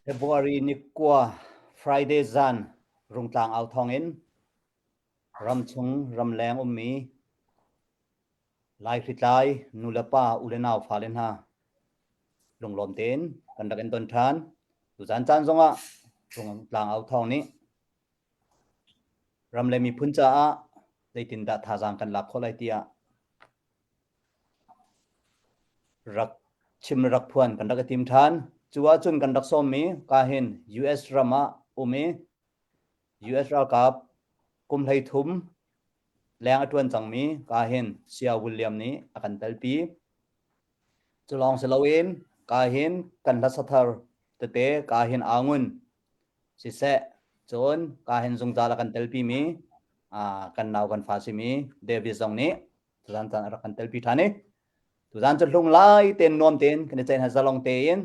February ni kua Friday zan Rungtlang au thawngin ramchung ramleng ummi Lai hritlai nulepa ulenau fale hna lunglawm tein kan rak in don ṭhan. Tuzan caan zongah Rungtlang au thawng nih ram le miphun caah zeitindah thazaang kan lak khawh lai tiah rak chim rak phuan kan rak i tim ṭhan. Cu ahcun kan rak sawmmi ka hin US ram ah um i US ralkap kum 13 leng a ṭuan cangmi ka hin Sia William nih a kan telpi. Cu lawng si loin ka hin kan hlasa thar tete ka hin Angun siseh cun ka hin zungzal a kan telpimi kan nau kan fa simi David zong nih tuzan caan a rak kan telpi ṭhan i tuzan cu hlung lai tein nuam tein kan i ceih hna zalong tein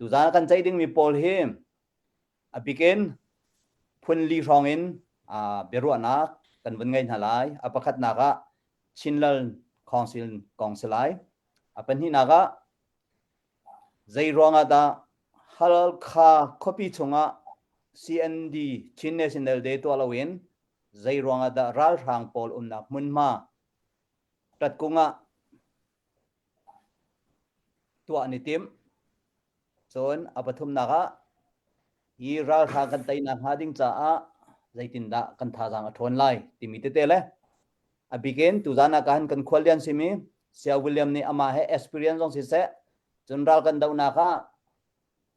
tuzan kan ceih dingmi pawl hi a bikin phun li hrawng in biaruahnak kan vun ngei hna lai. A pakhatnak ah Chinlal Council kong si lai. A pahnihnak ah zei ruangah dah Halkha khuapi chungah CND Chin National Day tuah loin zei ruangah dah ralhrang pawl umnak hmunhma Tatkung ah tuah an i timh. Cun a pathumnak ah hi ralhrang kan teinak hnga ding caah zeitindah kan thazaang a ṭhawn lai timi tete le a bikin tuzan ah kahan kan khuallian simi Sia William nih amah he experience zong siseh cun ral kan dohnak ah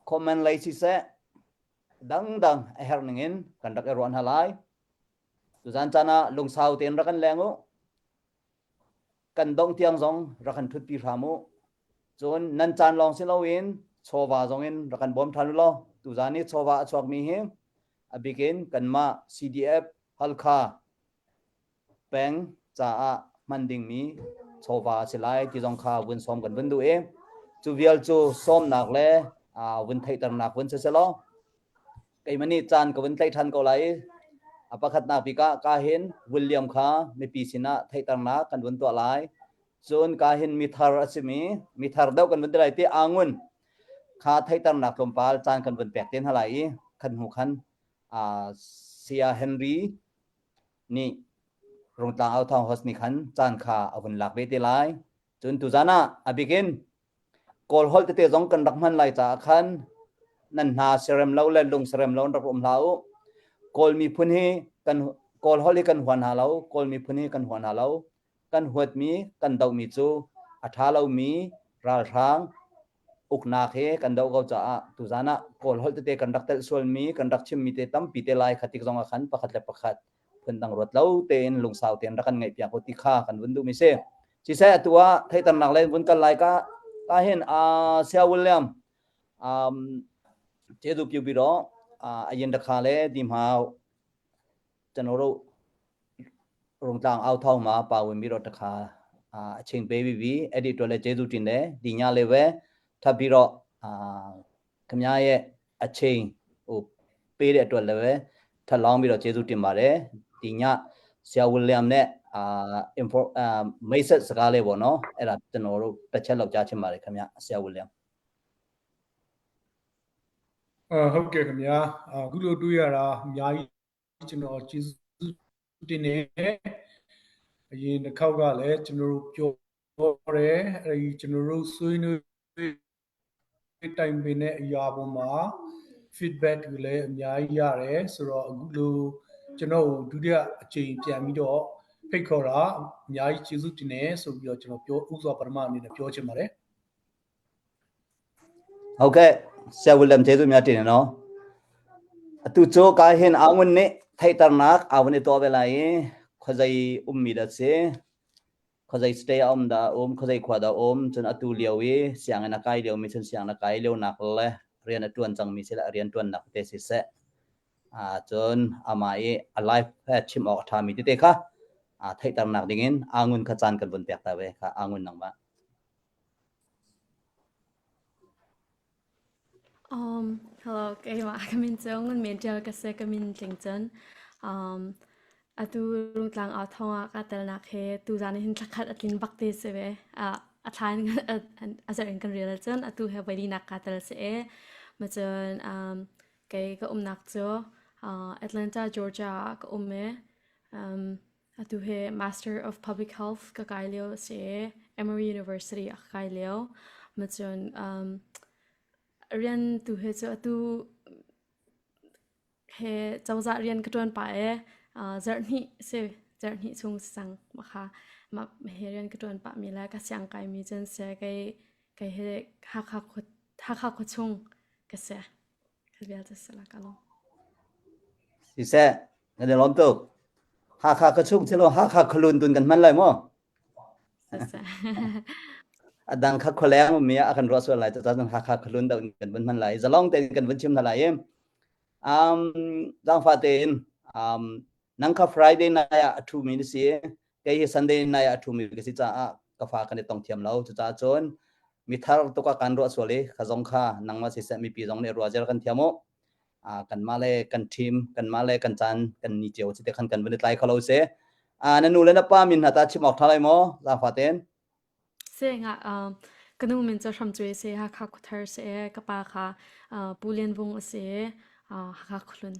comment lei siseh dangdang a herh ning in kan rak i ruah hna lai. Tuzan caan ah lungsau tein rak kan leng u. Kan dongh tiang zong rak kan ṭhutpi hram u. Cun nan caan lawng si loin chawva zong in rak kan bawm ṭhan u law tuzan i chawva a chuakmi hi a bikin kanmah CDF Halkha peng caah hman dingmi chawva a si lai ti zong kha vun sawm kan vun duh i cu vial cu sawmnak le vun theihternak vun si selaw keimah nih caan ka vun tlaih ṭhan ko lai i a pakhatnak bik ah ka hin William kha mipi sinah theihternak kan vun tuah lai. Cun ka hin mithar a simi mithar deuh kan vun ti lai ti angun kha theihternak tlawmpal caan kan vun pek te hna lai i khan hnu khan Saya Henry nih Rungtlang Authawng host nih khan caan kha a vun lak ve te lai. Cun tuzan ah a bikin Kawl holh tete zong kan rak hman lai caah khan nan hna siarem lo le lung siarem lo in rak um hlah u. Kawl miphun hi kan Kawl holh hi kan hua hna lo, Kawl miphun hi kan hua hna lo. Kan huatmi, kan dohmi cu a ṭha lomi ralhrang uknak hi kan doh ko caah tuzan ah Kawl holh tete kan rak telh sualmi, kan rak chimmi te tampi te lai kha tik zong ah khan pakhat le pakhat phundang ruat lo tein lungsau tein rak kan ngaih piak u ti kha kan vun duhmi si. Siseh atu ah theihternak le vun kal lai ka ka hin Sia William um che du piu bi ro ayin rakha le di ma chanoro rungtlang au thong ma pa win bi ro takha a ching pe bi bi edit to le che du tin le di nya le we ထပ်ပြီးတော့အာခင်ဗျားရဲ့အချိန်ဟိုပေးတဲ့အတွက်လည်းပဲထပ်လောင်းပြီးတော့ကျေးဇူးတင်ပါတယ်ဒီညဆရာဝီလျံနဲ့အာ info အာမိတ်ဆက်စကားလေးပေါ့နော်အဲ့ဒါကျွန်တော်တို့တစ်ချက်လောက်ကြားချင်ပါတယ်ခင်ဗျဆရာဝီလျံ အဟုတ်ကဲ့ခင်ဗျာအခုလိုတွေ့ရတာအများကြီးကျွန်တော်ကျေးဇူးတင်နေအရင်တစ်ခေါက်ကလည်းကျွန်တော်တို့ပြောတယ်အဲဒီကျွန်တော်တို့ဆွေးနွေးတိုင်ပင်တဲ့အရာပေါ်မှာ feedback တွေလည်းအများကြီးရတယ်ဆိုတော့အခုလိုကျွန်တော်ဒုတိယအကြိမ်ပြန်ပြီးတော့ဖိတ်ခေါ်တာအများကြီးကျေးဇူးတင်တယ်ဆိုပြီးတော့ကျွန်တော်ပြောဥစွာပထမအနေနဲ့ပြောချင်ပါတယ် ဟုတ်ကဲ့ဆရာဝီလျံကျေးဇူးများတင်တယ်နော်အတူချိုကာဟင်အငွန်းနေtheihternak awun i tuah ve lai i khuazei ummi dah si khuazei state a um dah um khuazei khua dah um cun atu lio i sianginn a kai lio mi cun sianginn a kai lio nak le rian a tuan cangmi si le rian tuannak te si seh cun amah i a life he chim awk a ṭhami tete kha theihternak dingin angun kha caan kan vun pek ta ve kha angun nangmah. Hello, keimah ka min cu Ngun Men Ṭial ka si, ka min tling cun. Atu Rungtlang au thawng ah kaa telnak hi tuzaan hin thlakhat a tlin bak ti si ve. A thla in a zarh in kan rel ahcun atu he voilinak kaa tel si e. Macun um, kei ka umnak cu uh, Atlanta, Georgia ah ka um i um, atu hi Master of Public Health ka kai lio a si i Emory University ah ka kai lio. Macun um, rian tu hi cu atu he cozah rian ka ṭuan pah i uh, zarhhnih si zarhhnih chung si cang mah kha mah he rian ka ṭuan pahmi le ka siang kaimi cun si kei kei he Hakha khua Hakha khua chung ka si ka vialte si la ka lawm. Siseh, na i lawm tuk. Hakha ka chung thilo Hakha khualun tun kan hman lai maw? Siseh. A dang kha khualeng ummi ah a kan ruah sual lai cucaah cun Hakha khualun deuh in kan vun hman lai. Zalong tein kan vun chim hna lai i um, zaangfah tein um, nang kha Friday night ah a ṭhumi na si i kei hi Sunday night ah a ṭhumi ka si caah ka fa kan i tong thiam lo. Cucaah cun mi thar tuk ah kan ruah sual i kha zong kha nangmah siseh mipi zong nih ruah zel kan thiam u. Kanmah le kan team, kanmah le kan caan kan ni cio si te khan kan vun i tlai kho lo si. Na nu le na pa min hna ta chim awk ṭha lai maw? Zaangfah tein. Sengah uh, ka nu min cu Hram Cuai si, Hakha Khuathar si, ka pa kha uh, Pu Lian Vung a si, uh, Hakha Khuahlun.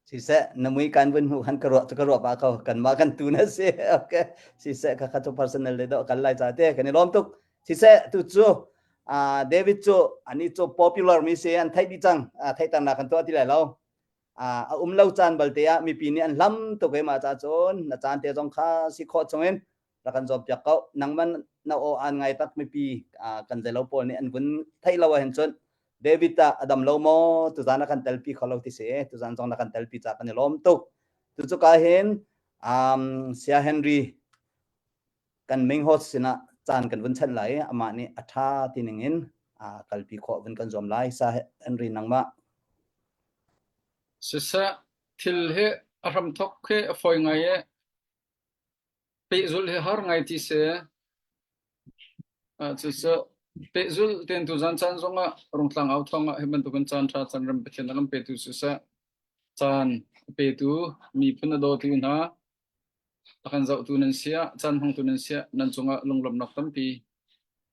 Siseh, na mui kan vun hmuh khan ka ruah cu ka ruah pah ko. Kanmah kan tu na si. Okay. Siseh, kha kha cu personal le dawh kan lai ca te kan i lawm tuk. Siseh, tu cu uh, David cu ani cu popular mi si an theih dih cang. Uh, theihternak kan tuah ti lai lo. Uh, a um lo caan balte ah mipi nih an hlam tuk i mah ca cun na caan te zong kha si khawh chungin rak kan zuam piak ko nangman na aw aan ngai tak mipi kan zeilo pawl nih an vun theih lo ahhin cun David ah a dam lo maw tuzan a kan telpi kho lo ti si tuzan zong na kan telpi ca kan i lawm tuk tu cu ka hin um, Sia Henry kan main host sinah caan kan vun chanh lai amah nih a tha ti ning in kalpi khawh vun kan zuam lai Sa Henry nangmah Siseh thil hi a hramthok hi a fawi ngai i Pehzulh hi har ngai ti si. Cucu pehzulh tein tuzan caan zongah Rungtlang au thawng ah hi bantukin caan ṭha caan rem Pathian a kan petu siseh, caan a petu miphun a dawtu hna, a kan zohtu nan si ah, caan hmangtu nan si ah, nan cungah lunglawmhnak tampi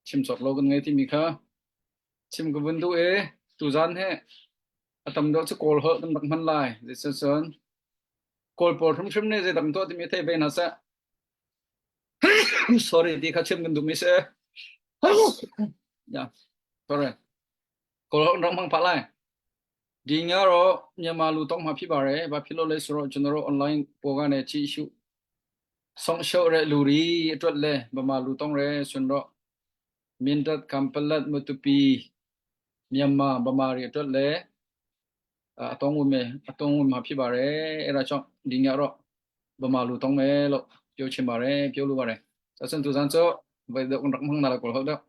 chim cawk lo kan ngei timi kha chim ka vun duh i tuzan hi a tam deuh cu Kawl holh kan rak hman lai. Zeicahcun Kawl pawl hrimhrim nih zeidah tuah timi thei ve hna seh. Sorry ti kha chim kan duhmi si. Yeah, sorry. Kawl holh rak hmang pah lai. ဒီညတော့မြန်မာလူတောင်းမှဖြစ်ပါတယ်။ဘာဖြစ်လို့လဲဆိုတော့ကျွန်တော်တို့ online ပေါ်ကနေကြည့်ရှုဆောင်ရှောက်တဲ့လူတွေအတွက်လည်းဗမာလူတောင်းရဲဆိုတော့မင်းတပ်ကမ်ပလတ်မတူပီမြန်မာဗမာတွေအတွက်လည်း အသုံးဝင်မယ်အသုံးဝင်မှာဖြစ်ပါတယ်အဲ့ဒါကြောင့်ဒီညတော့ဗမာလူတောင်းမယ်လို့ပြောချင်ပါတယ်ပြောလိုပါတယ်အစန်သူစန်ချောဘယ်တော့รักมังนาละกอဟုတ်တော့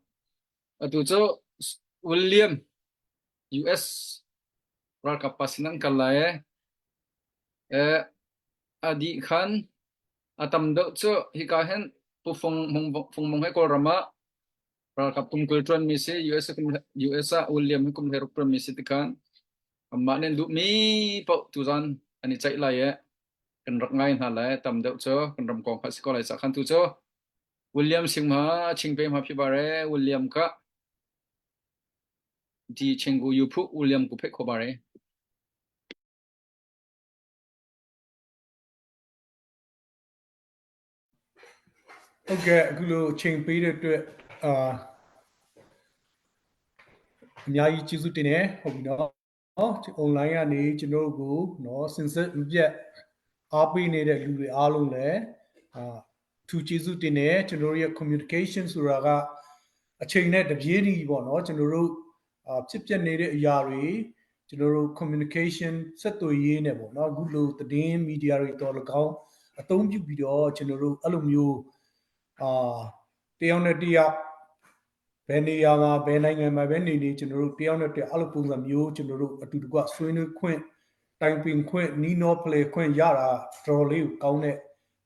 အတူချော William US รักับปัสนังกันเลยเอออดีขันอตำเดชฮิกาเห็นผู้ฟงมงฟงมงให้กอลรามะ Ralkap kum 20 ṭuanmi si US US ah William hi kum 16 ṭuanmi si tikhan amah nih an duhmi paoh tuzan an i ceih lai i kan rak ngai hna lai tam deuh cu kan ram kong kha si ko lai cah khan tu cu William sing ma chingpe ma phi bare William ka di chengu yu phu William ku phe kho bare ဟုတ်ကဲ့အခုလိုအချိန်ပေးတဲ့အတွက်အာအများကြီးကျေးဇူးတင်တယ်ဟုတ်ပြီနော်နော် online ကနေကျွန်တော်တို့ကိုနော်စင်စစ်မပြတ်အားပေးနေတဲ့လူတွေအားလုံးလည်းအာထူကျေးဇူးတင်တယ်ကျွန်တော်တို့ရဲ့ communication ဆိုတာကအချိန်နဲ့တပြေးညီပေါ့နော်ကျွန်တော်တို့အာဖြစ်ပျက်နေတဲ့အရာတွေကျွန်တော်တို့ communication ဆက်သွယ်ရေးနဲ့ပေါ့နော်အခုလိုသတင်းမီဒီယာတွေတော်၎င်းအသုံးပြုပြီးတော့ကျွန်တော်တို့အဲ့လိုမျိုးအာတယောက်နဲ့တယောက်ဘယ်နေရာမှာဘယ်နိုင်ငံမှာပဲနေနေကျွန်တော်တို့တယောက်နဲ့တယောက်အဲ့လိုပုံစံမျိုးကျွန်တော်တို့အတူတကွဆွေးနွေးခွင့်တိုင်ပင်ခွင့်နီးနောဖလှယ်ခွင့်ရတာတော်တော်လေးကိုကောင်းတဲ့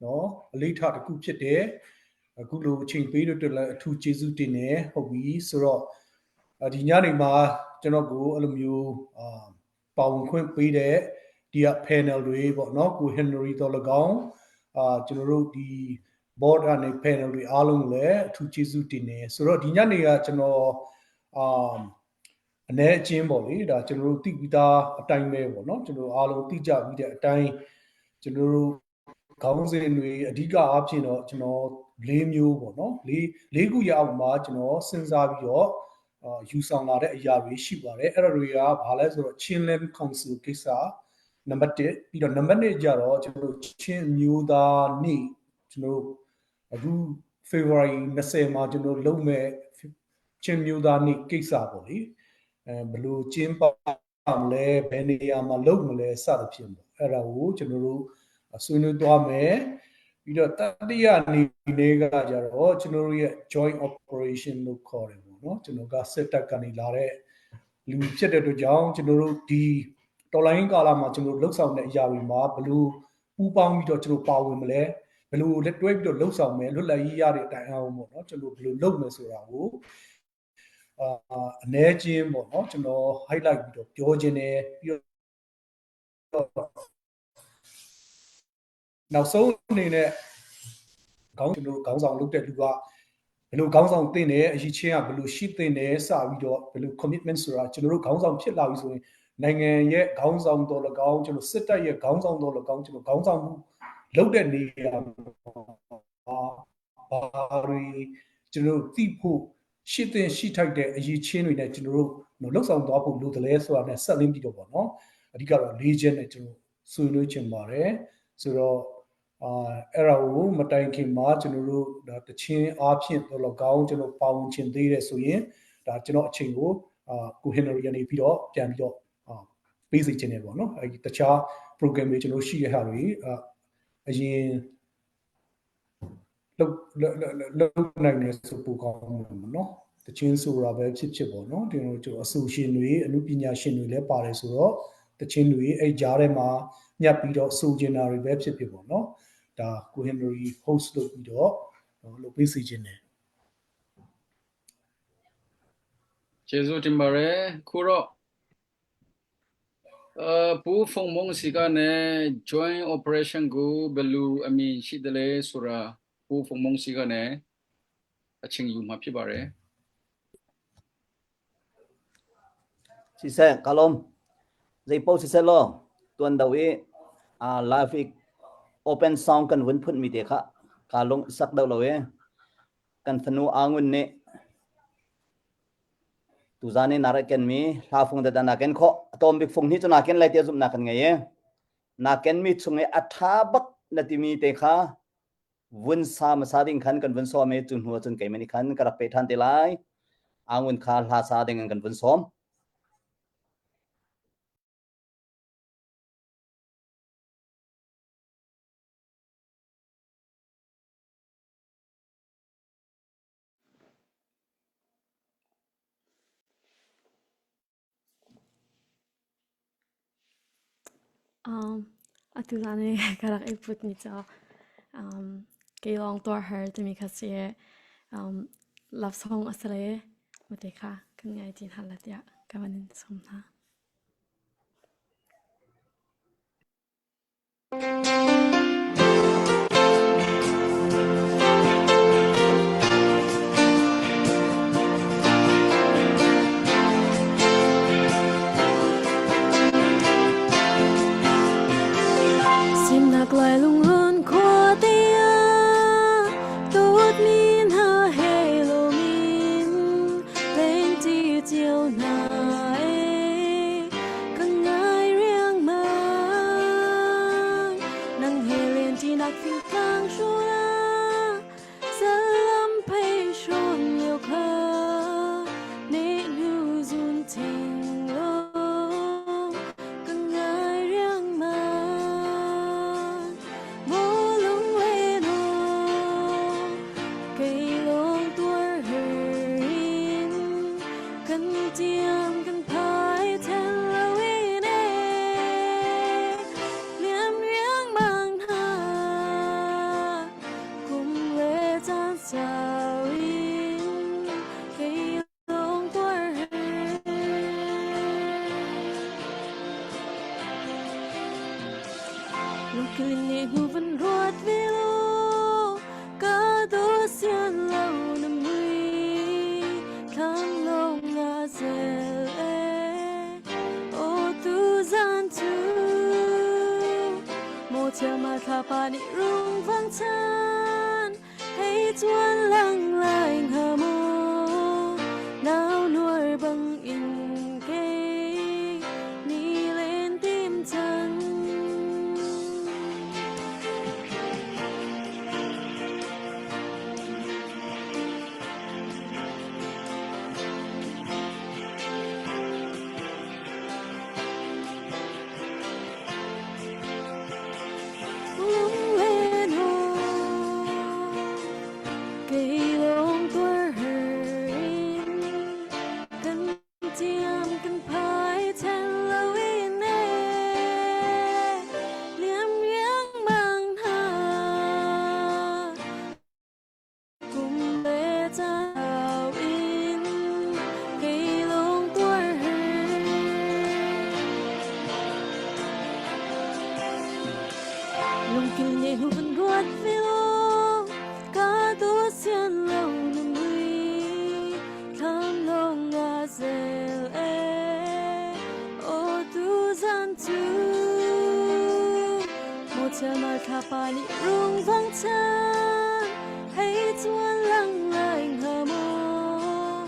နော်အလေးထားတစ်ခုဖြစ်တယ်အခုလိုအချိန်ပေးတဲ့အတွက်လည်းအထူးကျေးဇူးတင်တယ်ဟုတ်ပြီဆိုတော့ဒီညနေမှာကျွန်တော်ကိုအဲ့လိုမျိုးအာပါဝင်ခွင့်ပေးတဲ့ဒီက panel တွေပေါ့နော်ကို Henry တော်၎င်းအာကျွန်တော်တို့ဒီ board ကနေ panel တွေအားလုံးလည်းအထူးကျေးဇူးတင်တယ်ဆိုတော့ဒီညနေကကျွန်တော်အာ အနေအချင်းပေါ့လေဒါကျွန်တော်တို့သိပြီးသားအတိုင်းပဲပေါ့နော်ကျွန်တော်တို့အားလုံးသိကြပြီးတဲ့အတိုင်းကျွန်တော်တို့ခေါင်းစဉ်တွေအဓိကအားဖြင့်တော့ကျွန်တော်၄မျိုးပေါ့နော်၄၄ခုရအောင်မှာကျွန်တော်စဉ်းစားပြီးတော့အာယူဆောင်လာတဲ့အရာတွေရှိပါတယ်အဲ့ဒါတွေကဘာလဲဆိုတော့ Chinland Council ကိစ္စနံပါတ်1ပြီးတော့နံပါတ်2ကြတော့ကျွန်တော်တို့ချင်းမျိုးသားနေ့ကျွန်တော်တို့အခု February 20မှာကျွန်တော်လုပ်မဲ့ချင်းမျိုးသားနေ့ကိစ္စပေါ့လေအဲဘလို့ကျင်းပမလဲဘယ်နေရာမှာလုပ်မလဲစသဖြင့်ပေါ့အဲ့ဒါကိုကျွန်တော်တို့ဆွေးနွေးသွားမယ်ပြီးတော့တတိယနေ့နေ့ကကြတော့ကျွန်တော်တို့ရဲ့ joint operation လို့ခေါ်တယ်ပေါ့နော်ကျွန်တော်ကစစ်တပ်ကနေလာတဲ့လူဖြစ်တဲ့အတွက်ကြောင့်ကျွန်တော်တို့ဒီတော်လိုင်းကာလမှာကျွန်တော်တို့လှုပ်ဆောင်တဲ့အရာတွေမှာဘလို့ပူးပေါင်းပြီးတော့ကျွန်တော်ပါဝင်မလဲဘလို့လက်တွဲပြီးတော့လှုပ်ဆောင်မယ်လွတ်လပ်ရေးရတဲ့အတိုင်းအောင်ပေါ့နော်ကျွန်တော်ဘလို့လုပ်မယ်ဆိုတာကိုအာအနေချင်းပေါ့နော်ကျွန်တော် highlight ပြီးတော့ပြောခြင်းတယ်ပြီးတော့နောက်ဆုံးအနေနဲ့ခေါင်းကျွန်တော်ခေါင်းဆောင်လုပ်တဲ့လူကဘယ်လိုခေါင်းဆောင်တင်တယ်အရေးချင်းကဘယ်လိုရှိတင်တယ်စပြီးတော့ဘယ်လို commitment ဆိုတာကျွန်တော်တို့ခေါင်းဆောင်ဖြစ်လာပြီဆိုရင်နိုင်ငံရဲ့ခေါင်းဆောင်တော်၎င်းကျွန်တော်စစ်တပ်ရဲ့ခေါင်းဆောင်တော်၎င်းကျွန်တော်ခေါင်းဆောင်မှုလုပ်တဲ့နေရာမှာဘာတွေကျွန်တော်သိဖို့ရှိတဲ့ရှိထိုက်တဲ့အရေးချင်းတွေနဲ့ကျွန်တော်တို့လှုပ်ဆောင်သွားဖို့လိုတယ်လဲဆိုတာနဲ့ဆက်လင်းပြီးတော့ပေါ့နော်အဓိကတော့၄ချက်နဲ့ကျွန်တော်ဆွေးနွေးချင်ပါတယ်ဆိုတော့အာအဲ့ဒါကိုမတိုင်ခင်မှာကျွန်တော်တို့ဒါတချင်းအားဖြင့်တော့လောကောင်းကျွန်တော်ပါဝင်ချင်သေးတယ်ဆိုရင်ဒါကျွန်တော်အချိန်ကိုအာကိုဟင်နရီကနေပြီးတော့ပြန်ပြီးတော့အာပေးစီခြင်းတယ်ပေါ့နော်အဲဒီတခြား program တွေကျွန်တော်ရှိရတဲ့ဟာတွေအာအရင်လုတ်လုတ်နိုင်နေဆိုပိုကောင်းမှာနော်တချင်းဆိုတာပဲဖြစ်ဖြစ်ပေါ့နော်ဒီလိုကျွန်တော်အဆိုရှင်တွေအမှုပညာရှင်တွေလည်းပါတယ်ဆိုတော့တချင်းတွေအဲ့ကြားထဲမှာညှပ်ပြီးတော့ဆိုချင်တာတွေပဲဖြစ်ဖြစ်ပေါ့နော်ဒါကိုဟင်နရီ host လုပ်ပြီးတော့လုပ်ပေးစီခြင်းတယ် ကျေးဇူးတင်ပါတယ်ခုတော့အပူဖုံမုံစီကနေ joint operation ကိုဘယ်လိုအမြင်ရှိတယ်လဲဆိုတာပူဖုံမုံစီကနေအချင်းယူမှာဖြစ်ပါတယ် Siseh kalom zeipaoh siseh law tuan do i live i open sound kan vun phun mi te kha ka lung sak deuh lo i kan fanu Angun nih tuzan i na rak ken mi hla fung dada na ken khawh a tlawm bik fung hi cu na ken lai tiah zumhnak kan ngei i na ken mi chung i a ṭha bak na timi te kha vun sa hmasa ding khan kan vun sawm i cu hnu ahcun keimah nih khan ka rak pe ṭhan te lai. Angun kha hla sa ding in kan vun sawm. Um, atu zan i ka rak i putmi cu um, kei lawng tuar har timi kha si i um, love song a si le mate kha kan ngai ti hna la tiah ka van in sawm hna. Simnak lai lungrun khua te ah dawtmi hna he lomin lengṭi cio hna ee ka ngai riangmang nang he lenṭinak fingtlang hrual ah zalam phei hrawn lio kha nehhnu zun theng law ka ngai riangmang maw lunglen aw kei lawng tuar her in kan tiam kan phai then lo in e liam riangmang hna kum le caan sau in kei lawng tuar her Lungkil nih hnu van ruat ve law ka daw sian lo na mui thlam lawng nga zel e. Chiama thlapa nih rungvang chan hei chuan lang lai hnga maw nau nuar bang in kei ni len tim cang. Lunglen aw kei lawng tuar in kan tiam kan phai then loin e liam riangmang hna Kum le cau in kei lawng tuar her. Lungkil nih hnu van ruat ve law, ka dawt sian lo na mui, thlam lawng nga zel e, aw tu zan cu. Maw chiama thlapa nih rungvang chan, hei chuan lang lai hnga maw,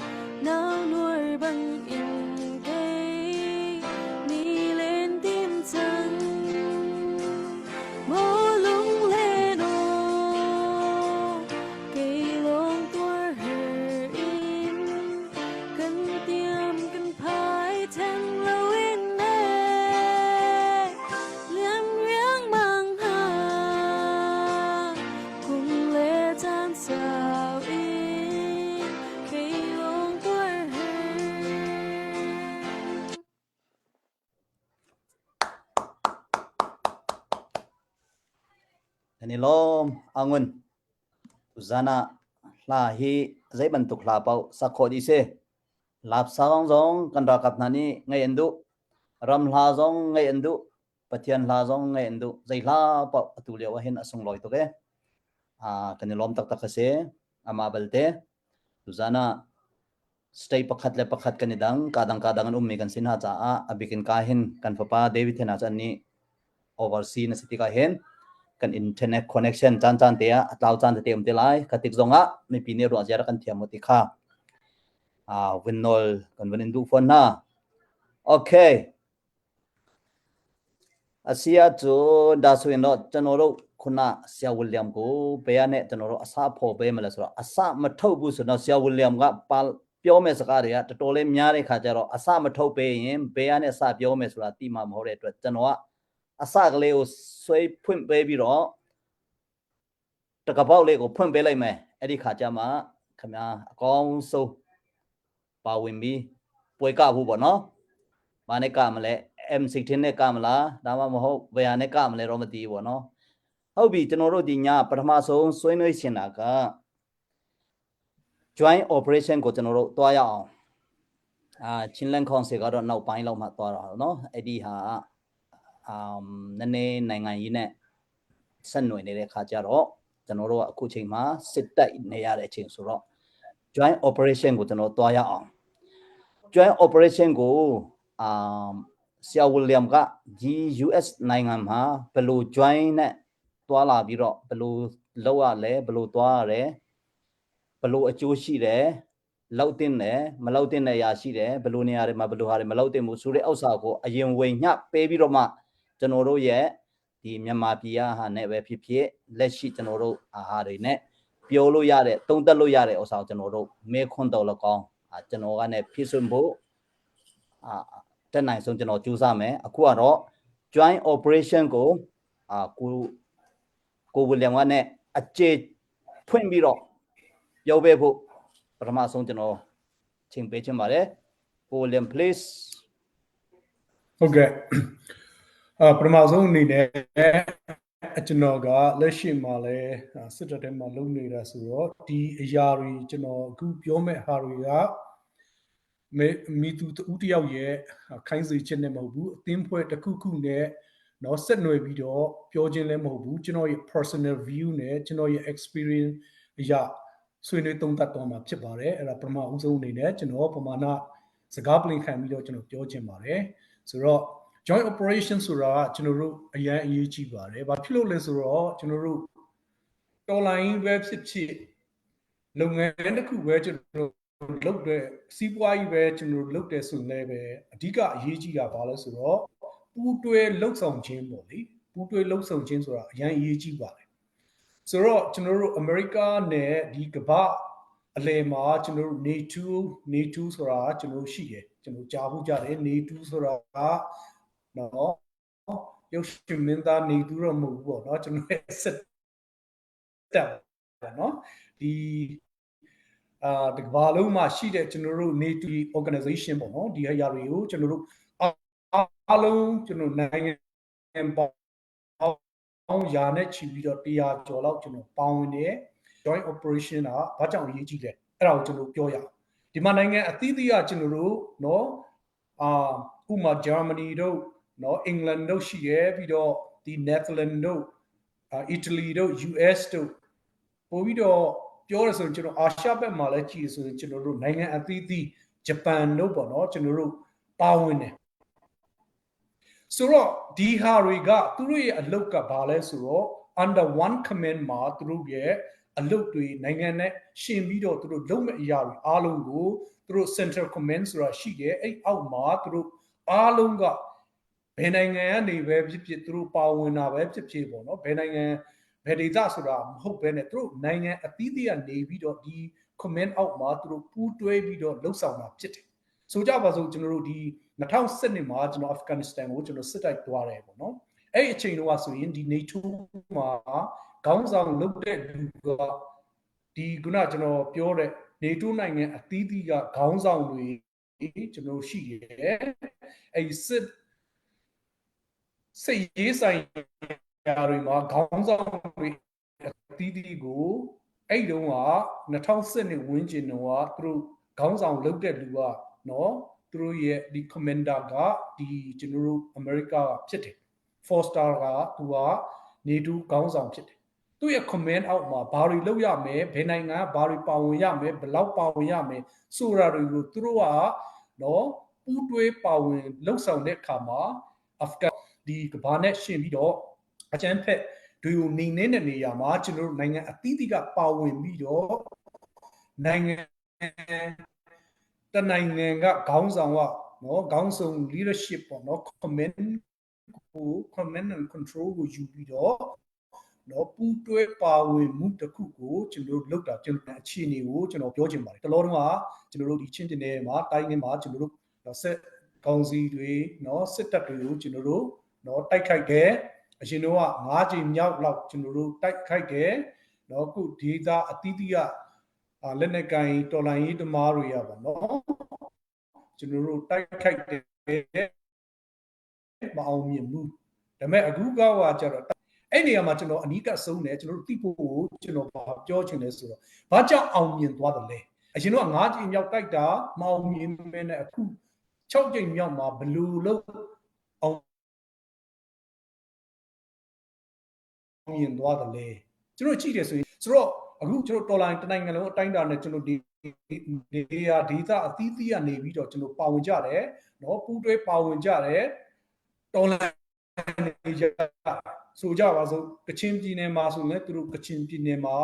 nau nuar bang in kei ni len tim cang. Maw lunglen aw, kei lawng tuar her in, kan tiam kan phai theng loin e. Liam riangmang hna kum le caan sau in kei lawng tuar her. Kan i lawm angun. Tuzan ah hla hi zei bantuk hla paoh sak khawh dih si. Lapsang zong kan ralkap hna nih ngaih an duh. Ram hla zong ngaih an duh. Pathian hla zong ngaih an duh. Zei hla paoh atu lio ah hin a sunglawi tuk ee. Kan i lawm taktak a si. Amah balte tuzan ah state pakhat le pakhat kan i dang, ka dang ka dang an ummi kan si hna caah a bik in ka hin kan fapa David he hna cu an nih oversea na si tikah hin kan internet connection caan caan te ah a tlau caan tete um te lai. Kha tik zong ah mipi nih ruah ziar kan thiam ti kha vun nawl kan vun in duh fawn hna. Okay. Asi ahcun dasuin ro chanoro khuna sia William ku peya ne chanoro asa pho pe mala so asa ma tho bu so no sia William ga pal pyo me saka re ta tole mya re kha charo asa ma tho pe yin peya ne sa pyo me sura ti ma mo re to chano asa ka le o soi phun pe bi ro တကပေါက်လေးကိုဖွင့်ပေးလိုက်မယ်အဲ့ဒီခါကျမှခင်ဗျာအကောင်းဆုံးပါဝင်ပြီးပွဲကဖို့ပေါ့နော်။ဘာနဲ့ကမလဲ M16 နဲ့ကမလားဒါမှမဟုတ်ဘယ်ဟာနဲ့ကမလဲတော့မသိဘူးပေါ့နော်။ဟုတ်ပြီကျွန်တော်တို့ဒီညပထမဆုံးဆွေးနွေးရှင်တာက joint operation ကိုကျွန်တော်တို့တွားရအောင်အာချင်းလန်ကောင်စီကတော့နောက်ပိုင်းလောက်မှတွားတော့နော်အဲ့ဒီဟာအမ်နည်းနည်းနိုင်ငံရေးနဲ့ဆက်နွယ်နေတဲ့ခါကျတော့ကျွန်တော်တို့ကအခုချိန်မှာစစ်တိုက်နေရတဲ့အချိန်ဆိုတော့ joint operation ကိုကျွန်တော်တွားရအောင် joint operation ကိုအာဆရာဝီလျံကဒီ US နိုင်ငံမှာဘယ်လို join နဲ့တွားလာပြီးတော့ဘယ်လိုလုပ်ရလဲဘယ်လိုတွားရတယ်ဘယ်လိုအကျိုးရှိတယ်လောက်တင်တယ်မလောက်တင်တဲ့အရာရှိတယ်ဘယ်လိုနေရာတွေမှာဘယ်လိုဟာတွေမလောက်တင်ဘူးဆိုတဲ့ဥစ္စာကိုအရင်ဝင်ညပေးပြီးတော့မှကျွန်တော်တို့ရဲ့ဒီမြန်မာပြည်ဟာနဲ့ပဲဖြစ်ဖြစ်လက်ရှိကျွန်တော်တို့အာဟာတွေနဲ့ပြောလို့ရတဲ့တုံးတက်လို့ရတဲ့ဥစ္စာကိုကျွန်တော်တို့မေခွန်းတော်လကောင်းကျွန်တော်ကလည်းဖြစ်စွဖို့အာတက်နိုင်ဆုံးကျွန်တော်ကြိုးစားမယ်အခုကတော့ joint operation ကိုအာကိုကိုဝီလျံကနဲ့အခြေဖွင့်ပြီးတော့ပြောပေးဖို့ပထမဆုံးကျွန်တော်ချိန်ပေးချင်ပါတယ်ကိုဝီလျံ please ဟုတ်ကဲ့အာပထမဆုံးအနေနဲ့ကျွန်တော်ကလက်ရှိမှာလဲစစ်တပ်ထဲမှာလုပ်နေတာဆိုတော့ဒီအရာတွေကျွန်တော်အခုပြောမဲ့ဟာတွေကမေမိသူတူတယောက်ရဲ့ခိုင်းစေချက်နဲ့မဟုတ်ဘူးအသင်းဖွဲ့တစ်ခုခုနဲ့နော်ဆက်နွယ်ပြီးတော့ပြောခြင်းလည်းမဟုတ်ဘူးကျွန်တော်ရဲ့ personal view နဲ့ကျွန်တော်ရဲ့ experience အရာဆွေးနွေးသုံးသပ်သွားမှာဖြစ်ပါတယ်အဲ့ဒါပထမအဦးဆုံးအနေနဲ့ကျွန်တော်ပမာဏစကားပလင်ခံပြီးတော့ကျွန်တော်ပြောခြင်းပါတယ်ဆိုတော့ Joint operation ဆိုတာကကျွန်တော်တို့အရန်အရေးကြီးပါတယ်။ဘာဖြစ်လို့လဲဆိုတော့ကျွန်တော်တို့တော်လိုင်းပဲဖြစ်ဖြစ်လုပ်ငန်းတစ်ခုပဲကျွန်တော်တို့လုပ်တဲ့စီးပွားရေးပဲကျွန်တော်တို့လုပ်တယ်ဆိုရင်လည်းပဲအဓိကအရေးကြီးတာဘာလဲဆိုတော့ပူးတွဲလှုပ်ဆောင်ခြင်းပေါ့လေပူးတွဲလှုပ်ဆောင်ခြင်းဆိုတာအရန်အရေးကြီးပါတယ်ဆိုတော့ကျွန်တော်တို့အမေရိကနဲ့ဒီကမ္ဘာအလယ်မှာကျွန်တော်တို့ NATO NATO ဆိုတာကျွန်တော်တို့ရှိတယ်ကျွန်တော်ကြားဖို့ကြတယ် NATO ဆိုတာကနော်ရုပ်ရှင်မင်းသား NATO တော့မဟုတ်ဘူးပေါ့နော်ကျွန်တော်စစ်တပ်ပေါ့နော်ဒီအာဒီကမ္ဘာလုံးမှာရှိတဲ့ကျွန်တော်တို့ NATO organization ပေါ့နော်ဒီအရာတွေကိုကျွန်တော်တို့အားလုံးကျွန်တော်နိုင်ငံပေါင်းရာနဲ့ချီပြီးတော့100ကျော်လောက်ကျွန်တော်ပါဝင်တယ် joint operation ကဘာကြောင့်အရေးကြီးလဲအဲ့ဒါကိုကျွန်တော်ပြောရအောင်ဒီမှာနိုင်ငံအသီးသီးကကျွန်တော်တို့နော်အာဥမာဂျာမနီတို့နော်အင်္ဂလန်တို့ရှိရဲပြီးတော့ဒီ Netherlands တို့အီတလီတို့ US တို့ပို့ပြီးတော့ပြောရဆိုရင်ကျွန်တော်အာရှဘက်မှာလည်းကြည့်ဆိုရင်ကျွန်တော်တို့နိုင်ငံအသီးသီးဂျပန်တို့ပေါ့နော်ကျွန်တော်တို့ပါဝင်တယ်ဆိုတော့ဒီဟာတွေကသူတို့ရဲ့အလုပ်ကဘာလဲဆိုတော့ under one command မှာသူတို့ရဲ့အလုပ်တွေနိုင်ငံနဲ့ရှင်ပြီးတော့သူတို့လုပ်မဲ့အရာတွေအားလုံးကိုသူတို့ central command ဆိုတာရှိတယ်အဲ့အောက်မှာသူတို့အားလုံးကဘယ်နိုင်ငံကနေပဲဖြစ်ဖြစ်သူတို့ပါဝင်တာပဲဖြစ်ဖြစ်ပေါ့နော်ဘယ်နိုင်ငံဘယ်ဒေသဆိုတာမဟုတ်ဘဲနဲ့သူတို့နိုင်ငံအသီးသီးကနေပြီးတော့ဒီ command အောက်မှာသူတို့ပူးတွဲပြီးတော့လှုပ်ဆောင်တာဖြစ်တယ်ဆိုကြပါစို့ကျွန်တော်တို့ဒီ2012မှာကျွန်တော်အာဖဂန်နစ္စတန်ကိုကျွန်တော်စစ်တိုက်သွားတယ်ပေါ့နော်အဲ့ဒီအချိန်တုန်းကဆိုရင်ဒီ NATO မှာခေါင်းဆောင်လုပ်တဲ့လူကဒီခုနကျွန်တော်ပြောတဲ့ NATO နိုင်ငံအသီးသီးကခေါင်းဆောင်တွေကျွန်တော်ရှိတယ်အဲ့ဒီစစ်စစ်ရေးဆိုင်ရာတွေမှာခေါင်းဆောင်တွေအသီးသီးကိုအဲ့တုန်းက2010ဝန်းကျင်တုန်းကသူတို့ခေါင်းဆောင်လုပ်တဲ့လူကနော်သူတို့ရဲ့ဒီ commander ကဒီကျွန်တော်တို့အမေရိကဖြစ်တယ် Foster ကသူက NATO ခေါင်းဆောင်ဖြစ်တယ်သူ့ရဲ့ command အောက်မှာဘာတွေလုပ်ရမယ်ဘယ်နိုင်ငံကဘာတွေပါဝင်ရမယ်ဘယ်လောက်ပါဝင်ရမယ်ဆိုတာတွေကိုသူတို့ကနော်ပူးတွဲပါဝင်လှုပ်ဆောင်တဲ့အခါမှာအာဖဂန်ဒီကဘာနဲ့ရှင်ပြီးတော့အကြမ်းဖက်တွေကိုနေနေတဲ့နေရာမှာကျွန်တော်တို့နိုင်ငံအသီးသီးကပါဝင်ပြီးတော့နိုင်ငံတနိုင်ငံကခေါင်းဆောင်ကနော်ခေါင်းဆောင် leadership ပေါ့နော် command ကို command and control ကိုယူပြီးတော့နော်ပူးတွဲပါဝင်မှုတစ်ခုကိုကျွန်တော်တို့လုပ်တာကျွန်တော်အခြေအနေကိုကျွန်တော်ပြောချင်ပါတယ်တလောတုန်းကကျွန်တော်တို့ဒီချင်းတင်နယ်မှာတိုင်းနေမှာကျွန်တော်တို့ဆက်ကောင်စီတွေနော်စစ်တပ်တွေကိုကျွန်တော်တို့နော်တိုက်ခိုက်တယ်အရင်တော့၅ချိန်မြောက်လောက်ကျွန်တော်တို့တိုက်ခိုက်တယ်နော်ခုဒေတာအသီးသီးကလက်နက်ကင်တော်လိုင်းရေးတမားတွေရပါနော်ကျွန်တော်တို့တိုက်ခိုက်တယ်မအောင်မြင်ဘူးဒါပေမဲ့အခုကောက်ကကြတော့အဲ့နေရာမှာကျွန်တော်အနီးကပ်ဆုံးတယ်ကျွန်တော်တို့တိဖို့ကိုကျွန်တော်ပြောချင်လဲဆိုတော့ဘာကြောင့်အောင်မြင်သွားတယ်လဲအရင်တော့၅ချိန်မြောက်တိုက်တာမအောင်မြင်မဲနဲ့အခု6ချိန်မြောက်မှာဘလူလို့အောင်မြင်သွားတယ်လေကျွန်တော်ကြည့်တယ်ဆိုရင်ဆိုတော့အခုကျွန်တော်တော်လိုင်းတနိုင်ငံလုံးအတိုင်းအတာနဲ့ကျွန်တော်ဒီနေရာဒေသအသီးသီးကနေပြီးတော့ကျွန်တော်ပါဝင်ကြတယ်နော်ပူးတွဲပါဝင်ကြတယ်တော်လိုင်းနေကြဆိုကြပါစို့ကချင်ပြည်နယ်မှာဆိုလည်းသူတို့ကချင်ပြည်နယ်မှာ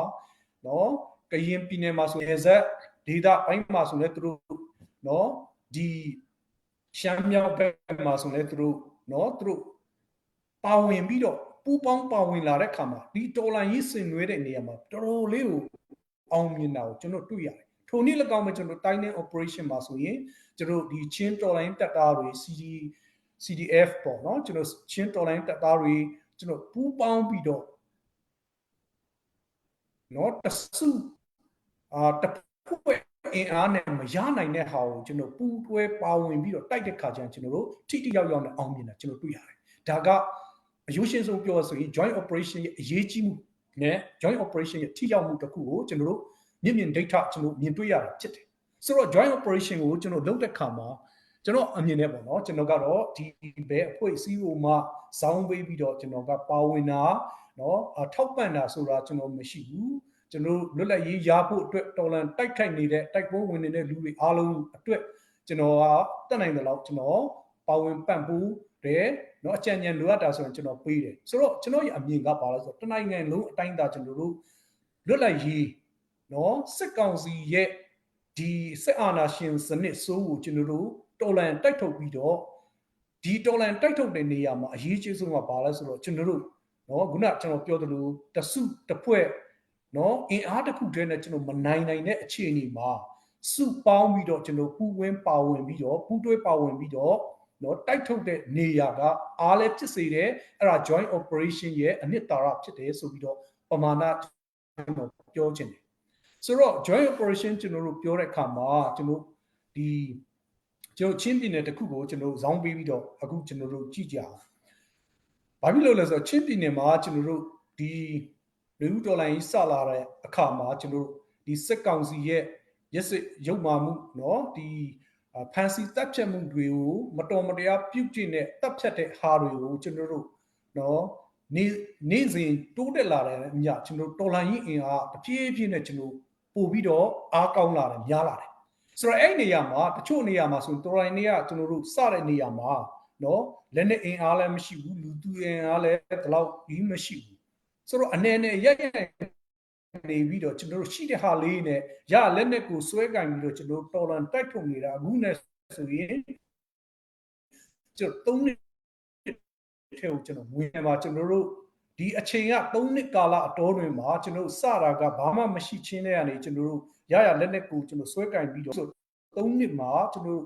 နော်ကရင်ပြည်နယ်မှာဆိုနယ်စပ်ဒေသပိုင်းမှာဆိုလည်းသူတို့နော်ဒီရှမ်းမြောက်ဘက်မှာဆိုလည်းသူတို့နော်သူတို့ပါဝင်ပြီးတော့ပူပေါင်းပါဝင်လာတဲ့ခါမှာဒီတော်လန်ရေးဆင်နွှဲတဲ့နေရာမှာတော်တော်လေးကိုအောင်မြင်တာကိုကျွန်တော်တွေ့ရတယ်ထိုနည်း၎င်းပဲကျွန်တော်တိုင်းနယ် operation မှာဆိုရင်ကျွန်တော်ဒီချင်းတော်လိုင်းတပ်သားတွေ CD CDF ပေါ့နော်ကျွန်တော်ချင်းတော်လိုင်းတပ်သားတွေကျွန်တော်ပူးပေါင်းပြီးတော့နော်တစုအာတဖွဲ့အင်အားနဲ့မရနိုင်တဲ့ဟာကိုကျွန်တော်ပူးတွဲပါဝင်ပြီးတော့တိုက်တဲ့ခါကျရင်ကျွန်တော်တို့ထိထိရောက်ရောက်နဲ့အောင်မြင်တာကျွန်တော်တွေ့ရတယ်ဒါကအယူရှင်းဆုံးပြောဆိုရင် joint operation ရဲ့အရေးကြီးမှုနဲ့ joint operation ရဲ့ထိရောက်မှုတစ်ခုကိုကျွန်တော်တို့မြင်မြင် data ကျွန်တော်မြင်တွေ့ရတာဖြစ်တယ်ဆိုတော့ joint operation ကိုကျွန်တော်လုပ်တဲ့ခါမှာကျွန်တော်အမြင်နဲ့ပေါ့နော်ကျွန်တော်ကတော့ဒီဘဲအဖွဲ့အစည်းကိုမှဇောင်းပေးပြီးတော့ကျွန်တော်ကပါဝင်တာနော်ထောက်ပံ့တာဆိုတာကျွန်တော်မရှိဘူးကျွန်တော်လွတ်လပ်ရေးရဖို့အတွက်တော်လန်တိုက်ခိုက်နေတဲ့တိုက်ပွဲဝင်နေတဲ့လူတွေအားလုံးအတွက်ကျွန်တော်ကတက်နိုင်တယ်လို့ကျွန်တော်ပါဝင်ပံ့ပိုး တယ်နော်အကြံဉာဏ်လိုအပ်တာဆိုရင်ကျွန်တော်ပေးတယ်ဆိုတော့ကျွန်တော်ရဲ့အမြင်ကပါလဲဆိုတော့တနိုင်ငံလုံးအတိုင်းအတာကျွန်တော်တို့လွတ်လပ်ရေးနော်စစ်ကောင်စီရဲ့ဒီစစ်အာဏာရှင်စနစ်ဆိုးကိုကျွန်တော်တို့တော်လန်တိုက်ထုတ်ပြီးတော့ဒီတော်လန်တိုက်ထုတ်တဲ့နေရာမှာအရေးကြီးဆုံးကဘာလဲဆိုတော့ကျွန်တော်တို့နော်ခုနကျွန်တော်ပြောသလိုတစုတစ်ဖွဲ့နော်အင်အားတစ်ခုတည်းနဲ့ကျွန်တော်မနိုင်နိုင်တဲ့အခြေအနေမှာစုပေါင်းပြီးတော့ကျွန်တော်ပူဝင်းပါဝင်ပြီးတော့ပူတွဲပါဝင်ပြီးတော့နော်တိုက်ထုတ်တဲ့နေရာကအားလည်းဖြစ်စေတယ်အဲ့ဒါ joint operation ရဲ့အနှစ်သာရဖြစ်တယ်ဆိုပြီးတော့ပမာဏကျွန်တော်ပြောချင်တယ်ဆိုတော့ joint operation ကျွန်တော်တို့ပြောတဲ့အခါမှာကျွန်တော်ဒီကျွန်တော်ချင်းပြည်နယ်တစ်ခုကိုကျွန်တော်ဇောင်းပေးပြီးတော့အခုကျွန်တော်တို့ကြည့်ကြအောင်။ဘာဖြစ်လို့လဲဆိုတော့ချင်းပြည်နယ်မှာကျွန်တော်တို့ဒီလူဦးတော်လိုင်းကြီးစလာတဲ့အခါမှာကျွန်တော်တို့ဒီစစ်ကောင်စီရဲ့ရက်စစ်ရုပ်မာမှုနော်ဒီဖန်စီတပ်ဖြတ်မှုတွေကိုမတော်မတရားပြုတ်ကျင့်တဲ့တပ်ဖြတ်တဲ့ဟာတွေကိုကျွန်တော်တို့နော်နေနေ့စဉ်တိုးတက်လာတဲ့အမြကျွန်တော်တော်လှန်ရေးအင်အားတဖြည်းဖြည်းနဲ့ကျွန်တော်ပို့ပြီးတော့အားကောင်းလာတယ်များလာတယ်ဆိုတော့အဲ့ဒီနေရာမှာတချို့နေရာမှာဆိုတော်လိုင်းနေကကျွန်တော်တို့စတဲ့နေရာမှာနော်လက်နဲ့အင်အားလည်းမရှိဘူးလူသူအင်အားလည်းဒီလောက်ကြီးမရှိဘူးဆိုတော့အနေနဲ့ရက်ရက်နေပြီးတော့ကျွန်တော်တို့ရှိတဲ့ဟာလေးနဲ့ရလက်နဲ့ကိုစွဲကင်ပြီးတော့ကျွန်တော်တော်လန်တိုက်ထုတ်နေတာအခုနဲ့ဆိုရင်ကျွန်တော်၃နှစ်ထဲကိုကျွန်တော်ဝင်ပါကျွန်တော်တို့ဒီအချိန်က3နှစ်ကာလအတော်တွင်မှာကျွန်တော်စတာကဘာမှမရှိချင်းတဲ့ကနေကျွန်တော်တို့ရရလက်နဲ့ကိုကျွန်တော်စွဲကင်ပြီးတော့3နှစ်မှာကျွန်တော်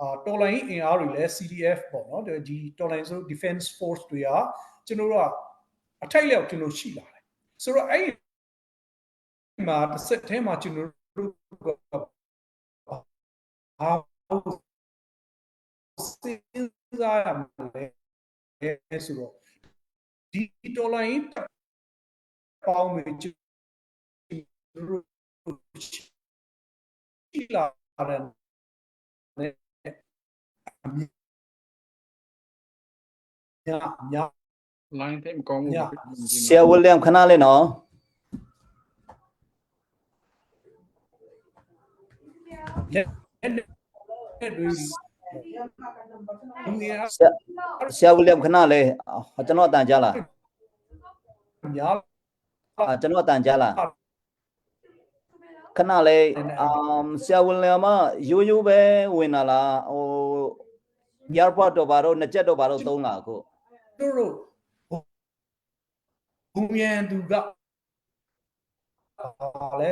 အာတော်လိုင်းအင်အားတွေလည်း CDF ပေါ့နော်ဒီတော်လိုင်းဆို Defense Force တွေကကျွန်တော်တို့ကအထိုက်လျောက်ကျွန်တော်ရှိလာတယ်ဆိုတော့အဲ့ဒီမှာတစ်ဆက်တည်းမှာကျွန်တော်တို့ကဘာစဉ်းစားရမလဲဆိုတော့ဒီတော်လိုင်းပေါင်းပြီးကျွန်တော်တို့ရှိလာတဲ့အများများ line သိပ်မကောင်းဘူး ည ဆရာဝီလျံခဏလေးနော် လက်လက်တွေလူငယ် ဆရာဆရာဝီလျံခဏလေးအော်ကျွန်တော်အတန်ကြားလား များ အာကျွန်တော်အတန်ကြားလားခဏလေးအမ်ဆရာဝီလျံမရိုးရိုးပဲဝင်လာလားဟို airport တော့ဘာတော့နှစ်ချက်တော့ဘာတော့သုံးလားအခု တို့တို့ဘုံရန်သူကဟာလဲ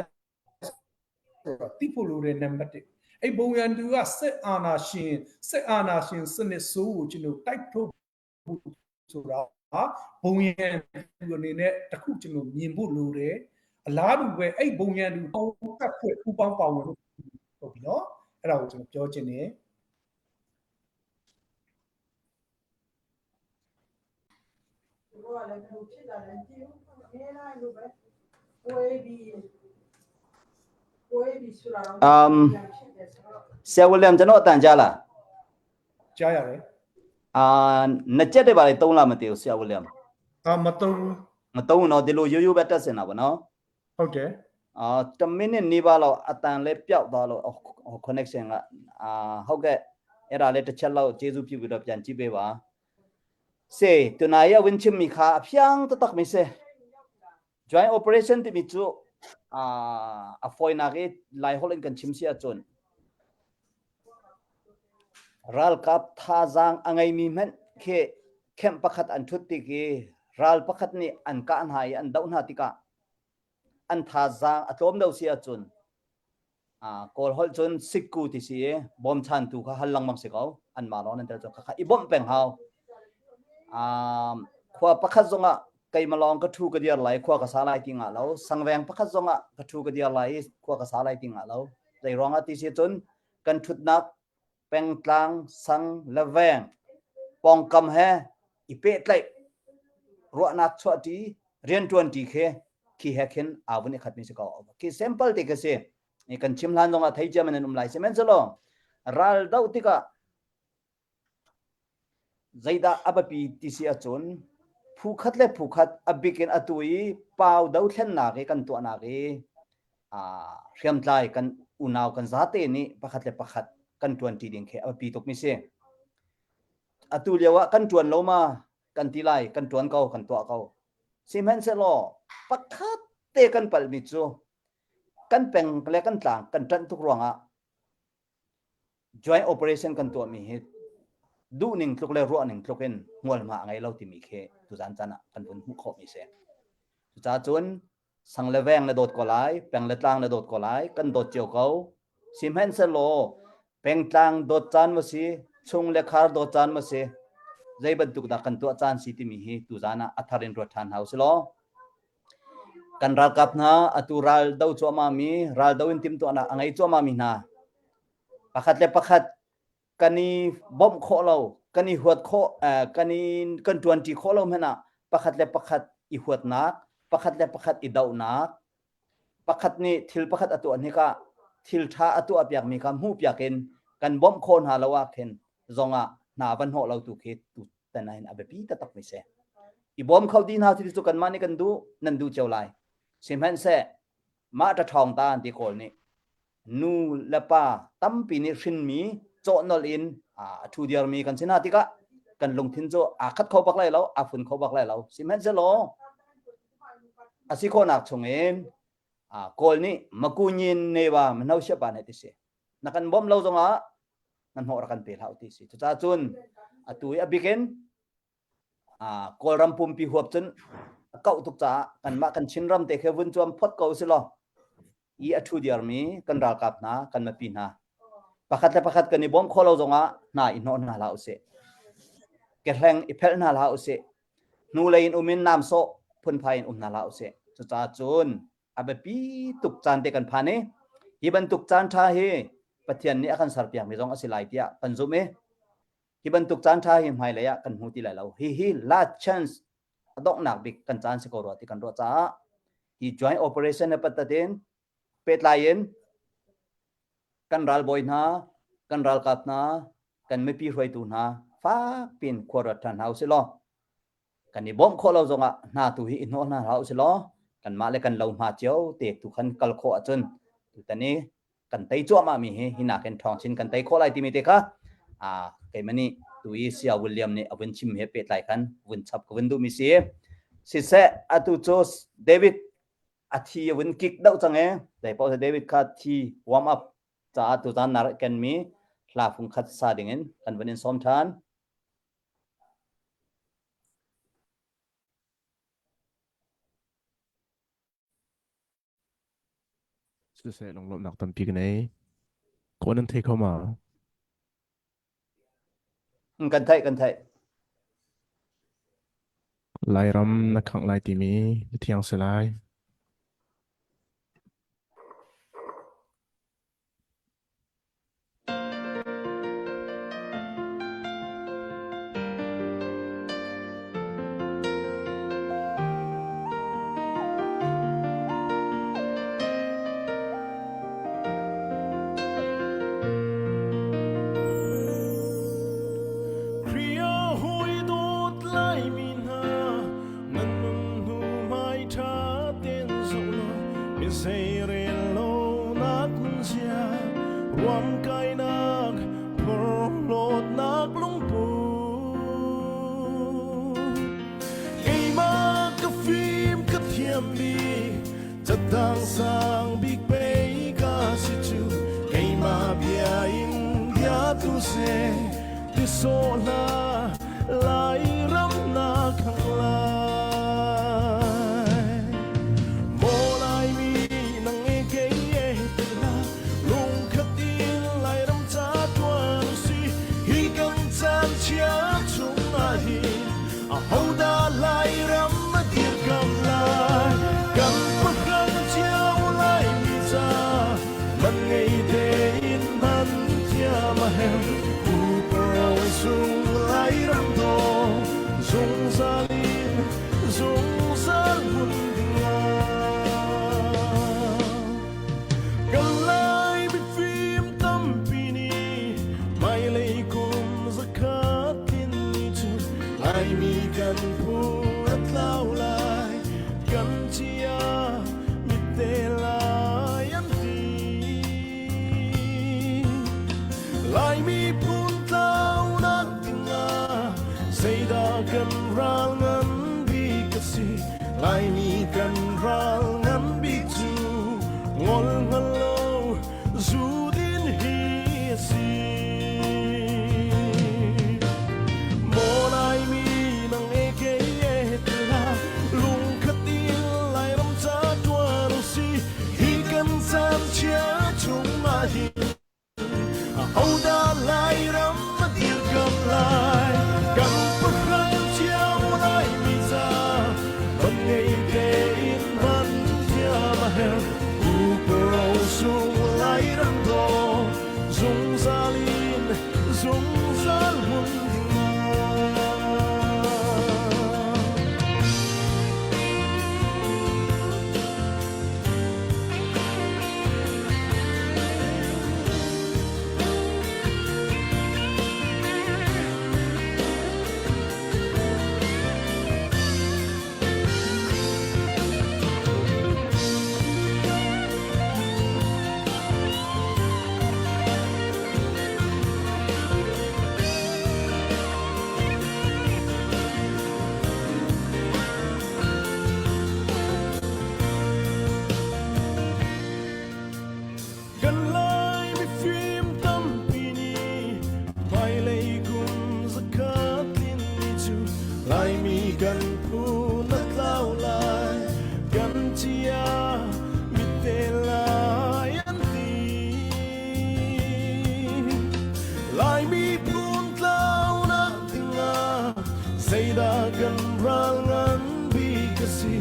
ဆိုတော့တိဖို့လိုတဲ့နံပါတ်1အဲ့ဘုံရန်သူကစစ်အာဏာရှင်စစ်အာဏာရှင်စနစ်ဆိုးကိုကျွန်တော်တိုက်ထုတ်ဖို့ဆိုတာဘုံရန်သူအနေနဲ့တခုကျွန်တော်မြင်ဖို့လိုတယ်အလားတူပဲအဲ့ဘုံရန်သူပေါင်းကပ်ဖွဲ့ပူပေါင်းပါဝင်လို့ဟုတ်ပြီနော်အဲ့ဒါကိုကျွန်တော်ပြောချင်တယ် သူတို့ကလည်းဘယ်လိုဖြစ်တာလဲကြည့်ဦးအများတိုင်းလိုပဲပွဲပြီးပွဲပြီးဆိုတာတော့ အမ် ပြန်ဖြစ်တယ်ဆိုတော့ ဆရာဝီလျံကျွန်တော်အတန်ကြားလား ကြားရတယ် အာနှစ်ချက်တည်းပါလေသုံးလားမသိဘူးဆရာဝီလျံ အာမတုံးဘူး မသုံးဘူးနော်ဒီလိုရိုးရိုးပဲတက်စင်တာပေါ့နော် ဟုတ်တယ် အာ1မိနစ်နေပါလောက်အတန်လဲပျောက်သွားလို့အော်ဟို connection ကအာဟုတ်ကဲ့အဲ့ဒါလဲတစ်ချက်လောက်ကျေးဇူးပြုပြီးတော့ပြန်ကြည့်ပေးပါစေတနာရဝင်းချင်မီခါအဖျန်းတတက်မီစေ joint operation တိမီချူအာအဖိုင်နာကေlai holin kan chim sia chun ralkap thazang a ngeimi hmanh khi camp pakhat an thut tik i ral pakhat nih an kah hna i an doh hna tikah an thazaang a tlawm deuh si ahcun Kawl holh cun sikku ti si i bawmchantu kha hal lengmang si ko anmah lawng nan tel cun khakha i bawmh peng hau. Khua pakhat zongah keimah lawng ka ṭhu ka dir lai khua ka sa lai ti ngah lo sangveng pakhat zongah ka ṭhu ka dir lai i khua ka sa lai ti ngah lo zei ruangah ti si cun kan ṭhutnak pengtlang sang le veng pawngkam he i pehtlaih ruahnak chuahṭi rianṭuanṭi khi khi he khin aa vun i khatmi si ko khi simple ti ka si kan chim hlan zongah thei cia man an um lai sihmanhsehlaw ral doh tikah zeidah a biapi ti si ahcun phu khat le phu khat a bik in atu i pau dothlennak i kan tuahnak i hriamtlai kan unau kan zate nih pakhat le pakhat kan ṭuanṭi ding khi a biapi tukmi si. Atu lio ah kan ṭuan lo ma kan ti lai, kan ṭuan ko, kan tuah ko. Sihmanhsehlaw pakhat te kan palhmi cu kan peng le kan tlang kan ṭanh tuk ruangah joint operation kan tuahmi hi duhning tluk le ruahning tluk in hmualhma a ngei lo timi khi tuzan caan ah kan vun hmuh khawhmi si. Cucaah cun sang le veng na dawt ko lai, peng le tlang na dawt ko lai, kan dawt cio ko. Sihmanhsehlaw pengtlang dawt caan maw si, chung le khar dawt caan maw si, zei bantuk dah kan tuah caan si timi hi tuzan ah a thar in ruat ṭhan hna usih law kan ralkap hna atu ral do cuahmah mi ral do in timhtuahnak a ngei cuahmah mi hna pakhat le pakhat kan i bawmh khawh lo kan i huat khawh kan i kan ṭuanṭi khawh lo hmanh ah pakhat le pakhat i huatnak pakhat le pakhat i dohnak pakhat nih thil pakhat a tuah hnik ah thil ṭha a tuah piakmi kha hmuh piak in kan bawmh khawh hna lo ah khin zongah hna van hnawh lo tu khi tu tan ah hin a biapi taktak mi si i bawm kho dih hna thil cu kanmah nih kan duh nan duh cio lai sihmanhseh mah ṭaṭhawng ta an ti kawl nih nu le pa tampi nih hrinmi cawhnolh in a ṭhu diarmi kan si hna tikah kan lungthin cu aa khat kho bak lai lo aa fun kho bak lai lo sihmanhsehlaw a si khawhnak chungin kawl nih makunyin newa mano siapa ne ti si na kan bawmh lo zongah na hnawh rak kan pe hlah ti si cucaah cun atu i a bikin Kawlram pumpi huap cun a kauh tuk caah kanmah kan Chinram te khi vun cuam phot ko si law i a ṭhu diarmi kan ralkap hna kan mipi hna pakhat le pakhat kan i bawm khawh lo zongah hna i hnawh hna hlah usih kehleng i phelh hna hlah usih hnulei in um in nam sawh phunphai in um hna hlah usih cucaah cun a biapi tuk caan te kan phan i hi bantuk caan ṭha hi Pathian nih a kan serpiakmi zong a si lai tiah kan zumh i hi bantuk caan ṭha hi hmailei ah kan hmu ti lai lo. Hihi last chance a donghnak bik kan caan si ko rua ti kan ruah caah hi joint operation he pattat in pehtlai in kan ralbawi hna, kan ralkap hna, kan mipi hruaitu hna fak pin khua ruat ṭhan hna usih law kan i bawmh khawh lo zongah hna tu hi i hnawh hna hlah usih law kanmah le kan lo hma cio te tu khan kal khawh ahcun tutan i kan tei cuahmah mi hi hi nakin ṭhawng chin kan tei khawh lai timi te kha a keimah nih tu i Sia William nih a vun chim he pehtlai khan vun chap ka vun duh mi si siseh atu cu David a thi a vun kik deuh cang e zei paoh David kha thi warm up caah tuzan na rak ken mi hla fung khat sa ding in kan vun in sawm ṭhan. Siseh lunglawmhnak tampi ka nei. Kaw nan thei kho ma? Kan theih, kan theih. Lairam na khangh lai timi na thiang si lai. Ruamkainak phorhlawtnak lungput Keimah ka fim ka thiam bik catang sang bik pei ka si cu keimah bia in bia tu seh ti sawh hlah Lairam na khang lai. Maw Laimi nang e kei e tila lungkhat in Lairam ca tuan si hi kan caan chia chung ah hin ahodah Lairam a dirkam lai kan pakhat cio Laimi ca man ngei tein hman thiam a herh Uparo sung Lairam dawh zungzal in zungzal hmun ding lai. Kan Lai mifim tampi nih hmailei kum zakhat tlin ni cu Laimi kan phu a tlau lai kan chia mitte lai an ti. Laimi phun tlaunak dingah. hin Ahodah Lairam a dirkamh lai? Kan pahrang cio Laimi ca man ngei tein hman thiam a herh. Pupa rosung Lairam dawh zungzal in zungzal hmun ding ah. Kan Lai mifim tampi nih hmailei kum zakhat tlin ni cu Laimi kan phun a tlau lai, kan chia mitte lai an ti. Laimi phun tlaunak dingah zeidah kan ral ngan bik a si?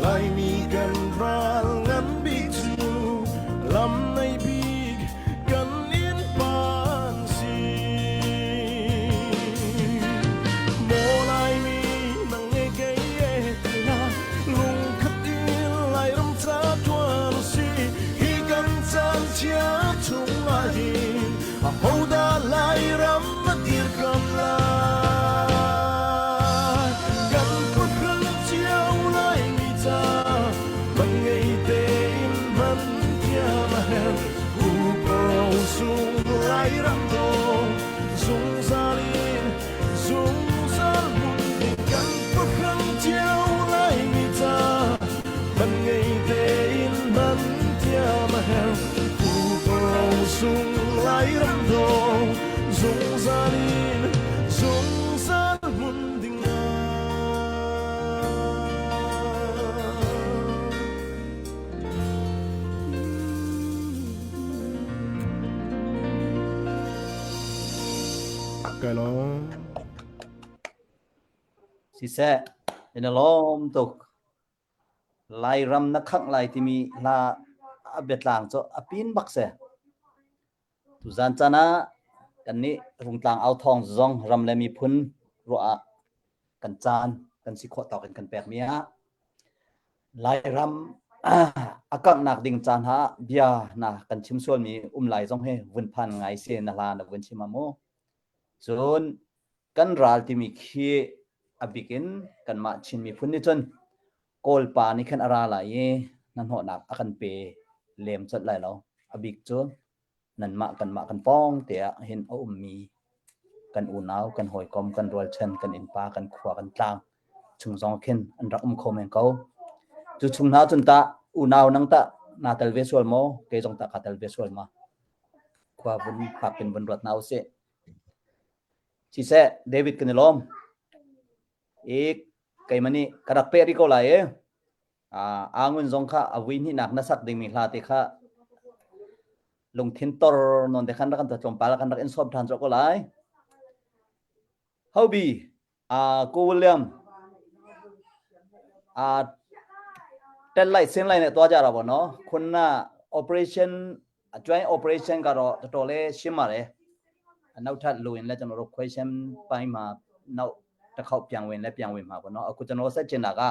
Laimi kan ral ngan bik cu lam nei bik kan innpa an si. Maw Laimi nang e kei e tiah lungkhat in Lairam ca tuan si hi kan caan chia chung ah hin ahodah Lairam a dirkamh lai? Kan pahrang cio Laimi ca man ngei tein hman thiam a herh. Pupa sung Lairam dawh zungzal in zungzal hmun ding kan pahrang cio Laimi ca man ngei tein hman thiam a herh. Pupa sung Lairam dawh zungzal in zungzal hmun ding Kai lawm. Siseh, in a lawm tuk. Lairam na khangh lai timi hla a biatlang cu a pin bak si. Tuzan caan ah kannih Rungtlang authawng zong ram le miphun ruah ah kan caan kan si khawh tawk in kan pekmi ah Lairam a kanghnak ding caan ha bia na kan chim sualmi um lai zong hi vun phan ngai si na hla na vun chim a mu. Cun kan ral timi khi a bik in kanmah Chin miphun nih cun Kawlpa nih khan a ra lai i hnahnawhnak a kan pe lem colh lai lo. A bik cu nanmah kanmah kan pawng te ah hin a ummi kan unau, kan hawikom, kan rualchan, kan innpa, kan khua, kan tlang chung zong khin an rak um kho men ko. Cu chung hna cun tah unau nang tah naa tel ve sual maw? Kei zong tah kaa tel ve sual ma? Khua vun fak in vun ruat hna usih. Siseh, David kan i lawm. I keimah nih ka rak peh rih ko lai i Angun zong kha a vui hnihnak na sak dingmi hla te kha lungthin tor non te khan rak kan tlawmpal kan rak in sawm ṭhan cawk ko lai. Hobi, Ko William, tel lai sen lai ne to ja ra bo no khun na operation joint operation ka ro to le shim are နောက်ထပ်လိုရင်လည်းကျွန်တော်တို့ question ပိုင်းမှာနောက်တစ်ခေါက်ပြန်ဝင်လည်းပြန်ဝင်မှာပေါ့နော်အခုကျွန်တော်ဆက်ချင်တာက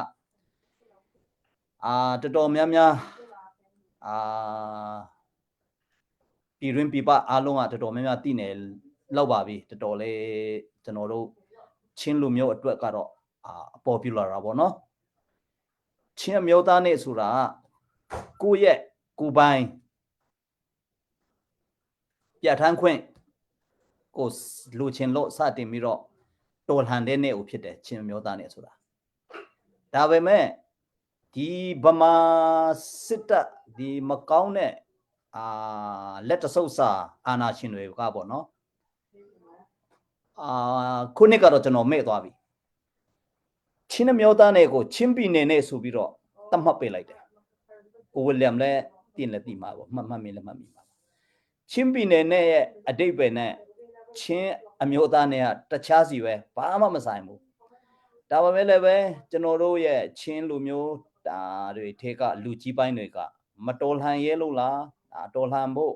အာတော်တော်များများအာပြည်တွင်းပြည်ပအားလုံးကတော်တော်များများသိနေလောက်ပါပြီတော်တော်လေးကျွန်တော်တို့ချင်းလူမျိုးအတွက်ကတော့အာအပေါ်ပြလာတာပေါ့နော်ချင်းအမျိုးသားနေ့ဆိုတာကိုယ့်ရဲ့ကိုယ်ပိုင် ပြဋ္ဌာန်းခွင့်ကိုလူချင်းလို့စတင်ပြီးတော့တော်လှန်တဲ့နေ့ကိုဖြစ်တယ်ချင်းမျိုးသားနေ့ဆိုတာဒါပေမဲ့ဒီဗမာစစ်တပ်ဒီမကောင်းတဲ့အာလက်တဆုပ်စာအာနာရှင်တွေကပေါ့နော်အာခုနှစ်ကတော့ကျွန်တော်မေ့သွားပြီ ချင်းမျိုးသားနယ်ကိုချင်းပြည်နယ်နဲ့ဆိုပြီးတော့တတ်မှတ်ပေးလိုက်တယ်ကိုဝီလျံလည်းတင်လည်းတိမှာပေါ့မှတ်မှတ်မိလည်းမှတ်မိပါ။ ချင်းပြည်နယ်နဲ့ရဲ့အတိတ်ပဲနဲ့ချင်းအမျိုးသားနဲ့ကတခြားစီပဲဘာမှမဆိုင်ဘူးဒါပေမဲ့လည်းပဲကျွန်တော်တို့ရဲ့ချင်းလူမျိုးဒါတွေထဲကလူကြီးပိုင်းတွေကမတော်လှန်ရဲလို့လားဒါတော်လှန်ဖို့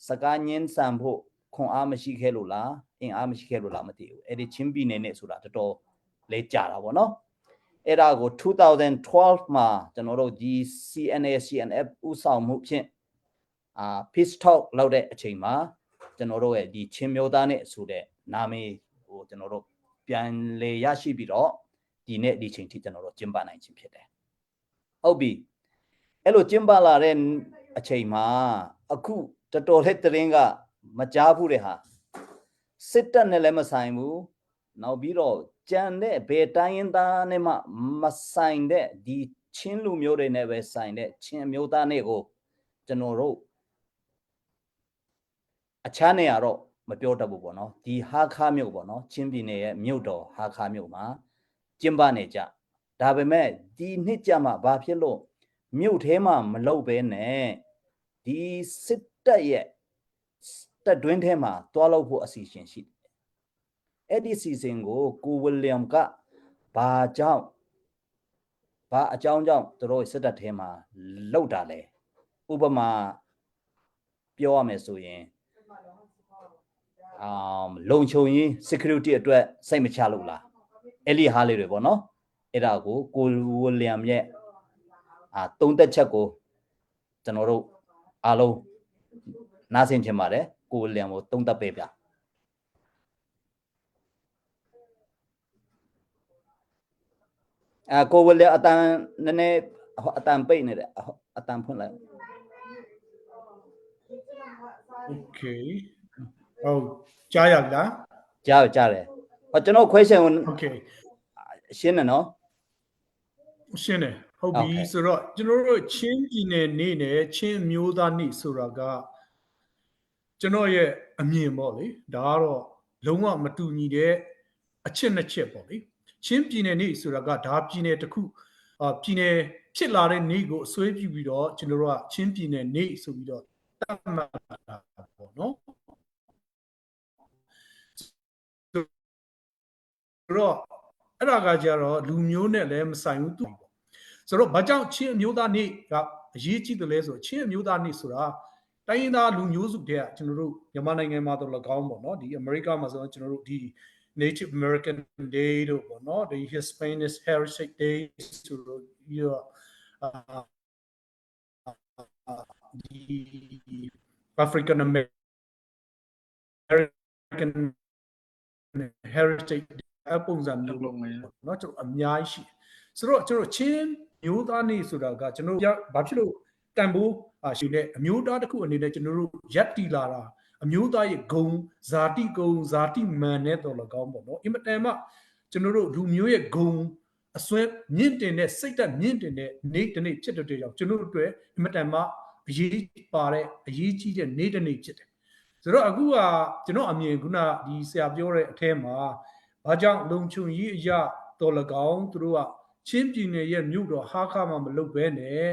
စကားညင်းဆန်ဖို့ခွန်အားမရှိခဲ့လို့လားအင်အားမရှိခဲ့လို့လားမသိဘူးအဲ့ဒီချင်းပြည်နယ်နဲ့ဆိုတာတော်တော်လေးကြာတာပေါ့နော်အဲ့ဒါကို2012မှာကျွန်တော်တို့ဒီ CNA CNF ဥဆောင်မှုဖြင့်အာ peace talk လုပ်တဲ့အချိန်မှာကျွန်တော်တို့ရဲ့ဒီချင်းမျိုးသားနဲ့ဆိုတဲ့နာမည်ဟိုကျွန်တော်တို့ပြန်လေရရှိပြီးတော့ဒီနေ့ဒီချိန်ထိကျွန်တော်တို့ကျင်းပနိုင်ခြင်းဖြစ်တယ်ဟုတ်ပြီအဲ့လိုကျင်းပလာတဲ့အချိန်မှာအခုတော်တော်လေးတရင်ကမကြားဘူးတဲ့ဟာစစ်တပ်နဲ့လည်းမဆိုင်ဘူးနောက်ပြီးတော့ကြံတဲ့ဘယ်တိုင်းရင်းသားနဲ့မှမဆိုင်တဲ့ဒီချင်းလူမျိုးတွေနဲ့ပဲဆိုင်တဲ့ချင်းအမျိုးသားနဲ့ကိုကျွန်တော်တို့အခြားနေရာတော့မပြောတတ်ဘူးပေါ့နော်ဒီဟာခါမြို့ပေါ့နော်ချင်းပြည်နယ်ရဲ့မြို့တော်ဟာခါမြို့မှာကျင်းပနေကြဒါပေမဲ့ဒီနှစ်ကြမှာဘာဖြစ်လို့မြို့ထဲမှာမလုပ်ဘဲနဲ့ဒီစစ်တပ်ရဲ့တပ်တွင်းထဲမှာတွားလို့ဖို့အစီအစဉ်ရှိတယ်အဲ့ဒီစီစဉ်ကိုကိုဝီလျံကဘာကြောင့်ဘာအကြောင်းကြောင့်သူတို့စစ်တပ်ထဲမှာလှုပ်တာလဲဥပမာပြောရမယ်ဆိုရင်အာလုံခြုံရေး security အတွက်စိတ်မချလို့လားအဲ့ဒီဟာလေးတွေပေါ့နော်အဲ့ဒါကိုကိုဝီလျံရဲ့အာသုံးသက်ချက်ကိုကျွန်တော်တို့အားလုံးနားဆင်ချင်ပါတယ်ကိုဝီလျံကိုသုံးသက်ပေးပြ အဲကိုဝီလျံအတန်နည်းနည်းအတန်ပိတ်နေတယ်အတန်ဖွင့်လိုက် Okay ဟုတ်ကြားရလား ကြားကြားတယ်ဟောကျွန်တော် question ကို Okay ရှင်းတယ်နော် ရှင်းတယ်ဟုတ်ပြီ Okay. ဆိုတော့ကျွန်တော်တို့ချင်းပြည်နယ်နေနဲ့ချင်းအမျိုးသားနေ့ဆိုတာကကျွန်တော်ရဲ့အမြင်ပေါ့လေဒါကတော့လုံးဝမတူညီတဲ့အချက်နှစ်ချက်ပေါ့လေချင်းပြည်နယ်နေ့ဆိုတာကဒါပြည်နယ်တစ်ခုအာပြည်နယ်ဖြစ်လာတဲ့နေ့ကိုအစွဲပြုပြီးတော့ကျွန်တော်တို့ကချင်းပြည်နယ်နေ့ဆိုပြီးတော့တတ်မှတ်တာပေါ့နော်ဆိုတော့အဲ့ဒါကကြတော့လူမျိုးနဲ့လည်းမဆိုင်ဘူးသူပေါ့ဆိုတော့ဘာကြောင့်ချင်းအမျိုးသားနေ့ကအရေးကြီးတယ်လဲဆိုတော့ချင်းအမျိုးသားနေ့ဆိုတာတိုင်းရင်းသားလူမျိုးစုတွေကကျွန်တော်တို့မြန်မာနိုင်ငံမှာတော့၎င်းပေါ့နော်ဒီအမေရိကမှာဆိုတော့ကျွန်တော်တို့ဒီ Native American Day တို့ပေါ့နော်ဒီ Hispanic Heritage Day ဆိုတော့ပြီးတော့အာဒီ African American Heritage အပုံစံမျိုး လုံးမယ် နော်ကျွန်တော်အများကြီးရှိတယ်ဆိုတော့ကျွန်တော်ချင်းမျိုးသားနေဆိုတာကကျွန်တော်ဘာဖြစ်လို့တန်ဖိုးရှိနေအမျိုးသားတစ်ခုအနေနဲ့ကျွန်တော်တို့ရက်တီလာတာအမျိုးသားရဲ့ဂုံဇာတိဂုံဇာတိမန်နဲ့တော်လကောင်းပေါ့နော်အင်မတန်မှကျွန်တော်တို့လူမျိုးရဲ့ဂုံအစွဲမြင့်တင်တဲ့စိတ်သက်မြင့်တင်တဲ့နေ့တစ်နေ့ဖြစ်တဲ့ကြောင့်ကျွန်တော်တို့အတွက်အင်မတန်မှအရေးပါတဲ့အရေးကြီးတဲ့နေ့တစ်နေ့ဖြစ်တယ်ဆိုတော့အခုကကျွန်တော်အမြင်ခုနဒီဆရာပြောတဲ့အထဲမှာဘာကြောင့်လုံခြုံရေးအရာတော်၎င်းသူတို့ကချင်းပြည်နယ်ရဲ့မြို့တော်ဟာခါမှာမလုပ်ဘဲနဲ့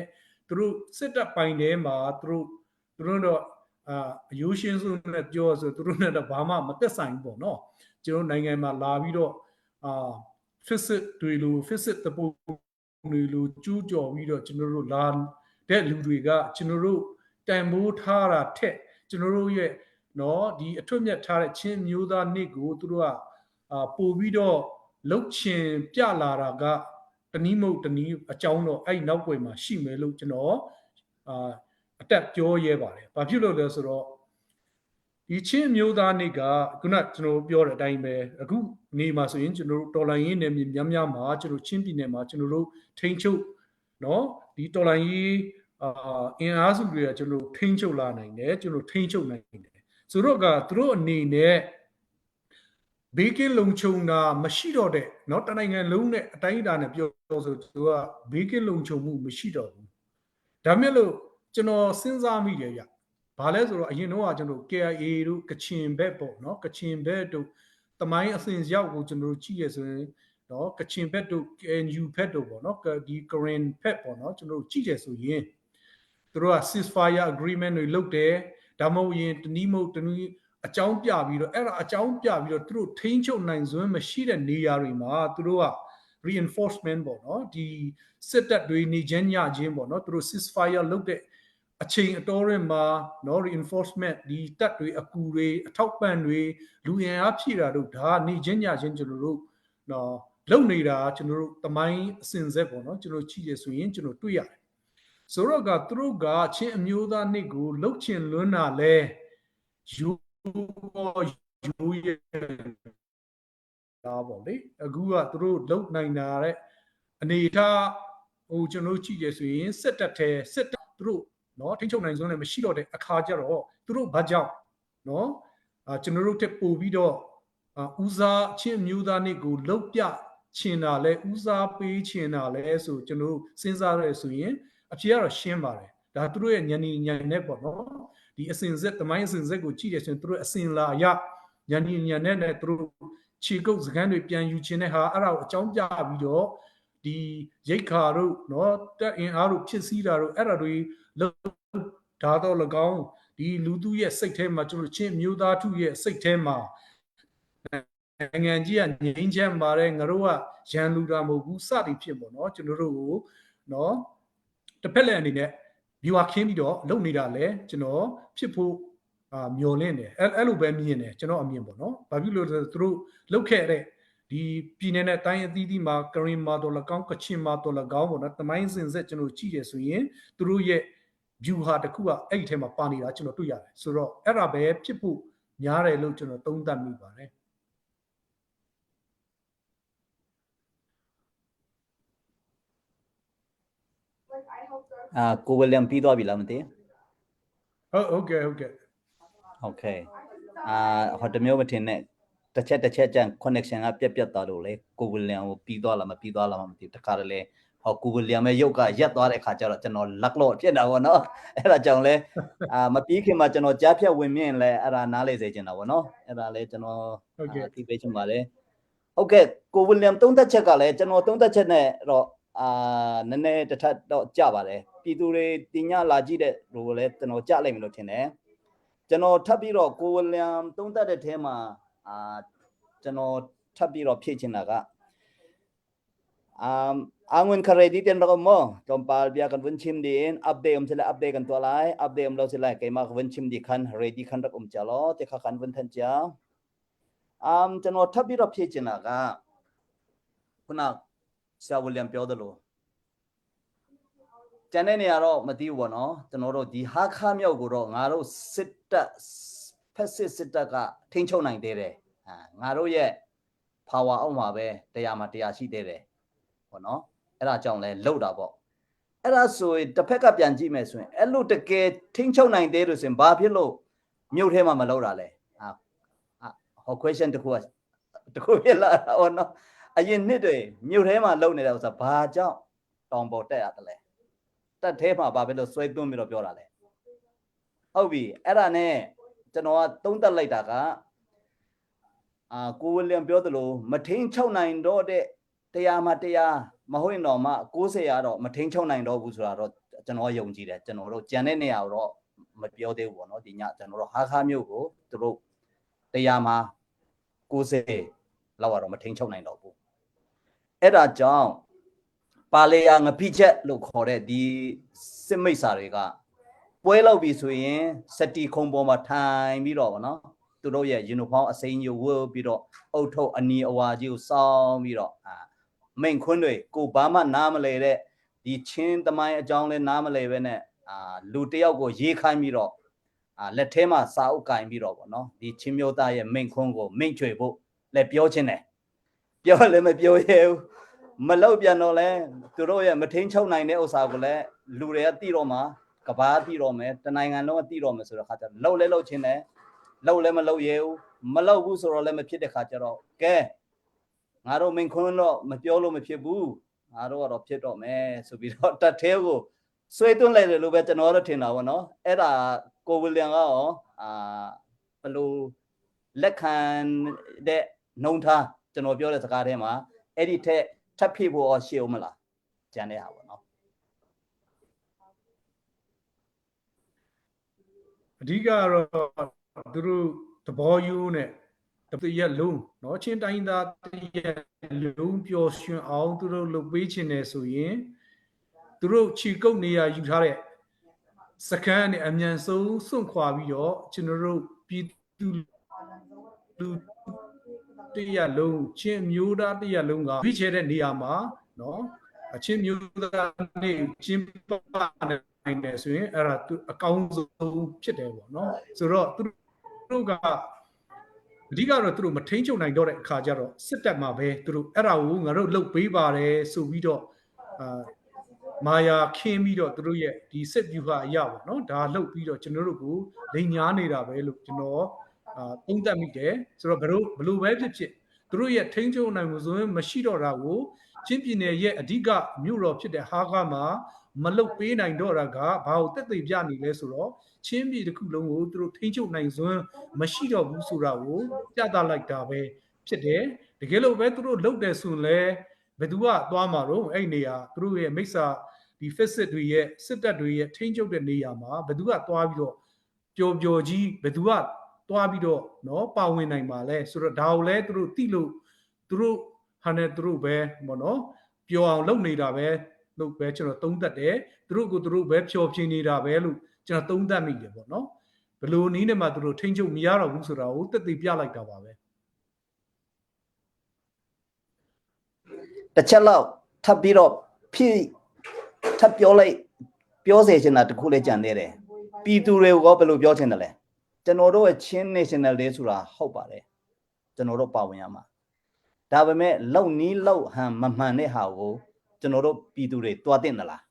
သူတို့စစ်တပ်ပိုင်ထဲမှာသူတို့သူတို့တော့အာအယိုးရှင်းဆုံးနဲ့ပြောဆိုသူတို့နဲ့တော့ဘာမှမသက်ဆိုင်ဘူးပေါ့နော်ကျွန်တော်နိုင်ငံမှာလာပြီးတော့အာ physics တွေလို physics တပုတ်တွေလိုကျူးကျော်ပြီးတော့ကျွန်တော်တို့လာတဲ့လူတွေကကျွန်တော်တို့တန်ဖိုးထားတာထက်ကျွန်တော်တို့ရဲ့နော်ဒီအထွတ်မြတ်ထားတဲ့ချင်းမျိုးသားနေ့ကိုသူတို့ကအာပို့ပြီးတော့လှုပ်ချင်ပြလာတာကတနည်းမဟုတ်တနည်းအကြောင်းတော့အဲ့နောက်ွယ်မှာရှိမယ်လို့ကျွန်တော်အာအတက်ပြောရဲပါတယ်။ဘာဖြစ်လို့လဲဆိုတော့ဒီချင်းမျိုးသားနေ့ကခုနကျွန်တော်ပြောတဲ့အတိုင်းပဲအခုနေမှာဆိုရင်ကျွန်တော်တို့တော်လိုင်းရင်းနယ်မြေများများမှာကျွန်တော်ချင်းပြည်နယ်မှာကျွန်တော်တို့ထိန်းချုပ်နော်ဒီတော်လိုင်းရေးအာအင်အားစုတွေကကျွန်တော်ထိန်းချုပ်လာနိုင်တယ်ကျွန်တော်ထိန်းချုပ်နိုင်တယ်ဆိုတော့ကသူတို့အနေနဲ့ဘေးကင်းလုံခြုံတာမရှိတော့တဲ့နော်တနိုင်ငံလုံးနဲ့အတိုင်းအတာနဲ့ပြောဆိုသူကဘေးကင်းလုံခြုံမှုမရှိတော့ဘူးဒါမြက်လို့ကျွန်တော်စဉ်းစားမိတယ်ဗျဘာလဲဆိုတော့အရင်တော့ကကျွန်တော် KIA တို့ကချင်ဘက်ပေါ့နော်ကချင်ဘက်တို့တမိုင်းအစဉ်ရောက်ကိုကျွန်တော်တို့ကြည့်ရဆိုရင်နော်ကချင်ဘက်တို့ KNU ဘက်တို့ပေါ့နော်ဒီ Karen ဘက်ပေါ့နော်ကျွန်တော်တို့ကြည့်ရဆိုရင်သူတို့က ceasefire agreement တွေလုပ်တယ်ဒါ ဒါမှမဟုတ်ရင်တနည်းမဟုတ်တနည်းအကြောင်းပြပြီးတော့အဲ့ဒါအကြောင်းပြပြီးတော့သူတို့ထိန်းချုပ်နိုင်စွမ်းမရှိတဲ့နေရာတွေမှာသူတို့က reinforcement ပေါ့နော်ဒီစစ်တပ်တွေနေချင်းညချင်းပေါ့နော်သူတို့ ceasefire လုပ်တဲ့အချိန်အတော်ရင်မှာနော် reinforcement ဒီတပ်တွေအကူတွေအထောက်ပံ့တွေလူအင်အားဖြည့်တာတို့ဒါနေချင်းညချင်းကျွန်တော်တို့နော်လုံနေတာကျွန်တော်တို့တမိုင်းအစဉ်ဆက်ပေါ့နော်ကျွန်တော်ကြည့်ရဆိုရင်ကျွန်တော်တွေ့ရတယ်ဆိုတော့ကသူတို့ကချင်းအမျိုးသားနှစ်ကိုလှုပ်ချင်လွန်းတာလဲယူယူရတာပေါ့လေအခုကသူတို့လုံနိုင်တာတဲ့အနေထားဟိုကျွန်တော်တို့ကြည့်ရဆိုရင်စစ်တပ်ထဲစစ်တပ်သူတို့နော်ထိန်းချုပ်နိုင်စွမ်းလည်းမရှိတော့တဲ့အခါကျတော့သူတို့ဘာကြောင့်နော်အာကျွန်တော်တို့တက်ပို့ပြီးတော့ဦးစားချင်းမျိုးသားနှစ်ကိုလှုပ်ပြချင်တာလဲဦးစားပေးချင်တာလဲဆိုကျွန်တော်တို့စဉ်းစားရဲဆိုရင်အဖြေကတော့ရှင်းပါတယ်ဒါသူတို့ရဲ့ညဏီညံနဲ့ပေါ့နော်ဒီအစဉ်ဆက်တမိုင်းအစဉ်ဆက်ကိုကြည့်ရဆိုရင်သူတို့အစဉ်လာရညဏီညံနဲ့နဲ့သူတို့ခြေကုပ်စကန်းတွေပြန်ယူခြင်းတဲ့ဟာအဲ့ဒါကိုအကြောင်းပြပြီးတော့ဒီရိတ်ခါတို့နော်တက်အင်အားတို့ဖြစ်စည်းတာတို့အဲ့ဒါတွေလုပ်ဒါတော့၎င်းဒီလူသူရဲ့စိတ်ထဲမှာကျွန်တော်ချင်းမျိုးသားထုရဲ့စိတ်ထဲမှာနိုင်ငံကြီးကငြိမ်းချမ်းပါတယ်ငါတို့ကရန်လူတာမဟုတ်ဘူးစသည်ဖြစ်ပေါ့နော်ကျွန်တော်တို့ကိုနော်တစ်ဖက်လည်းအနေနဲ့ viewer ခင်းပြီးတော့လုပ်နေတာလဲကျွန်တော်ဖြစ်ဖို့အာမျော်လင့်တယ်အဲ့အဲ့လိုပဲမြင်တယ်ကျွန်တော်အမြင်ပေါ့နော်ဘာဖြစ်လို့လဲဆိုတော့သူတို့လုပ်ခဲ့တဲ့ဒီပြည်နယ်နဲ့တိုင်းအသီးသီးမှာကရင်မာတော်လကောင်းကချင်မာတော်လကောင်းပေါ့နော်တမိုင်းစင်ဆက်ကျွန်တော်ကြည့်ရဆိုရင်သူတို့ရဲ့ view ဟာတစ်ခုကအဲ့ဒီထဲမှာပါနေတာကျွန်တော်တွေ့ရတယ်ဆိုတော့အဲ့ဒါပဲဖြစ်ဖို့များတယ်လို့ကျွန်တော်သုံးသပ်မိပါတယ် အာကိုဝီလျံပြီးသွားပြီလားမသိ ဟုတ်ဟုတ်ကဲ့ဟုတ်ကဲ့ Okay အာဟိုတမျိုးမထင်နဲ့တစ်ချက်တစ်ချက်ကြံ connection ကပြက်ပြက်သွားလို့လေကိုဝီလျံကိုပြီးသွားလားမပြီးသွားလားမသိဘူးတခါတလေဟောကိုဝီလျံရဲ့ရုပ်ကရက်သွားတဲ့ခါကျတော့ကျွန်တော်လက်လို့ဖြစ်တာပေါ့နော်အဲ့ဒါကြောင့်လဲအာမပြီးခင်မှာကျွန်တော်ကြားဖြတ်ဝင်မြင်လဲအဲ့ဒါနားလေစေချင်တာပေါ့နော်အဲ့ဒါလဲကျွန်တော် ဟုတ်ကဲ့ အသိပေးချင်ပါတယ်ဟုတ်ကဲ့ကိုဝီလျံသုံးသက်ချက်ကလည်းကျွန်တော်သုံးသက်ချက်နဲ့တော့အာနည်းနည်းတစ်ထပ်တော့ကြပါတယ်ပြည်သူတွေတင်ညလာကြည့်တဲ့လူကိုလည်းကျွန်တော်ကြလိုက်မယ်လို့ထင်တယ်ကျွန်တော်ထပ်ပြီးတော့ကိုဝီလျံသုံးသက်တဲ့ထဲမှာအာကျွန်တော်ထပ်ပြီးတော့ဖြည့်ချင်တာကအာအငွင်ခရေဒီတန်တော့မောတုံပါလ်ပြကန်ဝန်ချင်းဒီင် update အုံစလာ update ကန်တော်လိုက် update အုံလို့စလာကေမဝန်ချင်းဒီခန် ready ခန်ရက်အုံချလောတေခကန်ဝန်ထန်ချာ အမ်ကျွန်တော်ထပ်ပြီးတော့ဖြည့်ချင်တာကခုနဆရာဝီလျံပြောသလိုကျန်တဲ့နေရာတော့မသိဘူးပေါ့နော်ကျွန်တော်တို့ဒီဟာခါမြောက်ကိုတော့ငါတို့စစ်တပ်ဖက်စစ်စစ်တပ်ကထိန်းချုပ်နိုင်သေးတယ်အာငါတို့ရဲ့ power အောက်မှာပဲတရားမှာတရားရှိသေးတယ်ပေါ့နော်အဲ့ဒါကြောင့်လဲလှုပ်တာပေါ့အဲ့ဒါဆိုရင်တစ်ဖက်ကပြန်ကြည့်မယ်ဆိုရင်အဲ့လိုတကယ်ထိန်းချုပ်နိုင်သေးလို့ဆိုရင်ဘာဖြစ်လို့မြို့ထဲမှာမလှုပ်တာလဲအာ ဟော question တခုကတခုဖြစ်လာတာဟောနော်အရင်နှစ်တွေမြို့ထဲမှာလုံနေတဲ့ဥစ္စာဘာကြောင့်တောင်ပေါ်တက်ရတယ်လဲတက်ထဲမှာဘာဖြစ်လို့ဆွဲသွင်းပြီးတော့ပြောတာလဲဟုတ်ပြီအဲ့ဒါနဲ့ကျွန်တော်ကသုံးသက်လိုက်တာကအာကိုဝီလျံပြောသလိုမထင်းချုပ်နိုင်တော့တဲ့တရားမှာတရားမဟုတ်ရင်တော့မှ60ရတော့မထင်းချုပ်နိုင်တော့ဘူးဆိုတာတော့ကျွန်တော်ယုံကြည်တယ်ကျွန်တော်တို့ကြံတဲ့နေရာကိုတော့မပြောသေးဘူးပေါ့နော်ဒီညကျွန်တော်တို့ဟာခါမျိုးကိုသူတို့တရားမှာ60လောက်ကတော့မထိန်ချုပ်နိုင်တော့ဘူးအဲ့ဒါကြောင့်ပါလေယာငပိချက်လို့ခေါ်တဲ့ဒီစစ်မိတ်စာတွေကပွဲလောက်ပြီဆိုရင်စတီခုံပေါ်မှာထိုင်ပြီးတော့ဗောနော်သူတို့ရဲ့ယူနီဖောင်းအစိမ်းကြီးဝတ်ပြီးတော့အုတ်ထုတ်အနီအဝါကြီးကိုစောင်းပြီးတော့အာမိန်ခွန်းတွေကိုဘာမှနားမလဲတဲ့ဒီချင်းသမိုင်းအကြောင်းလဲနားမလဲပဲနဲ့အာလူတယောက်ကိုရေးခိုင်းပြီးတော့ အာလက်ထဲမှာစာအုပ်ကင်ပြီးတော့ဗောနော်ဒီချင်းမျိုးသားရဲ့မိန်ခွန်းကိုမိန်ချွေဖို့လည်းပြောချင်းတယ်ပြောလည်းမပြောရဲဘူးမလောက်ပြန်တော့လဲသူတို့ရဲ့မထင်းချုပ်နိုင်တဲ့ဥစ္စာကိုလည်းလူတွေကတိတော့မှာကဘာတိတော့မယ်တနိုင်ငံလုံးကတိတော့မယ်ဆိုတော့ခါကျတော့လှုပ်လဲလှုပ်ချင်းတယ်လှုပ်လဲမလှုပ်ရဲဘူးမလှုပ်ဘူးဆိုတော့လည်းမဖြစ်တဲ့ခါကျတော့ကဲငါတို့မိန်ခွန်းတော့မပြောလို့မဖြစ်ဘူးငါတို့ကတော့ဖြစ်တော့မယ်ဆိုပြီးတော့တတ်သေးကိုဆွေးသွင်းလိုက်တယ်လို့ပဲကျွန်တော်တို့ထင်တာပေါ့နော်အဲ့ဒါကိုဝီလျံကရောအာဘယ်လိုလက်ခံတဲ့နှုံထားကျွန်တော်ပြောတဲ့စကားထဲမှာအဲ့ဒီထက်ထပ်ဖြစ်ဖို့ရောရှိအောင်မလားကြံတဲ့ဟာပေါ့နော် ဟ အဓိကကတော့သူတို့သဘောယူနဲ့တရက်လုံးနော်ချင်းတိုင်းသားတရက်လုံးပျော်ရွှင်အောင်သူတို့လုပ်ပေးခြင်းတယ်ဆိုရင်သူတို့ခြေကုပ်နေရယူထားတဲ့စခန်းနဲ့အမြန်ဆုံးစွန့်ခွာပြီးတော့ကျွန်တော်တို့ပြည်သူလူတရက်လုံးချင်းမျိုးသားတရက်လုံးကပြီးချဲတဲ့နေရာမှာနော်အချင်းမျိုးသားနေချင်းပနိုင်တယ်ဆိုရင်အဲ့ဒါသူအကောင်းဆုံးဖြစ်တယ်ပေါ့နော်ဆိုတော့သူတို့ကအဓိကတော့သူတို့မထိန်ချုပ်နိုင်တော့တဲ့အခါကျတော့စစ်တပ်မှာပဲသူတို့အဲ့ဒါကိုငါတို့လှုပ်ပေးပါတယ်ဆိုပြီးတော့အာမာယာခင်းပြီးတော့သူတို့ရဲ့ဒီစစ်ဗျူဟာအရာပေါ့နော်ဒါလှုပ်ပြီးတော့ကျွန်တော်တို့ကိုလိန်ညားနေတာပဲလို့ကျွန်တော်အာသုံးသပ်မိတယ်ဆိုတော့ဘလို့ဘလို့ပဲဖြစ်ဖြစ်သူတို့ရဲ့ထိန်းချုပ်နိုင်မှုဆိုရင်မရှိတော့တာကိုချင်းပြည်နယ်ရဲ့အဓိကမြို့တော်ဖြစ်တဲ့ဟာခါမှာမလုတ်ပေးနိုင်တော့တာကဘာကိုတက်သိပြနေလဲဆိုတော့ချင်းပြည်တစ်ခုလုံးကိုသူတို့ထိန်းချုပ်နိုင်စွမ်းမရှိတော့ဘူးဆိုတာကိုပြသလိုက်တာပဲဖြစ်တယ်တကယ်လို့ပဲသူတို့လုတ်တယ်ဆိုရင်လည်းဘယ်သူကသွားမှာတော့အဲ့နေရာသူတို့ရဲ့မိစ္ဆာဒီ physics တွေရဲ့စစ်တပ်တွေရဲ့ထိန်းချုပ်တဲ့နေရာမှာဘယ်သူကသွားပြီးတော့ပျော်ပျော်ကြီးဘယ်သူကသွားပြီးတော့နော်ပါဝင်နိုင်ပါလဲဆိုတော့ဒါကိုလည်းသူတို့တိလို့သူတို့ဟာနဲ့သူတို့ပဲပေါ့နော်ပျော်အောင်လုပ်နေတာပဲလို့ပဲကျွန်တော်သုံးသပ်တယ်သူတို့ကိုသူတို့ပဲဖြော်ပြနေတာပဲလို့ကျွန်တော်သုံးသပ်မိတယ်ပေါ့နော်ဘလို့နီးနဲ့မှသူတို့ထိန်းချုပ်မရတော့ဘူးဆိုတာကိုတက်သိပြလိုက်တာပါပဲ တစ်ချက်လောက်ထပ်ပြီးတော့ဖြည့်ထပ်ပြောလိုက်ပြောစေချင်တာတခုလည်းကြံသေးတယ်ပြည်သူတွေကိုဘယ်လိုပြောချင်တယ်လဲကျွန်တော်တို့ရဲ့ချင်း national day ဆိုတာဟုတ်ပါတယ်ကျွန်တော်တို့ပါဝင်ရမှာဒါပေမဲ့လုံနီးလုံဟန်မမှန်တဲ့ဟာကိုကျွန်တော်တို့ပြည်သူတွေတွားတင်သလား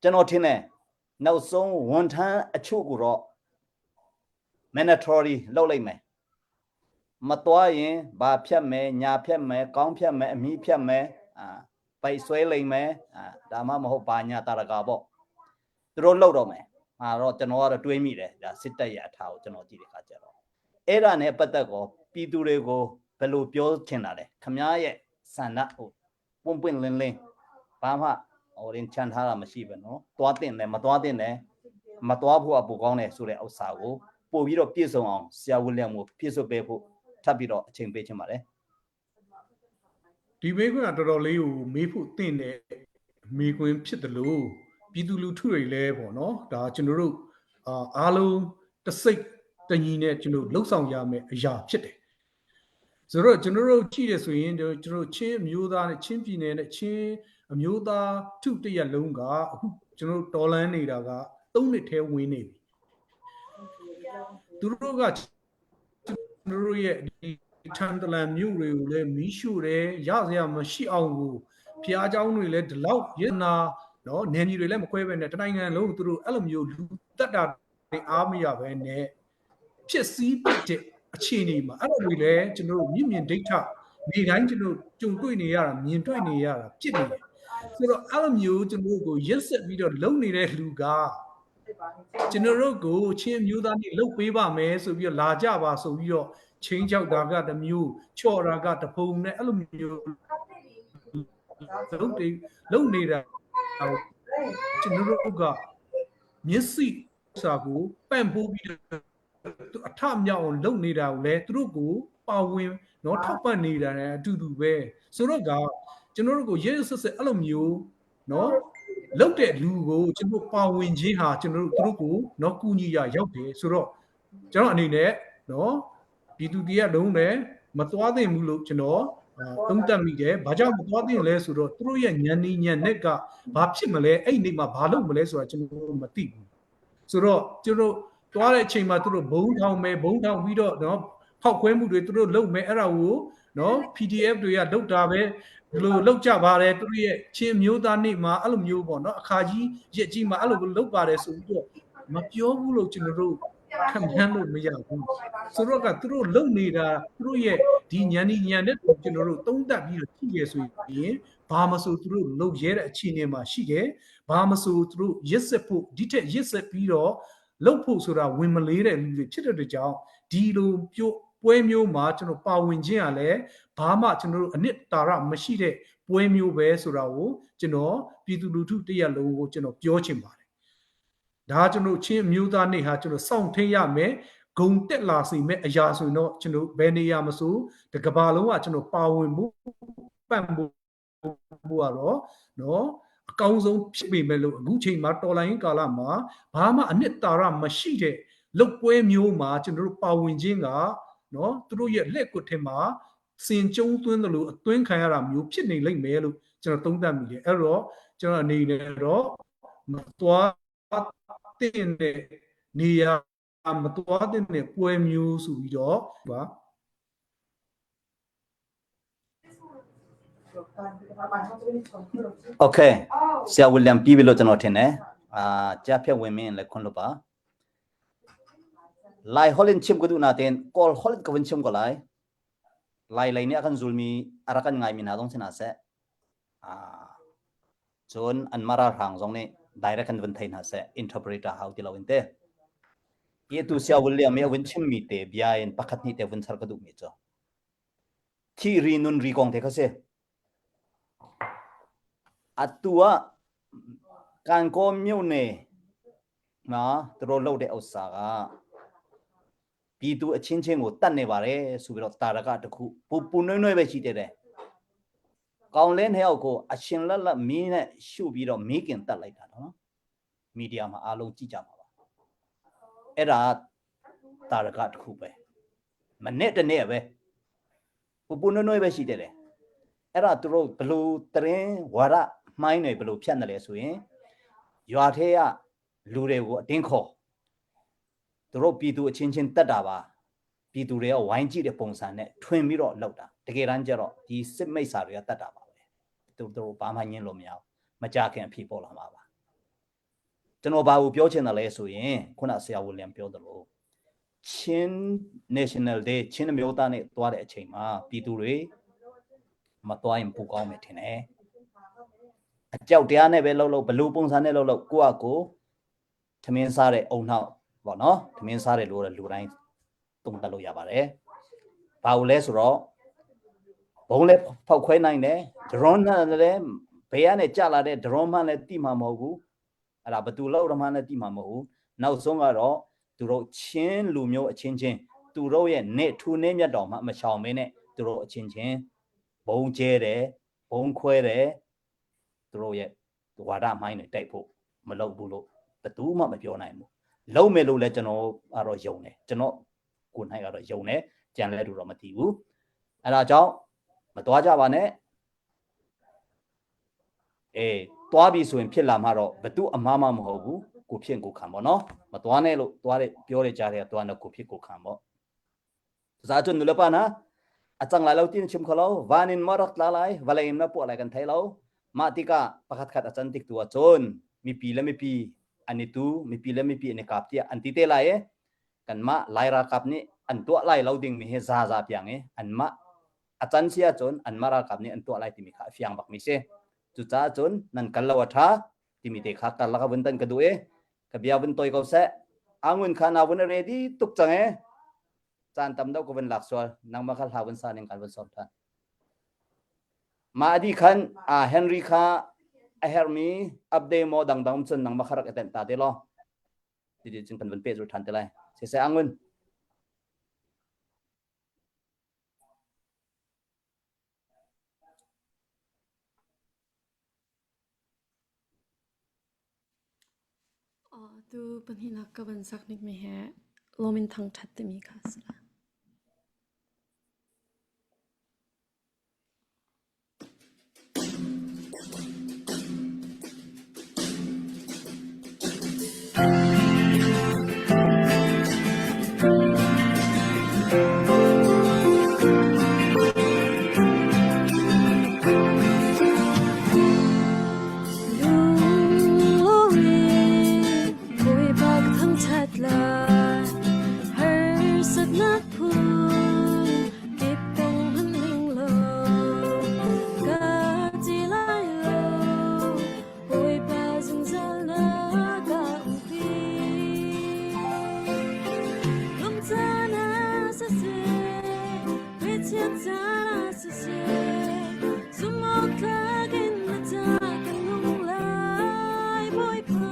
ကျွန်တော်ထင်တယ်နောက်ဆုံးဝန်ထမ်းအချို့ကိုတော့ mandatory လုပ်လိုက်မယ်မသွားရင်ဘာဖြတ်မယ်ညာဖြတ်မယ်ကောင်းဖြတ်မယ်အမီးဖြတ်မယ်အာပိုက်ဆွဲလိမ့်မယ်အာဒါမှမဟုတ်ဘာညာတာရကာပေါ့သူတို့လှုပ်တော့မယ်ဟာတော့ကျွန်တော်ကတော့တွေးမိတယ်ဒါစစ်တပ်ရဲ့အထားကိုကျွန်တော်ကြည့်တဲ့ခါကျတော့အဲ့ဒါနဲ့ပတ်သက်ကောပြည်သူတွေကိုဘယ်လိုပြောချင်တာလဲခမားရဲ့ဆန္ဒဟိုပွန့်ပွန့်လင်းလင်းဘာမှဟိုရင်ချန်ထားတာမရှိပဲနော်သွားတင်တယ်မသွားတင်တယ်မသွားဖို့အပူကောင်းတယ်ဆိုတဲ့ဥစ္စာကိုပို့ပြီးတော့ပြည့်စုံအောင်ဆရာဝီလျံကိုပြည့်စုံပေးဖို့ထပ်ပြီးတော့အချိန်ပေးချင်ပါတယ် ဒီမေးခွန်းကတော်တော်လေးကိုမေးဖို့တင့်တဲ့မေးခွန်းဖြစ်တယ်လို့ပြည်သူလူထုတွေလည်းပေါ့နော်ဒါကျွန်တော်တို့အာအားလုံးတစိတ်တညီနဲ့ကျွန်တော်လှုပ်ဆောင်ရမယ့်အရာဖြစ်တယ်ဆိုတော့ကျွန်တော်တို့ကြည့်ရဆိုရင်ကျွန်တော်တို့ချင်းအမျိုးသားနဲ့ချင်းပြည်နယ်နဲ့ချင်းအမျိုးသားထုတရက်လုံးကအခုကျွန်တော်တို့တော်လန်းနေတာက၃နှစ်ထဲဝင်နေပြီသူတို့ကကျွန်တော်တို့ရဲ့ဒီထန်တလန်မြို့တွေကိုလည်းမီးရှို့တယ်ရစရာမရှိအောင်ကိုဖျားเจ้าတွေလည်းဒီလောက်ရနာနော်နယ်မြေတွေလည်းမခွဲပဲနဲ့တနိုင်ငံလုံးသူတို့အဲ့လိုမျိုးလူတက်တာတွေအားမရပဲနဲ့ဖြစ်စည်းပစ်တဲ့အခြေအနေမှာအဲ့လိုတွေလည်းကျွန်တော်တို့မြင့်မြင့်ဒိဋ္ဌနေတိုင်းကျွန်တော်ကြုံတွေ့နေရတာမြင်တွေ့နေရတာဖြစ်နေတယ်ဆိုတော့အဲ့လိုမျိုးကျွန်တော်တို့ကိုရက်ဆက်ပြီးတော့လုံနေတဲ့လူကကျွန်တော်တို့ကိုချင်းမျိုးသားနေလှုပ်ပေးပါမယ်ဆိုပြီးတော့လာကြပါဆိုပြီးတော့ချင်းချောက်တာကတစ်မျိုးချော့တာကတစ်ဖုံနဲ့အဲ့လိုမျိုးလုံတွေလုံနေတာကျွန်တော်တို့ကမျက်စိစာကိုပန့်ပိုးပြီးတော့အထမြောက်အောင်လုံနေတာကိုလည်းသူတို့ကိုပါဝင်နော်ထောက်ပံ့နေတာလည်းအတူတူပဲဆိုတော့ကကျွန်တော်တို့ကိုရဲဆက်ဆက်အဲ့လိုမျိုးနော်လုတ်တဲ့လူကိုကျွန်တော်ပါဝင်ခြင်းဟာကျွန်တော်တို့သူတို့ကိုနော်ကူညီရရောက်တယ်ဆိုတော့ကျွန်တော်အနေနဲ့နော်ပြည်သူတရားလုံးနဲ့မသွားသင့်ဘူးလို့ကျွန်တော်သုံးသပ်မိတယ်။ဘာကြောင့်မသွားသင့်လဲဆိုတော့သူတို့ရဲ့ညံနေညံနဲ့ကဘာဖြစ်မလဲအဲ့ဒီနေ့မှာဘာလုပ်မလဲဆိုတာကျွန်တော်တို့မသိဘူး။ဆိုတော့ကျွန်တော်သွားတဲ့အချိန်မှာသူတို့ဘုံထောင်မယ်ဘုံထောင်ပြီးတော့နော်ဖောက်ခွဲမှုတွေသူတို့လုပ်မယ်အဲ့ဒါကိုနော် PDF တွေကလုတ်တာပဲဒီလိုလုတ်ကြပါတယ်သူတို့ရဲ့ချင်းမျိုးသားနေ့မှာအဲ့လိုမျိုးပေါ့နော်အခါကြီးရက်ကြီးမှာအဲ့လိုလုတ်ပါတယ်ဆိုပြီးတော့မပြောဘူးလို့ကျွန်တော်တို့ခံမှန်းလို့မရဘူးဆိုတော့ကသူတို့လုံနေတာသူတို့ရဲ့ဒီညံဒီညံတဲ့ကျွန်တော်တို့သုံးသပ်ပြီးတော့ကြည့်ရဆိုရင်ဘာမဆိုသူတို့လုံရဲတဲ့အခြေအနေမှာရှိတယ်ဘာမဆိုသူတို့ရစ်စစ်ဖို့ဒီထက်ရစ်စစ်ပြီးတော့လုတ်ဖို့ဆိုတာဝင်မလေးတဲ့လူတွေဖြစ်တဲ့ကြောင့်ဒီလိုပြို့ပွဲမျိုးမှာကျွန်တော်ပါဝင်ခြင်းကလည်းဘာမှကျွန်တော်တို့အနှစ်သာရမရှိတဲ့ပွဲမျိုးပဲဆိုတာကိုကျွန်တော်ပြည်သူလူထုတရက်လုံးကိုကျွန်တော်ပြောချင်ပါတယ်။ ဒါကျွန်တော်ချင်းအမျိုးသားနေ့ဟာကျွန်တော်စောင့်ထိန်ရမယ်ဂုံတက်လာစေမယ်အရာဆိုရင်တော့ကျွန်တော်ဘယ်နေရာမဆိုတကဘာလုံးကကျွန်တော်ပါဝင်မှုပံ့ပိုးမှုကတော့နော်အကောင်းဆုံးဖြစ်ပေမဲ့လို့အခုချိန်မှာတော်လိုင်းကာလမှာဘာမှအနှစ်သာရမရှိတဲ့လုတ်ပွဲမျိုးမှာကျွန်တော်တို့ပါဝင်ခြင်းကနော်သူတို့ရဲ့လက်ကွက်ထဲမှာစင်ကျုံသွင်းတယ်လို့အသွင်းခံရတာမျိုးဖြစ်နေလိမ့်မယ်လို့ကျွန်တော်သုံးသပ်မိတယ်အဲ့တော့ကျွန်တော်အနေနဲ့တော့မသွားတဲ့နေရာမသွားတဲ့ပွဲမျိုးဆိုပြီးတော့ပါ Okay ဆရာဝီလျံပြီးပြီလို့ကျွန်တော်ထင်တယ်အာကြားဖြတ်ဝင်မင်းလည်းခွန်လို့ပါ Lai holin chim ko du na ten kol holin ka vun chim ko lai lai lei nih a kan zulmi a rak kan ngaimi hna zong si hna seh ah cun an mara hrang zong nih direct kan vun thei hna seh interpreter hau ti lo in te hi tu sia William i a vun chimmi te bia in pakhat hnih te vun char ka duhmi cu thi ri nun ri kong te kha si atu ah kan ko myo ne na tro loတဲ့ဥစ္စာက ပြည်သူအချင်းချင်းကိုတတ်နေပါတယ်ဆိုပြီးတော့တာရကတခုပူပူနွေ့နွေ့ပဲရှိသေးတယ်။ကောင်းလင်းနှစ်ယောက်ကိုအရှင်လက်လက်မင်းနဲ့ရှုပြီးတော့မီးကင်တတ်လိုက်တာနော်။မီဒီယာမှာအားလုံးကြည့်ကြမှာပါ။အဲ့ဒါတာရကတခုပဲ။မနဲ့တနေ့ပဲပူပူနွေ့နွေ့ပဲရှိသေးတယ်။အဲ့ဒါသူတို့ဘလို့တရင်ဝါရမှိုင်းတွေဘလို့ဖြတ်တယ်လဲဆိုရင်ရွာထဲကလူတွေကိုအတင်းခေါ် သူတို့ပြည်သူအချင်းချင်းတက်တာပါပြည်သူတွေကဝိုင်းကြည့်တဲ့ပုံစံနဲ့ထွင်ပြီးတော့လောက်တာတကယ်တမ်းကျတော့ဒီစစ်မိတ်စာတွေကတက်တာပါပဲသူတို့ဘာမှညင်းလို့မရဘူးမကြခင်အဖြစ်ပေါ်လာမှာပါကျွန်တော်ဘာကိုပြောချင်တယ်လဲဆိုရင်ခုနဆရာဝီလျံပြောသလိုချင်း National Day ချင်းမျိုးသားနဲ့တွားတဲ့အချိန်မှာပြည်သူတွေမတွားရင်ပိုကောင်းမယ်ထင်တယ်အကြောက်တရားနဲ့ပဲလှုပ်လှုပ်ဘလူပုံစံနဲ့လှုပ်လှုပ်ကိုယ့်အကို ထမင်းစားတဲ့အုံနောက်ပေါ့နော်ထမင်းစားတယ်လို့လူတိုင်းသုံးသပ်လို့ရပါတယ်။ဘာလို့လဲဆိုတော့ဘုံလဲဖောက်ခွဲနိုင်တယ် drone နဲ့လည်းဘယ်ကနေကြလာတဲ့ drone မှလည်းတိမှာမဟုတ်ဘူး။အဲ့ဒါဘသူလောက်မှလည်းတိမှာမဟုတ်ဘူး။နောက်ဆုံးကတော့သူတို့ချင်းလူမျိုးအချင်းချင်းသူတို့ရဲ့နေထူနေမြတ်တော်မှမချောင်မင်းနဲ့သူတို့အချင်းချင်းဘုံကျဲတယ်ဘုံခွဲတယ်သူတို့ရဲ့ဝါဒမိုင်းတွေတိုက်ဖို့မလုပ်ဘူးလို့ ဘယ်သူမှမပြောနိုင်ဘူးလုံးမယ်လို့လည်းကျွန်တော်ကတော့ယုံတယ်ကျွန်တော်ကိုယ်နိုင်ကတော့ယုံတယ်ကြံလဲတူတော့မသိဘူးအဲဒါကြောင့်မသွားကြပါနဲ့အေးသွားပြီဆိုရင်ဖြစ်လာမှတော့ဘသူအမှားမှမဟုတ်ဘူးကိုဖြစ်ကိုခံပေါ့နော်မသွားနဲ့လို့သွားတဲ့ပြောတဲ့ကြားတဲ့သွားတော့ကိုဖြစ်ကိုခံပေါ့ဇာကျွန်းနုလပနာအချံလာလို့တင်းချင်ခလောဝါနင်မရတ်လာလိုက်ဝလိုင်နပွာလိုက်ကန်ထိုင်လောမာတိကပခတ်ခတ်အချန်တိကတူအချွန်းမိပီလမိပီ an i tu mipi le mipi an i kap tiah an ti te lai i kanmah Lai ralkap nih an tuah lai lo dingmi hi zaza piang i anmah a can si ahcun anmah ralkap nih an tuah lai timi kha a fiang bakmi si. Cucaah cun nan kal lo a ṭha timi te kha karlak ah vun tan ka duh i ka bia vun toi ko seh. Angun kha na vun a ready tuk cang i caan tam deuh ka vun lak sual nangmah kha hla vun sa ning kan vun sawm ṭhan. Mah a dih khan Henry kha a herhmi update maw dangdang um cun nangmah kha rak i tenh ta te law ti cun kan vun pehzulh ṭhan te lai. Siseh Angun. Tu pahnihnak ka van sak nik mi he lawm in thangṭhat timi kha a si lai. Bawipa ka thangṭhat lai, harsatnak phun kip tong hmanhning law, ka ti lai lo, Bawipa zungzal na ka umpi. Lungcaan ah siseh, ngaihchiat caan ah siseh, zumhawktlak in na ca kan nung lai, Bawipa.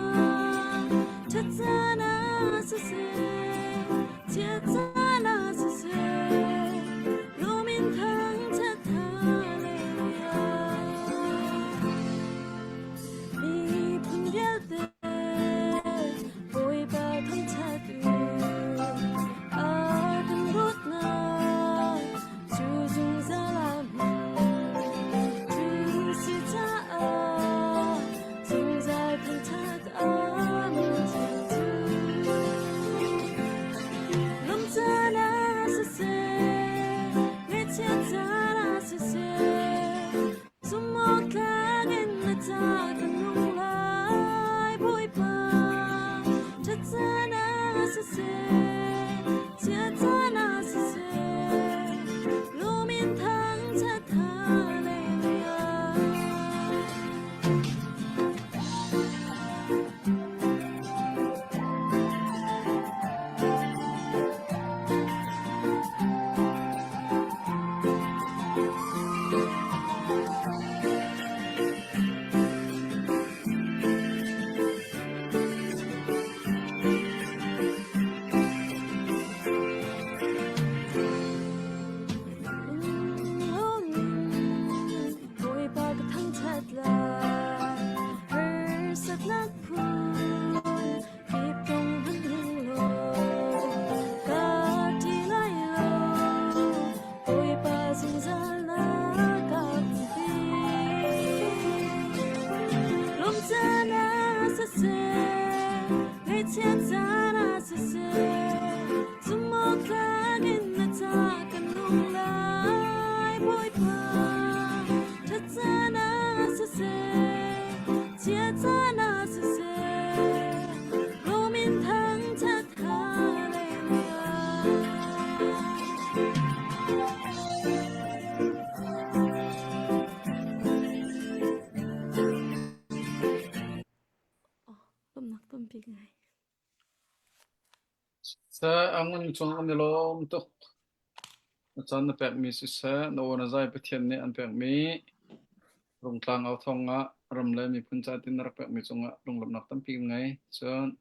Seh a ngun cung an i lawm tuk. Na caan na pekmi siseh, na aw na zai Pathian nih an pekmi Rungtlang au thawng ah ram le miphun ca tin na rak pekmi cungah lunglawmhnak tampi kan ngei. Cun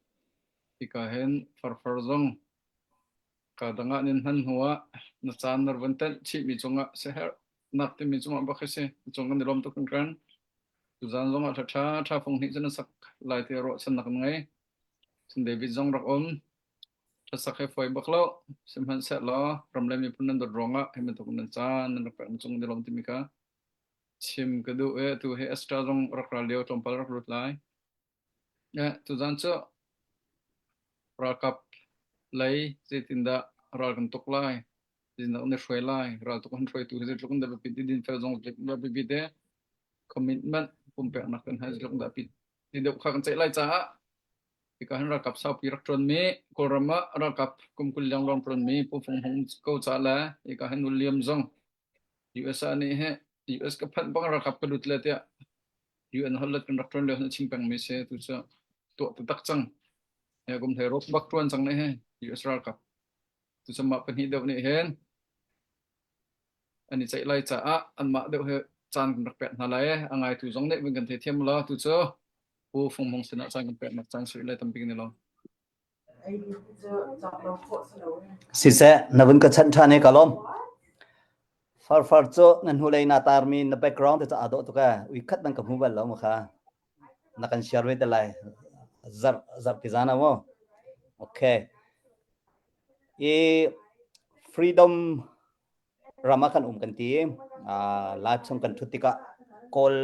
hika hin farfar zong ka dang ah nin hman hnu ah na caan na van tenh chihmi cungah siaherhnak timi cungah bak hi si. Cung kan i lawm tuk hringhran. Tuzaan zong ah ṭha ṭha ṭha fung hnih cu na sak lai ti ruahchannak kan ngei. Cun David zong rak um. Hlasak hi fawi bak lo. Sihmanhsehlaw ram le miphun nan dawt ruangah hi bantuk nan caan nan rak pek na cung i lawm timi kha chim ka duh i atu hi Esther zong rak ral lio tlawmpal rak lut lai. Eh, tuzaan cu ralkap lei zeitindah ral kan tuk lai, zeitindah kan i hruai lai, raltuk kan hruaitu hi zeitluk in dah biapit i dinfel zong zeitluk biapit i commitment pumpeknak kan hai zeitluk in dah biapit ti deuh kha kan ceih lai caah Hika hin ralkap saupi rak ṭuanmi, Kawlram ah ralkap kum 20 lengluang ṭuanmi Pu Fung Hung ko ca le hika hin William zong USA nih hi US ka phanh bang ralkap ka lut le tiah UN holh kan rak ṭuan lio hin a chim pengmi si tu cu tuah taktak cang. He kum hlei ruk bak ṭuan cang nih hi US ralkap. Tu cu mah pahnih deuh nih hin an i ceih lai caah anmah deuh hi caan kan rak pek hna lai. A ngaitu zong nih vun kan theithiam la tu cu Pu Fung Hmung sinah caan kan peknak caan sui le tampi kan i lawm. Siseh, na vun ka chanh ṭhan i ka lawm. Farfar cu na hnulei na tarmi na background te cu aa dawh tuk ee. Ui khat nan ka hmu bal lo ma kha. Na kan share ve te lai. Zarh zarh ti zan ah mu. Okay. I freedom ram ah kan um kan ti. Live chung kan ṭhut tikah Kawl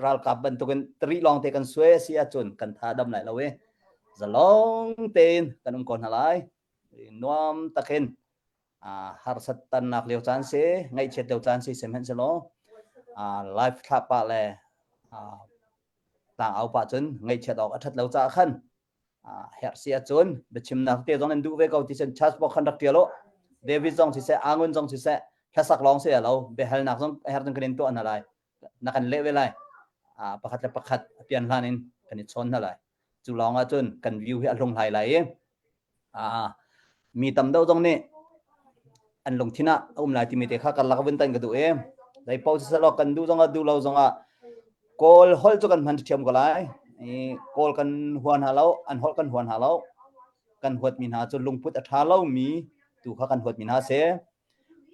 ralkap bantukin tari lawng te kan suai a si ahcun kan tha dam lai lo i zalong tein kan um ko hna lai. Nuam takin harsat tannak lio caan si, ngaihchiat lio caan si sihmanhsehlaw live thlah pah le tlang au pah cun ngaihchiat awk a ṭhat lo caah khan herh si ahcun biachimnak te zong nan duh ve ko ti cun chat box khan rak ṭial u. David zong siseh, Angun zong siseh, hlasak lawng si lo, biahalnak zong a herh cun kan in tuah hna lai. Na kan leh ve lai. Pakhat le pakhat a pian hlan in kan i chawn hna lai. Cu lawng ahcun kan view hi a hlung hlai lai i mi tam deuh zong nih an lungthin ah a um lai timi te kha karlak vun tan ka duh i zei paoh siselaw kan duh zongah duh lo zongah Kawl holh cu kan hman ṭhiam ko lai. I Kawl kan hua hna lo, an holh kan hua hna lo. Kan huatmi hna cu lungput a ṭha lomi tu kha kan huatmi hna si.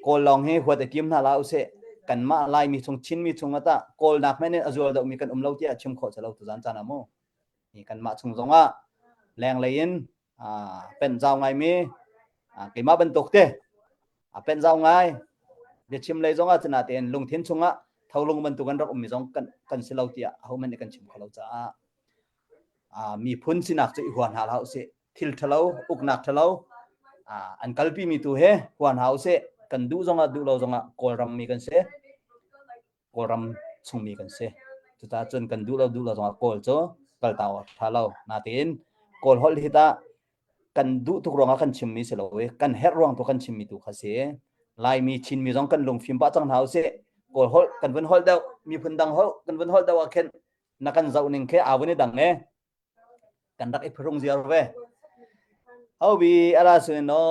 Kawl lawng hi huat i tim hna hlah usih. Kanmah Laimi chung Chinmi chung ah tah Kawl nak hmanh in a zual deuhmi kan um lo tiah chim khawh si lo tuzaan caan ah mu. Hi kanmah chung zongah lenglei in pen zau ngaimi keimah bantuk te pen zau ngai biachim lei zongah cun tein lungthin chungah tholung bantuk an rak ummi zong kan kan si lo tiah ahohmanh nih kan chim kho lo caah miphun sinak cu i hua hna hlah usih thil ṭhalo uknak ṭhalo an kalpi mi tu he hua hna usih kan duh zongah duh lo zongah kawlram mi kan si Kawlram chungmi kan si. Cucaah cun kan duh lo duh lo zongah Kawl cu kalta awk a ṭha lo. Natein Kawl holh hi tah kan duh tuk ruangah kan chimmi si lo i kan herh ruang tu kan chimmi tu kha si. Laimi Chinmi zong kan lungfim pah cang hna usih. Kawl holh kan vun holh deuh, miphun dang holh kan vun holh deuh ah khin na kan zoh ning khi aa vun i dang e. Kan rak i phrung ziar ve. Hobi ara suin no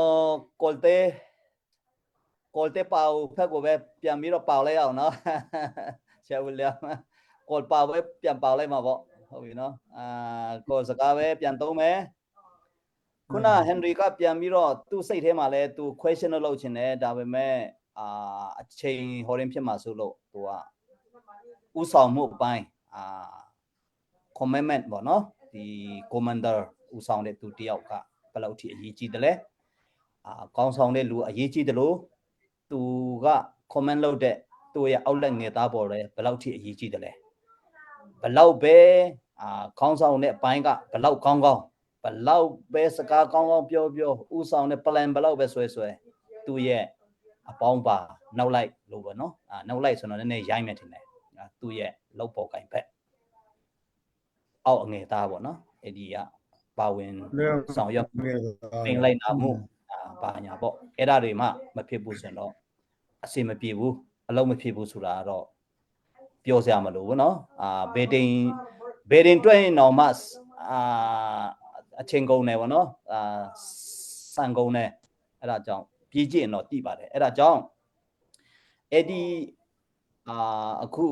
Kawlte Kawlte pau phe ko ve piang mi ro pau lai au no. Chia William. Kawl pau ve piang pau lai ma bo. Hobi no. Ah Kawl saka ve piang to me.ခုန Henry ကပြန်ပြီးတော့သူ့စိတ်ထဲမှာလဲသူ question လုပ်ချင်တယ်ဒါပေမဲ့အာအချိန်ဟိုရင်ဖြစ်မှာဆိုလို့သူကဥဆောင်မှုအပိုင်းအာ commitment ပေါ့နော်ဒီ commander ဦးဆောင်တဲ့သူတယောက်ကဘယ်လောက်ထိအရေးကြီးတယ်လဲအာကောင်းဆောင်တဲ့လူအရေးကြီးတယ်လို့သူက comment လုပ်တဲ့သူ့ရဲ့အောက်လက်ငယ်သားပေါ်လဲဘယ်လောက်ထိအရေးကြီးတယ်လဲဘယ်လောက်ပဲအာခေါင်းဆောင်တဲ့အပိုင်းကဘယ်လောက်ကောင်းကောင်းဘယ်လောက်ပဲစကားကောင်းကောင်းပြောပြောဥဆောင်တဲ့ plan ဘယ်လောက်ပဲဆွဲဆွဲသူ့ရဲ့အပေါင်းပါနောက်လိုက်လို့ပေါ့နော်အာနောက်လိုက်ဆိုတော့နည်းနည်းရိုင်းမယ်ထင်တယ်သူ့ရဲ့လောက်ပေါ်ကင်ဖက် အောက်အငယ်သားပေါ့နော်အဲ့ဒီကပါဝင်ဆောင်ရွက်ပင်လိုက်နာမှုပါညာပေါ့အဲ့ဒါတွေမှမဖြစ်ဘူးဆိုတော့အစင်မပြေဘူးအလုံးမဖြစ်ဘူးဆိုတာကတော့ပြောစရာမလိုဘူးနော်အာဘေတင်ဘေတင်တွေ့ရင်တော့မှအာအချိန်ကုန်တယ်ပေါ့နော်အာစ စံကုန်တယ်အဲ့ဒါကြောင့်ပြေးကြည့်ရင်တော့တိပါတယ်အဲ့ဒါကြောင့်အဲ့ဒီအာအခု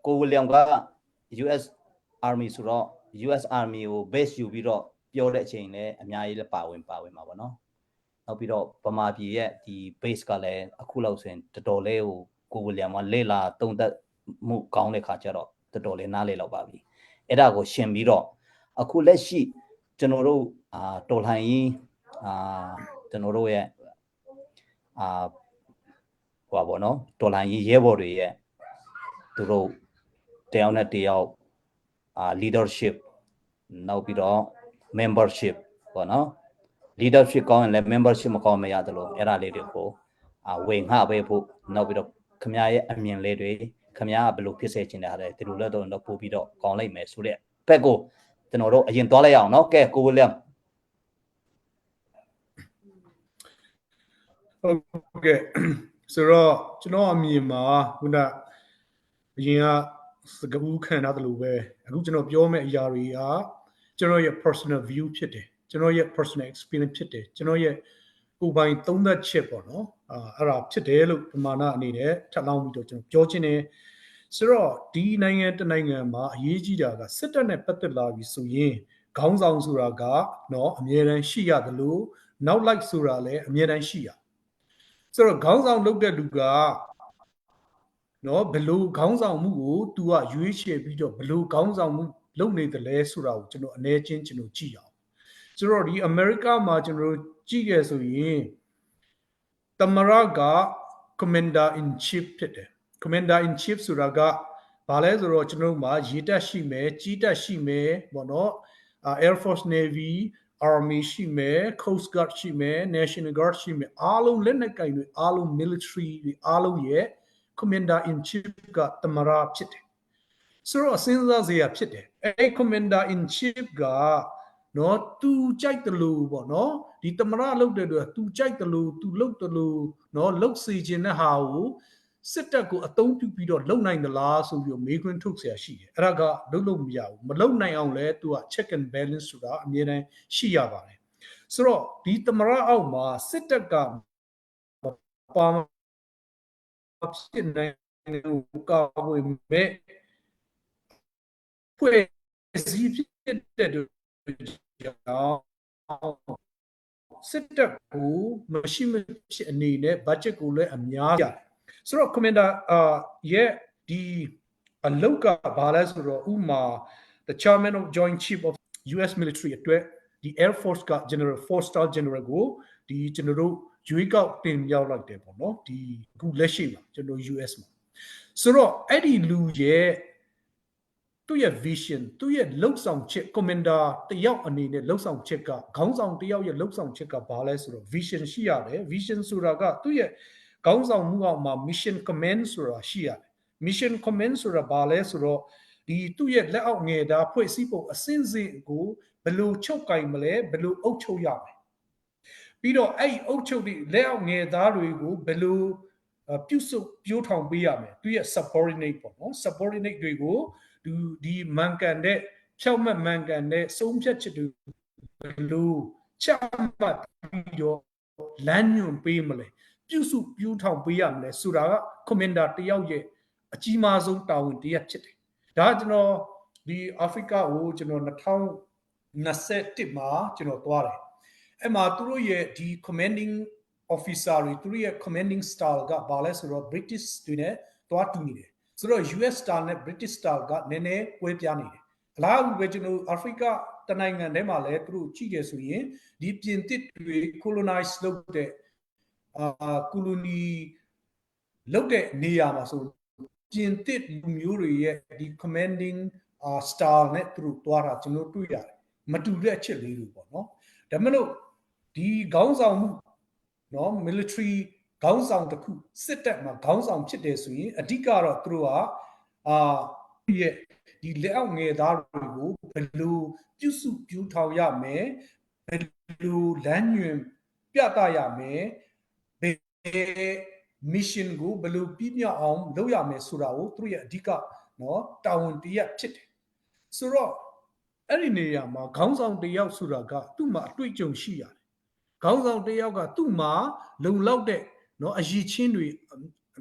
ကိုဝီလျံက US Army ဆိုတော့ US Army ကို base ယူပြီးတော့ပြောတဲ့အချိန်လည်းအများကြီးလည်းပါဝင်ပါဝင်မှာပေါ့နော်နောက်ပြီးတော့ဗမာပြည်ရဲ့ဒီ base ကလည်းအခုလောက်ဆိုရင်တော်တော်လေးကိုကိုဝီလျံကလေလာတုံးသက်မှုကောင်းတဲ့ခါကျတော့တော်တော်လေးနားလေလောက်ပါပြီအဲ့ဒါကိုရှင်းပြီးတော့အခုလက်ရှိကျွန်တော်တို့အာတော်လှန်ရေးအာကျွန်တော်တို့ရဲ့အာဟိုပါဘောနော်တော်လှန်ရေးရဲဘော်တွေရဲ့သူတို့တယောက်နဲ့တယောက်အာ leadership နောက်ပြီးတော့ membership ပေါ့နော် leadership ကောင်းရင်လည်း membership မကောင်းမရတယ်လို့အဲ့ဒါလေးတွေကိုအာဝင်ငှပေးဖို့နောက်ပြီးတော့ခမရဲ့အမြင်လေးတွေခမကဘယ်လိုဖြစ်စေချင်တဲ့ဟာတွေဒီလိုလဲတော့ပို့ပြီးတော့ကောင်းလိုက်မယ်ဆိုတဲ့ဘက်ကိုကျွန်တော်တို့အရင်သွားလိုက်အောင်နော်ကဲကိုဝီလျံ ဟုတ်ကဲ့ဆိုတော့ကျွန်တော်အမြင်မှာခုနအရင်ကစကားဦးခံထားသလိုပဲအခုကျွန်တော်ပြောမယ့်အရာတွေကကျွန်တော်ရဲ့ personal view ဖြစ်တယ်ကျွန်တော်ရဲ့ personal experience ဖြစ်တယ်ကျွန်တော်ရဲ့ကိုယ်ပိုင်သုံးသပ်ချက်ပေါ့နော်အာအဲ့ဒါဖြစ်တယ်လို့ပမာဏအနေနဲ့ထပ်လောင်းပြီးတော့ကျွန်တော်ပြောချင်တယ်ဆိုတော့ဒီနိုင်ငံတနိုင်ငံမှာအရေးကြီးတာကစစ်တပ်နဲ့ပတ်သက်လာပြီဆိုရင်ခေါင်းဆောင်ဆိုတာကနော်အမြဲတမ်းရှိရတယ်လို့နောက်လိုက်ဆိုတာလည်းအမြဲတမ်းရှိရဆိုတော့ခေါင်းဆောင်လုပ်တဲ့လူကနော်ဘလို့ခေါင်းဆောင်မှုကို तू ကရွေးချယ်ပြီးတော့ဘလို့ခေါင်းဆောင်မှုလုပ်နေတယ်လဲဆိုတာကိုကျွန်တော်အနေချင်းကျွန်တော်ကြည့်အောင်ဆိုတော့ဒီအမေရိကမှာကျွန်တော်ကြည့်ခဲ့ဆိုရင်သမရက commander in chief ဖြစ်တယ် commander in chief ဆိုတာကဘာလဲဆိုတော့ကျွန်တော်တို့မှာရေတပ်ရှိမယ်ကြီးတပ်ရှိမယ်ပေါ့နော် Air Force Navy Army ရှိမယ် Coast Guard ရှိမယ် National Guard ရှိမယ်အားလုံးလက်နက်ကိုင်တွေအားလုံး military တွေအားလုံးရဲ့ commander in chief ကသမရဖြစ်တယ်ဆိုတော့စဉ်းစားစရာဖြစ်တယ်အဲ့ commander in chief ကနော်သူကြိုက်တယ်လို့ပေါ့နော်ဒီသမရလုပ်တဲ့သူကသူကြိုက်တယ်လို့သူလုပ်တယ်လို့နော်လုပ်စီခြင်းတဲ့ဟာကိုစစ်တပ်ကိုအသုံးပြုပြီးတော့လုံနိုင်သလားဆိုပြီးမေးခွန်းထုတ်เสียရှိတယ်အဲ့ဒါကလုပ်လို့မရဘူးမလုပ်နိုင်အောင်လဲသူက check and balance ဆိုတာအမြဲတမ်းရှိရပါတယ်ဆိုတော့ဒီသမရအောက်မှာစစ်တပ်ကပါမဖြစ်နိုင်ကာဝေမဲ့ဖွဲ့စည်းဖြစ်တဲ့ကြောင့်စစ်တပ်ကိုမရှိမဖြစ်အနေနဲ့ budget ကိုလည်းအများကြီးဆိုတော့ commander အာရဲ့ဒီအလုတ်ကဘာလဲဆိုတော့ဥမာ the chairman of joint chief of US military အတွက်ဒီ Air Force က general four star general ကိုဒီကျွန်တော်တို့ရွေးကောက်တင်မြှောက်လိုက်တယ်ပေါ့နော်ဒီအခုလက်ရှိမှာကျွန်တော် US မှာဆိုတော့အဲ့ဒီလူရဲ့သူ့ရဲ့ vision သူ့ရဲ့လှုပ်ဆောင်ချက် commander တယောက်အနေနဲ့လှုပ်ဆောင်ချက်ကခေါင်းဆောင်တယောက်ရဲ့လှုပ်ဆောင်ချက်ကဘာလဲဆိုတော့ vision ရှိရတယ် vision ဆိုတာကသူ့ရဲ့ခေါင်းဆောင်မှုအောက်မှာ mission command ဆိုတာရှိရတယ် mission command ဆိုတာဘာလဲဆိုတော့ဒီသူ့ရဲ့လက်အောက်ငယ်သားဖွဲ့စည်းပုံအစဉ်စဉ်ကိုဘယ်လိုချုပ်ကင်မလဲဘယ်လိုအုပ်ချုပ်ရမလဲပြီးတော့အဲ့ဒီအုပ်ချုပ်တဲ့လက်အောက်ငယ်သားတွေကိုဘယ်လိုပြုစုပြိုးထောင်ပေးရမယ်သူရဲ့ subordinate ပေါ့နော် subordinate တွေကိုဒီဒီမှန်ကန်တဲ့ဖြောက်မှတ်မှန်ကန်တဲ့ဆုံးဖြတ်ချက်တွေဘယ်လိုချမှတ်ပြီးတော့လမ်းညွှန်ပေးမလဲပြုစုပြိုးထောင်ပေးရမလဲဆိုတာက commander တယောက်ရဲ့အကြီးမားဆုံးတာဝန်တရပ်ဖြစ်တယ်ဒါကျွန်တော်ဒီအာဖရိကကိုကျွန်တော်2021မှာကျွန်တော်သွားတယ်အဲ့မှာသူတို့ရဲ့ဒီ commanding officer တွေသူတို့ရဲ့ commanding style ကဘာလဲဆိုတော့ British တွေနဲ့သွားတူနေတယ်ဆိုတော့ US style နဲ့ British style ကနည်းနည်းကွဲပြားနေတယ်အလားတူပဲကျွန်တော်အာဖရိကတနိုင်ငံထဲမှာလည်းသူတို့ကြည့်တယ်ဆိုရင်ဒီပြင်သစ်တွေ colonize လုပ်တဲ့အာ colony လုပ်တဲ့နေရာမှာဆိုပြင်သစ်လူမျိုးတွေရဲ့ဒီ commanding style နဲ့သူတို့သွားတာကျွန်တော်တွေ့ရတယ်မတူတဲ့အချက်လေးတွေပေါ့နော်ဒါမှမဟုတ်ဒီခေါင်းဆောင်မှုနော် military ခေါင်းဆောင်တစ်ခုစစ်တပ်မှာခေါင်းဆောင်ဖြစ်တယ်ဆိုရင်အဓိကတော့သူတို့ကအာရဲ့ဒီလက်အောက်ငယ်သားတွေကိုဘယ်လိုပြုစုပြူထောင်ရမယ်ဘယ်လိုလမ်းညွှန်ပြသရမယ်ဘယ် mission ကိုဘယ်လိုပြည့်မြောက်အောင်လုပ်ရမယ်ဆိုတာကိုသူတို့ရဲ့အဓိကနော်တာဝန်တရပ်ဖြစ်တယ်ဆိုတော့ အဲ့ဒီနေရာမှာခေါင်းဆောင်တယောက်ဆိုတာကသူ့မှာအတွေ့အကြုံရှိရတယ်ခေါင်းဆောင်တယောက်ကသူ့မှာလုံလောက်တဲ့နော်အရည်ချင်းတွေ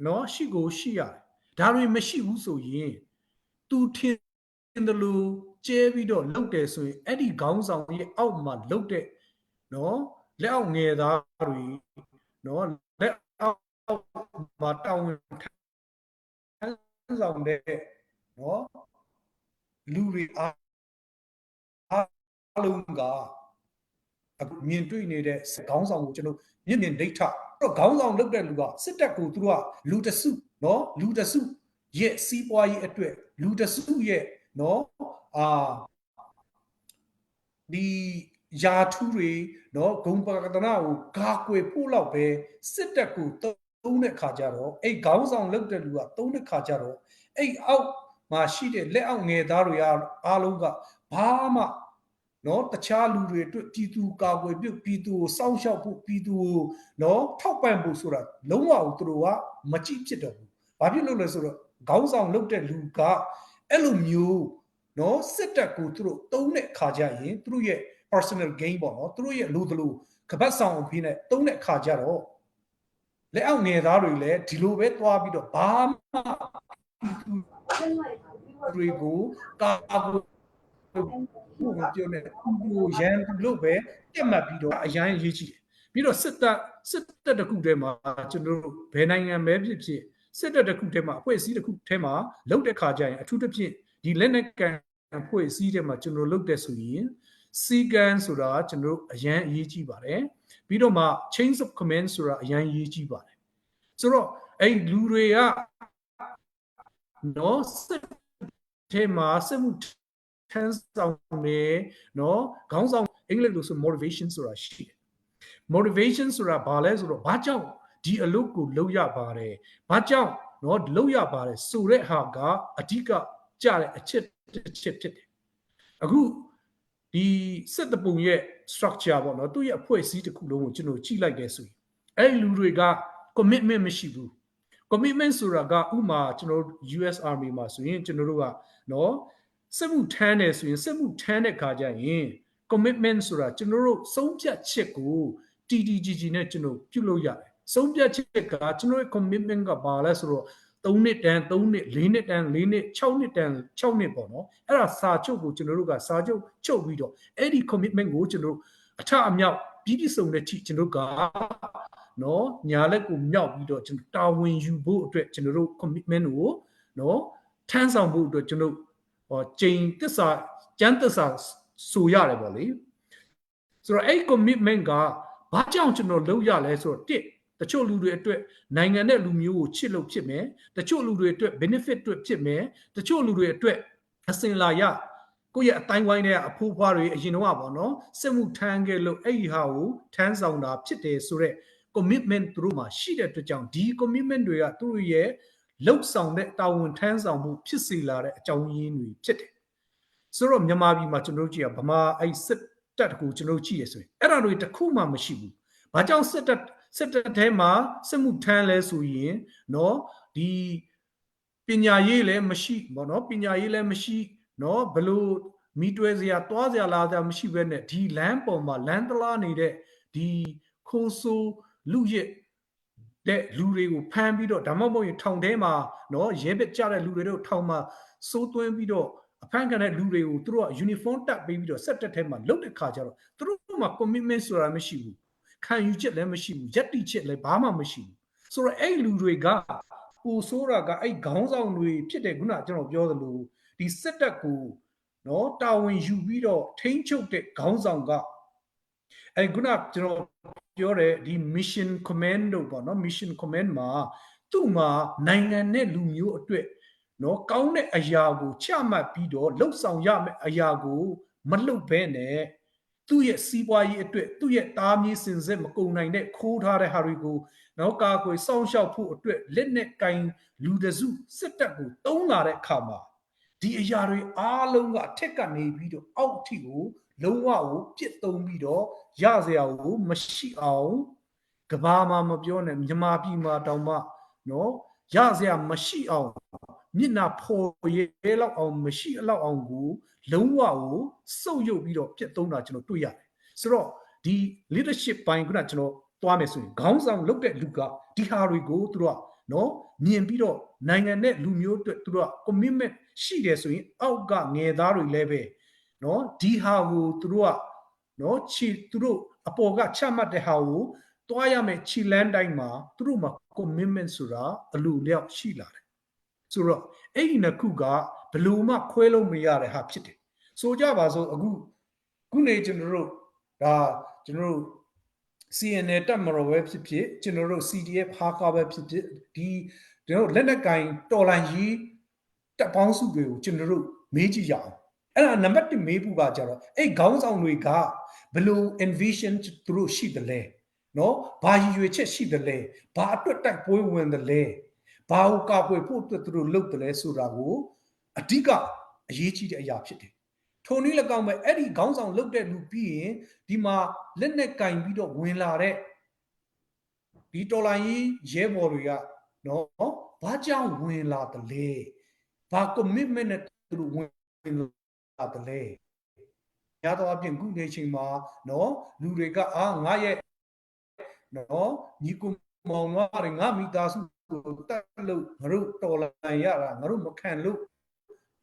နော်ရှိကိုရှိရတယ်ဒါတွေမရှိဘူးဆိုရင်သူထင်တယ်လို့ကျဲပြီးတော့လုတ်တယ်ဆိုရင်အဲ့ဒီခေါင်းဆောင်ရဲ့အောက်မှာလုတ်တဲ့နော်လက်အောက်ငယ်သားတွေနော်လက်အောက်မှာတာဝန်ထမ်းဆောင်တဲ့နော်လူတွေအားလုံးကအခုမြင်တွေ့နေတဲ့ခေါင်းဆောင်ကိုကျွန်တော်မြင်မြင်ဒိဋ္ဌတော့ခေါင်းဆောင်လုပ်တဲ့လူကစစ်တပ်ကိုသူတို့ကလူတစုနော်လူတစုရဲ့စီးပွားရေးအတွက်လူတစုရဲ့နော်အာဒီယာထူးတွေနော်ဂုံပကတနာကိုကာကွယ်ဖို့လောက်ပဲစစ်တပ်ကိုသုံးတဲ့ခါကျတော့အဲ့ခေါင်းဆောင်လုပ်တဲ့လူကသုံးတဲ့ခါကျတော့အဲ့အောက်မှာရှိတဲ့လက်အောက်ငယ်သားတွေအားလုံးကဘာမှနော်တခြားလူတွေအတွက်ပြည်သူကာကွယ်ပြုပြည်သူကိုစောင့်ရှောက်ဖို့ပြည်သူကိုနော်ထောက်ပံ့ဖို့ဆိုတာလုံးဝသူတို့ကမကြည့်ဖြစ်တော့ဘူး။ဘာဖြစ်လို့လဲဆိုတော့ခေါင်းဆောင်လုပ်တဲ့လူကအဲ့လိုမျိုးနော်စစ်တပ်ကိုသူတို့တုံးတဲ့ခါကျရင်သူတို့ရဲ့ personal gain ပေါ့နော်သူတို့ရဲ့လူတလူကပတ်ဆောင်အဖြစ်နဲ့တုံးတဲ့ခါကျတော့လက်အောက်ငယ်သားတွေလည်းဒီလိုပဲသွားပြီးတော့ဘာမှတွေကိုကာကွယ်ဖို့မပြောနဲ့ကိုရန်လို့ပဲတက်မှတ်ပြီးတော့အရန်ရေးကြည့်တယ်ပြီးတော့စစ်တပ်စစ်တပ်တခုတည်းမှာကျွန်တော်တို့ဘယ်နိုင်ငံပဲဖြစ်ဖြစ်စစ်တပ်တခုတည်းမှာအဖွဲ့အစည်းတခုတည်းမှာလုပ်တဲ့ခါကျရင်အထူးသဖြင့်ဒီလက်နက်ကန်အဖွဲ့အစည်းတွေမှာကျွန်တော်လုပ်တဲ့ဆိုရင်စီကံဆိုတာကျွန်တော်တို့အရန်အရေးကြီးပါတယ်ပြီးတော့မှ chains of command ဆိုတာအရန်အရေးကြီးပါတယ်ဆိုတော့အဲ့လူတွေကနော်စစ်ထဲမှာစစ်မှုထမ်းဆောင်နေနော်ခေါင်းဆောင်အင်္ဂလိပ်လိုဆို motivation ဆိုတာရှိတယ် motivation ဆိုတာဘာလဲဆိုတော့ဘာကြောင့်ဒီအလုပ်ကိုလုပ်ရပါတယ်ဘာကြောင့်နော်လုပ်ရပါတယ်ဆိုတဲ့ဟာကအဓိကကြတဲ့အချက်တစ်ချက်ဖြစ်တယ်အခုဒီစစ်တပုံရဲ့ structure ပေါ့နော်သူ့ရဲ့အဖွဲ့အစည်းတစ်ခုလုံးကိုကျွန်တော်ကြည့်လိုက်တယ်ဆိုရင်အဲ့ဒီလူတွေက commitment မရှိဘူး commitment ဆိုတာကဥမာကျွန်တော် US Army မှာဆိုရင်ကျွန်တော်တို့ကနော်စစ်မှုထမ်းတယ်ဆိုရင်စစ်မှုထမ်းတဲ့ခါကျရင် commitment ဆိုတာကျွန်တော်တို့ဆုံးဖြတ်ချက်ကိုတီတီကြီးကြီးနဲ့ကျွန်တော်ပြုလုပ်ရတယ်ဆုံးဖြတ်ချက်ကကျွန်တော်ရဲ့ commitment ကဘာလဲဆိုတော့3နှစ်တန်3နှစ်4နှစ်တန်4နှစ်6နှစ်တန်6နှစ်ပေါ့နော်အဲ့ဒါစာချုပ်ကိုကျွန်တော်တို့ကစာချုပ်ချုပ်ပြီးတော့အဲ့ဒီ commitment ကိုကျွန်တော်တို့အထအမြောက်ပြီးပြည့်စုံတဲ့ထိကျွန်တော်တို့ကနော်ညာလက်ကိုမြောက်ပြီးတော့ကျွန်တော်တာဝန်ယူဖို့အတွက်ကျွန်တော်တို့ commitment ကိုနော်ထမ်းဆောင်ဖို့အတွက်ကျွန်တော်ဟောချိန်သစ္စာကျမ်းသစ္စာဆိုရတယ်ပေါ့လေဆိုတော့အဲ့ commitment ကဘာကြောင့်ကျွန်တော်လုပ်ရလဲဆိုတော့တစ်တချို့လူတွေအတွက်နိုင်ငံနဲ့လူမျိုးကိုချစ်လို့ဖြစ်မယ်တချို့လူတွေအတွက် benefit အတွက်ဖြစ်မယ်တချို့လူတွေအတွက်အစင်လာရကိုယ့်ရဲ့အတိုင်းဝိုင်းတဲ့အဖိုးဖွားတွေအရင်တော့ပေါ့နော်စစ်မှုထမ်းခဲ့လို့အဲ့ဒီဟာကိုထမ်းဆောင်တာဖြစ်တယ်ဆိုတော့ commitment သူတို့မှာရှိတဲ့အတွက်ကြောင့်ဒီ commitment တွေကသူတို့ရဲ့လှုပ်ဆောင်တဲ့တာဝန်ထမ်းဆောင်မှုဖြစ်စေလာတဲ့အကြောင်းရင်းတွေဖြစ်တယ်ဆိုတော့မြန်မာပြည်မှာကျွန်တော်တို့ကြည့်ရဗမာအဲ့စစ်တပ်တကူကျွန်တော်တို့ကြည့်ရဆိုရင်အဲ့ဒါတွေတခုမှမရှိဘူး။ဘာကြောင့်စစ်တပ်စစ်တပ်ထဲမှာစစ်မှုထမ်းလဲဆိုရင်နော်ဒီပညာရေးလည်းမရှိဘောနော်ပညာရေးလည်းမရှိနော်ဘလို့မိတွဲစရာတွားစရာလာစရာမရှိဘဲနဲ့ဒီလမ်းပေါ်မှာလမ်းတလားနေတဲ့ဒီခိုးဆိုးလူရစ်တဲ့လူတွေကိုဖမ်းပြီးတော့ဒါမှမဟုတ်ရင်ထောင်ထဲမှာနော်ရဲဘက်ကြတဲ့လူတွေတို့ထောင်မှာစိုးသွင်းပြီးတော့အဖမ်းခံတဲ့လူတွေကိုသူတို့က uniform တပ်ပေးပြီးတော့ဆက်တက်ထဲမှာလုတ်တဲ့ခါကျတော့သူတို့မှာ commitment ဆိုတာမရှိဘူးခံယူချက်လည်းမရှိဘူးယက်တိချက်လည်းဘာမှမရှိဘူးဆိုတော့အဲ့လူတွေကပိုဆိုးတာကအဲ့ခေါင်းဆောင်တွေဖြစ်တဲ့ခုနကျွန်တော်ပြောသလိုဒီစစ်တပ်ကိုနော်တာဝန်ယူပြီးတော့ထိန်းချုပ်တဲ့ခေါင်းဆောင်ကအဲ့ခုနကျွန်တော်ပြောတဲ့ဒီ mission command တို့ပေါ့နော် mission command မှာသူ့မှာနိုင်ငံနဲ့လူမျိုးအတွက်နော်ကောင်းတဲ့အရာကိုချမှတ်ပြီးတော့လှုပ်ဆောင်ရမယ့်အရာကိုမလှုပ်ဘဲနဲ့သူ့ရဲ့စီးပွားရေးအတွက်သူ့ရဲ့တားမြစ်စင်စစ်မကုန်နိုင်တဲ့ခိုးထားတဲ့ဟာတွေကိုနော်ကာကွယ်စောင့်ရှောက်ဖို့အတွက်လက်နဲ့ကင်လူတစုစစ်တပ်ကိုတုံးလာတဲ့အခါမှာဒီအရာတွေအားလုံးကအထက်ကနေပြီးတော့အောက်ထိကိုလုံးဝကိုပြစ်သုံးပြီးတော့ရစရာကိုမရှိအောင်ကဘာမှာမပြောနဲ့မြန်မာပြည်မှာတောင်မှနော်ရစရာမရှိအောင် မျက်နှာဖော်ရဲလောက်အောင်မရှိလောက်အောင်ကိုလုံးဝကိုစုပ်ယုပ်ပြီးတော့ပြတ်သုံးတာကျွန်တော်တွေ့ရတယ်ဆိုတော့ဒီ leadership ပိုင်းကကျွန်တော်သွားမယ်ဆိုရင်ခေါင်းဆောင်လုပ်တဲ့လူကဒီဟာတွေကိုသူတို့ကနော်မြင်ပြီးတော့နိုင်ငံနဲ့လူမျိုးအတွက်သူတို့က commitment ရှိတယ်ဆိုရင်အောက်ကငယ်သားတွေလည်းပဲနော်ဒီဟာကိုသူတို့ကနော်ခြေသူတို့အပေါ်ကချမှတ်တဲ့ဟာကိုတွားရမယ်ခြေလန်းတိုင်းမှာသူတို့မှာ commitment ဆိုတာအလိုလျောက်ရှိလာတယ်ဆိုတော့အဲ့ဒီနှစ်ခုကဘလို့မှခွဲလို့မရတဲ့ဟာဖြစ်တယ်ဆိုကြပါစို့အခုခုနေကျွန်တော်တို့ဒါကျွန်တော်တို့ CNA တက်မတော်ပဲဖြစ်ဖြစ်ကျွန်တော်တို့ CDF ဟာကာပဲဖြစ်ဖြစ်ဒီကျွန်တော်တို့လက်နက်ကင်တော်လန်ကြီးတပ်ပေါင်းစုတွေကိုကျွန်တော်တို့မေးကြည့်ရအောင်အဲ့ဒါနံပါတ်1မေးဖို့ကကြတော့အဲ့ခေါင်းဆောင်တွေကဘလို့ envision သူတို့ရှိတယ်လဲနော်ဘာရည်ရွယ်ချက်ရှိတယ်လဲဘာအတွက်တိုက်ပွဲဝင်တယ်လဲဘာကိုကာကွယ်ဖို့အတွက်သူတို့လုပ်တယ်လဲဆိုတာကိုအဓိကအရေးကြီးတဲ့အရာဖြစ်တယ်ထိုနည်း၎င်းပဲအဲ့ဒီခေါင်းဆောင်လုပ်တဲ့လူပြီးရင်ဒီမှာလက်နဲ့ကင်ပြီးတော့ဝင်လာတဲ့ဒီတော်လိုင်းကြီးရဲဘော်တွေကနော်ဘာကြောင့်ဝင်လာတယ်လဲဘာ commitment နဲ့သူတို့ဝင်လာတယ်လဲများသောအားဖြင့်ခုနေချိန်မှာနော်လူတွေကအာငါရဲ့နော်ညီကူမောင်တွေငါမိသားစုကိုတတ်လို့ငါတို့တော်လန်ရတာငါတို့မခံလို့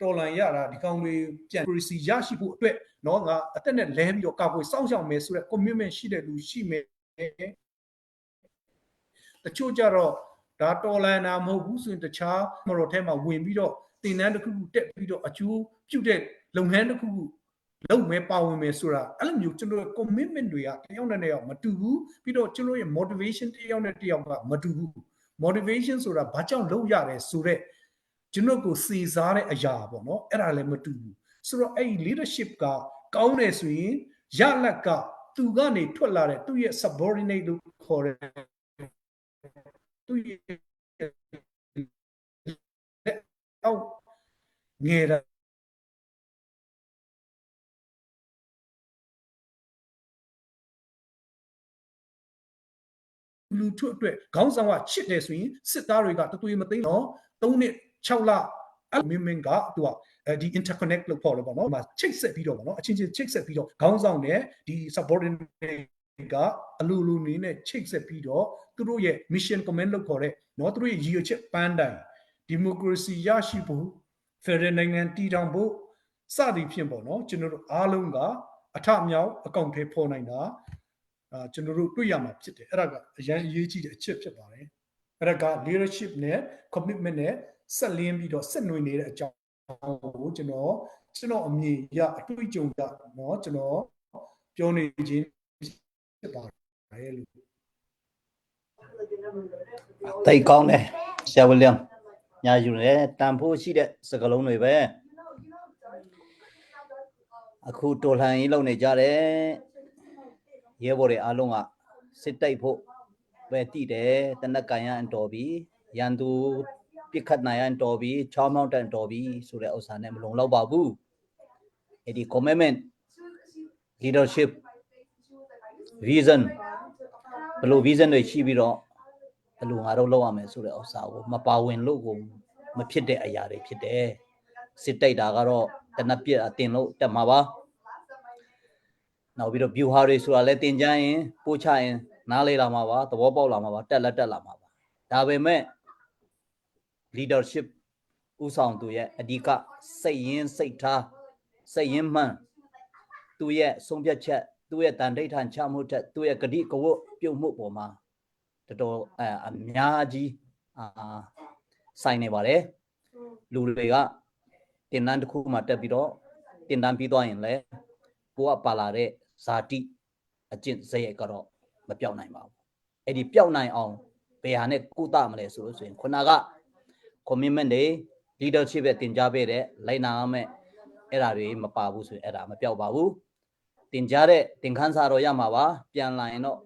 တော်လန်ရတာဒီကောင်တွေပြန် policy ရရှိဖို့အတွက်နော်ငါအသက်နဲ့လဲပြီးတော့ကာကွယ်စောင့်ရှောက်မယ်ဆိုတဲ့ commitment ရှိတဲ့လူရှိမယ်တချို့ကြတော့ဒါတော်လန်တာမဟုတ်ဘူးဆိုရင်တခြားမတော်ထဲမှာဝင်ပြီးတော့တင်တန်းတစ်ခုခုတက်ပြီးတော့အကျိုးပြုတဲ့လုပ်ငန်းတစ်ခုခုလုပ်မယ်ပါဝင်မယ်ဆိုတာအဲ့လိုမျိုးကျွန်တော်ရဲ့ commitment တွေကတယောက်နဲ့တယောက်မတူဘူးပြီးတော့ကျွန်တော်ရဲ့ motivation တယောက်နဲ့တယောက်ကမတူဘူး motivation ဆိုတာဘာကြောင့်လုပ်ရတယ်ဆိုတော့ကျွန်တော်ကိုစီစားတဲ့အရာပေါ့နော်အဲ့ဒါလည်းမတူဘူးဆိုတော့အဲ့ဒီ leadership ကကောင်းတယ်ဆိုရင်ရလက်ကသူကနေထွက်လာတဲ့သူ့ရဲ့ subordinate လို့ခေါ်တဲ့သူ့ရဲ့လက်အောက်ငယ်တာလူထုအတွက်ခေါင်းဆောင်ကချစ်တယ်ဆိုရင်စစ်သားတွေကတသွေးမသိတော့3နှစ်6လအဲ့မင်းမင်းကသူကအဲဒီ interconnect လို့ခေါ်လို့ပေါ့နော်ဒီမှာချိတ်ဆက်ပြီးတော့ပေါ့နော်အချင်းချင်းချိတ်ဆက်ပြီးတော့ခေါင်းဆောင်နဲ့ဒီ subordinate ကအလူလူနေနဲ့ချိတ်ဆက်ပြီးတော့သူတို့ရဲ့ mission command လို့ခေါ်တဲ့နော်သူတို့ရဲ့ရည်ရွယ်ချက်ပန်းတိုင် democracy ရရှိဖို့ federal နိုင်ငံတည်ထောင်ဖို့စသည်ဖြင့်ပေါ့နော်ကျွန်တော်တို့အားလုံးကအထမြောက်အကောင့်ထဲပေါ်နိုင်တာအာကျွန်တော်တို့တွေ့ရမှာဖြစ်တယ်အဲ့ဒါကအရန်အရေးကြီးတဲ့အချက်ဖြစ်ပါတယ်အဲ့ဒါက leadership နဲ့ commitment နဲ့ဆက်လင်းပြီးတော့ဆက်နွယ်နေတဲ့အကြောင်းကိုကျွန်တော်ကျွန်တော်အမြင်ရအတွေ့အကြုံရနော်ကျွန်တော်ပြောနေခြင်းဖြစ်ပါတယ်လို့ တိတ်ကောင်းတယ်ဆရာဝီလျံညာယူနေတန်ဖိုးရှိတဲ့စကားလုံးတွေပဲအခုတော်လှန်ရေးလုပ်နေကြတယ်ရဲဘော်တွေအားလုံးကစစ်တိုက်ဖို့ပဲတည်တယ်တနက်ကန်ရန်တော်ပြီရန်သူပြစ်ခတ်နိုင်ရန်တော်ပြီချောင်းမောင်းတန်တော်ပြီဆိုတဲ့ဥစ္စာနဲ့မလုံလောက်ပါဘူးအဲ့ဒီ commitment leadership vision ဘယ်လို vision တွေရှိပြီးတော့ဘယ်လိုငါတို့လုပ်ရမယ်ဆိုတဲ့ဥစ္စာကိုမပါဝင်လို့ကိုမဖြစ်တဲ့အရာတွေဖြစ်တယ်စစ်တိုက်တာကတော့တနက်ပြက်အတင်လို့တက်မှာပါနောက်ပြီးတော့ view ဟာတွေဆိုတာလည်းတင်ကြရင်ပို့ချရင်နားလေလာမှာပါသဘောပေါက်လာမှာပါတက်လက်တက်လာမှာပါဒါပေမဲ့ leadership ဥဆောင်သူရဲ့အဓိကစိတ်ရင်းစိတ်ထားစိတ်ရင်းမှန်သူရဲ့ဆုံးဖြတ်ချက်သူ့ရဲ့တန်ဋိဌာန်ချမှုထက်သူ့ရဲ့ဂတိကဝတ်ပြုတ်မှုပေါ်မှာတော်တော်အဲအများကြီးအာဆိုင်နေပါတယ်လူတွေကတင်တန်းတစ်ခုမှတက်ပြီးတော့တင်တန်းပြီးသွားရင်လည်းကိုကပါလာတဲ့ဇာတိအကျင့်စရိုက်ကတော့မပြောက်နိုင်ပါဘူးအဲ့ဒီပြောက်နိုင်အောင်ဘယ်ဟာနဲ့ကုသမလဲဆိုလို့ဆိုရင်ခုနက commitment တွေ leadership ပဲတင် जा ပေးတဲ့လိုက်နာရမယ်အဲ့ဒါတွေမပါဘူးဆိုရင်အဲ့ဒါမပြောက်ပါဘူးတင် जा တဲ့သင်ခန်းစာတော့ရမှာပါပြန်လာရင်တော့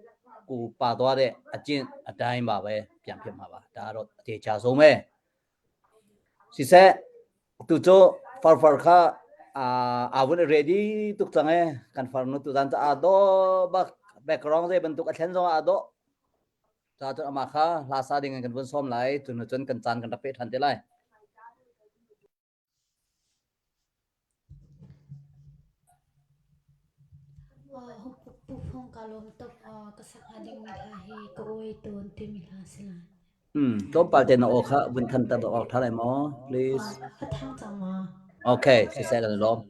ကိုပါသွားတဲ့အကျင့်အတိုင်းပါပဲပြန်ဖြစ်မှာပါဒါကတော့အသေးချာဆုံးပဲစီဆက်သူတို့ far far ခါအာအဝန် ready ตุกจังเอกัน far นุตุตันจะอาโดบัก background เซบันตุกอเทนซองอาโดจ้าจนอามาค่ะลาซาดิงกันบนซ้อมไหลจนจนกันจานกันตะเปทันเตไล ။ Ka lawm tuk. Ka sak hnga dingmi hla hi ka uai tawn timi hla si lai. Hmm, tlawmpal te na aw kha vun than ter awk ṭha lai maw, please? A thang cang ma? Okay, siseh kan lawm.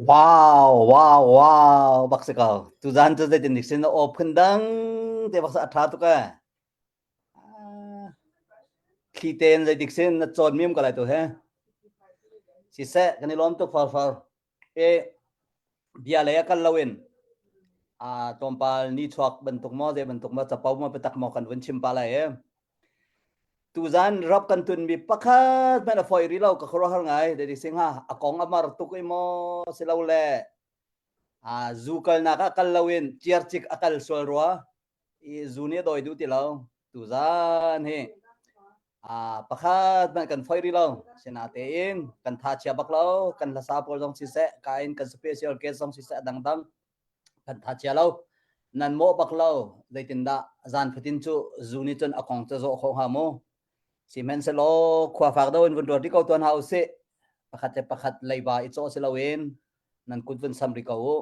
Wow, wow, wow, bak si ko. Tuzan cu zeitin dik sin aw phun dang te bak sa a tha tuk eh. Thli ten zeidik sin na cawn mim ko lai tu he. Siseh, kan i lawm tuk far far. E bia lei a kal loin a tlawmpal ni chuak bantuk maw zei bantuk maw capo maw biatak maw kan vun chim pa lai e. Tuzan rap kan tun mi pakhat hmanh a foi ri lo ka khuaruahhar ngai dedi singha a kong a mar tuk i maw si lo le a zu kalnak ah kal loin ciarcik a kal sual rua i zu nih a dawi duh ti lo tuzan hi a pakhat hmanh kan foi rih lo sinatein kan tha chia bak lo kan hlasa pawl zong siseh ka in kan special guest zong siseh dangdang kan tha chia lo. Nan mawh bak lo. Zeitindah zan fatin cu zu nih cun a kong cu zawh khawh hnga mu. Sihmanhsehlaw khua fak do in vun ruat rih ko tuan hna usih. Pakhat le pakhat leiba i cawh si loin nan kut vun sam rih ko u.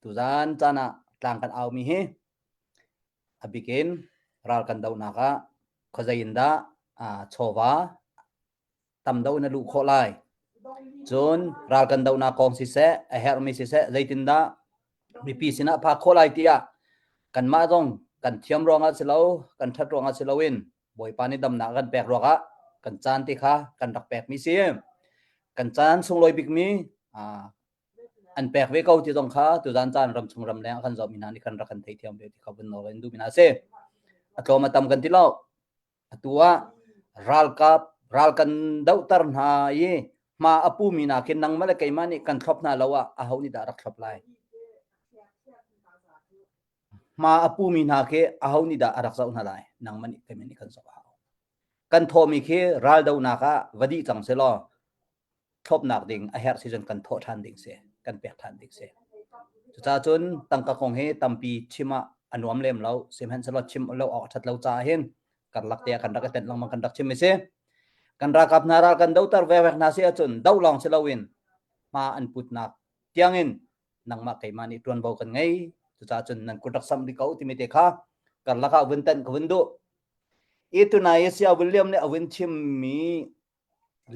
Tuzan caan ah tlang kan aumi hi a bikin ral kan dohnak ah khuazei in dah chawva tam deuh in a luh khawh lai. Cun ral kan dohnak kong siseh, a herhmi siseh, zeitindah mipi sinah phak khawh lai tiah kanmah zong kan thiam ruangah si lo, kan ṭhat ruangah si loin Bawipa nih damnak a kan pek ruangah kan caan te kha kan rak pekmi si. Kan caan sunglawi bikmi an pek ve ko ti zong kha tuzan caan ramchung ramleng a kan zohmi hna nih khan rak kan theithiam ve ti kha vun nawl in duhmi hna a si. A tlawm a tam kan ti lo. Atu ah ralkap ral kan dohter hna i hma a pumi nakin nangmah le keimah nih kan thlop hna lo ah aho nih dah rak thlop lai? Hma a pumi hna khi aho nih dah a rak zoh hna lai? Nangmah nih keimah nih kan zoh a hau. Kan thawhmi khi raldohnak ah va dih cang selaw thlopnak ding a herh si cun kan thawh ṭhan ding si, kan pek ṭhan ding si. Cucaah cun tangka kong hi tampi chim ah a nuam lem lo. Sihmanhsehlaw chim lo awk a ṭhat lo caah hin karlak te ah kan rak i tenh lengmang kan rak chim i si. Kan ralkap hna ral kan doter vevek hna si ahcun doh lawng si loin hma an putnak tiangin nangmah keimah nih ṭuanvo kan ngei. Cucaah cun nan kut rak samh rih ko timi te kha karlak ah vun tenh ka vun duh. I tunai i Sia William nih a vun chimmi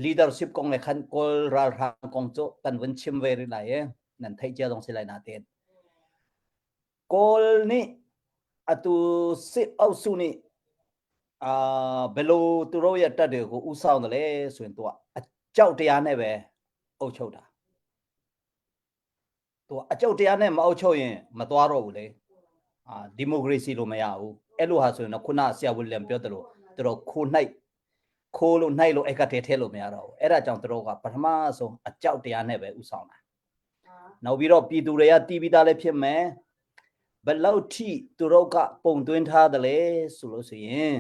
leadership kong le khan Kawl ralhrang kong cu kan vun chim ve rih lai i nan theih cia zong si lai natein. Kawl nih atu si ausu nih uh, belo turo ya ta de ko usau na le suen tua a chau te ne ve au chau da သူအကြောက်တရားနဲ့မအုပ်ချုပ်ရင်မသွားတော့ဘူးလေအာဒီမိုကရေစီလို့မရဘူးအဲ့လိုဟာဆိုရင်တော့ခုနဆရာဝီလျံပြောတယ်လို့သူတို့ခိုးနှိုက်ခိုးလို့နှိုက်လို့အဲ့ကထဲထဲလို့မရတော့ဘူးအဲ့ဒါကြောင့်သူတို့ကပထမဆုံးအကြောက်တရားနဲ့ပဲဥဆောင်တာနောက်ပြီးတော့ပြည်သူတွေကတီးပြီးသားလည်းဖြစ်မယ်ဘလောက်ထိသူတို့ကပုံသွင်းထားတယ်လဲဆိုလို့ဆိုရင်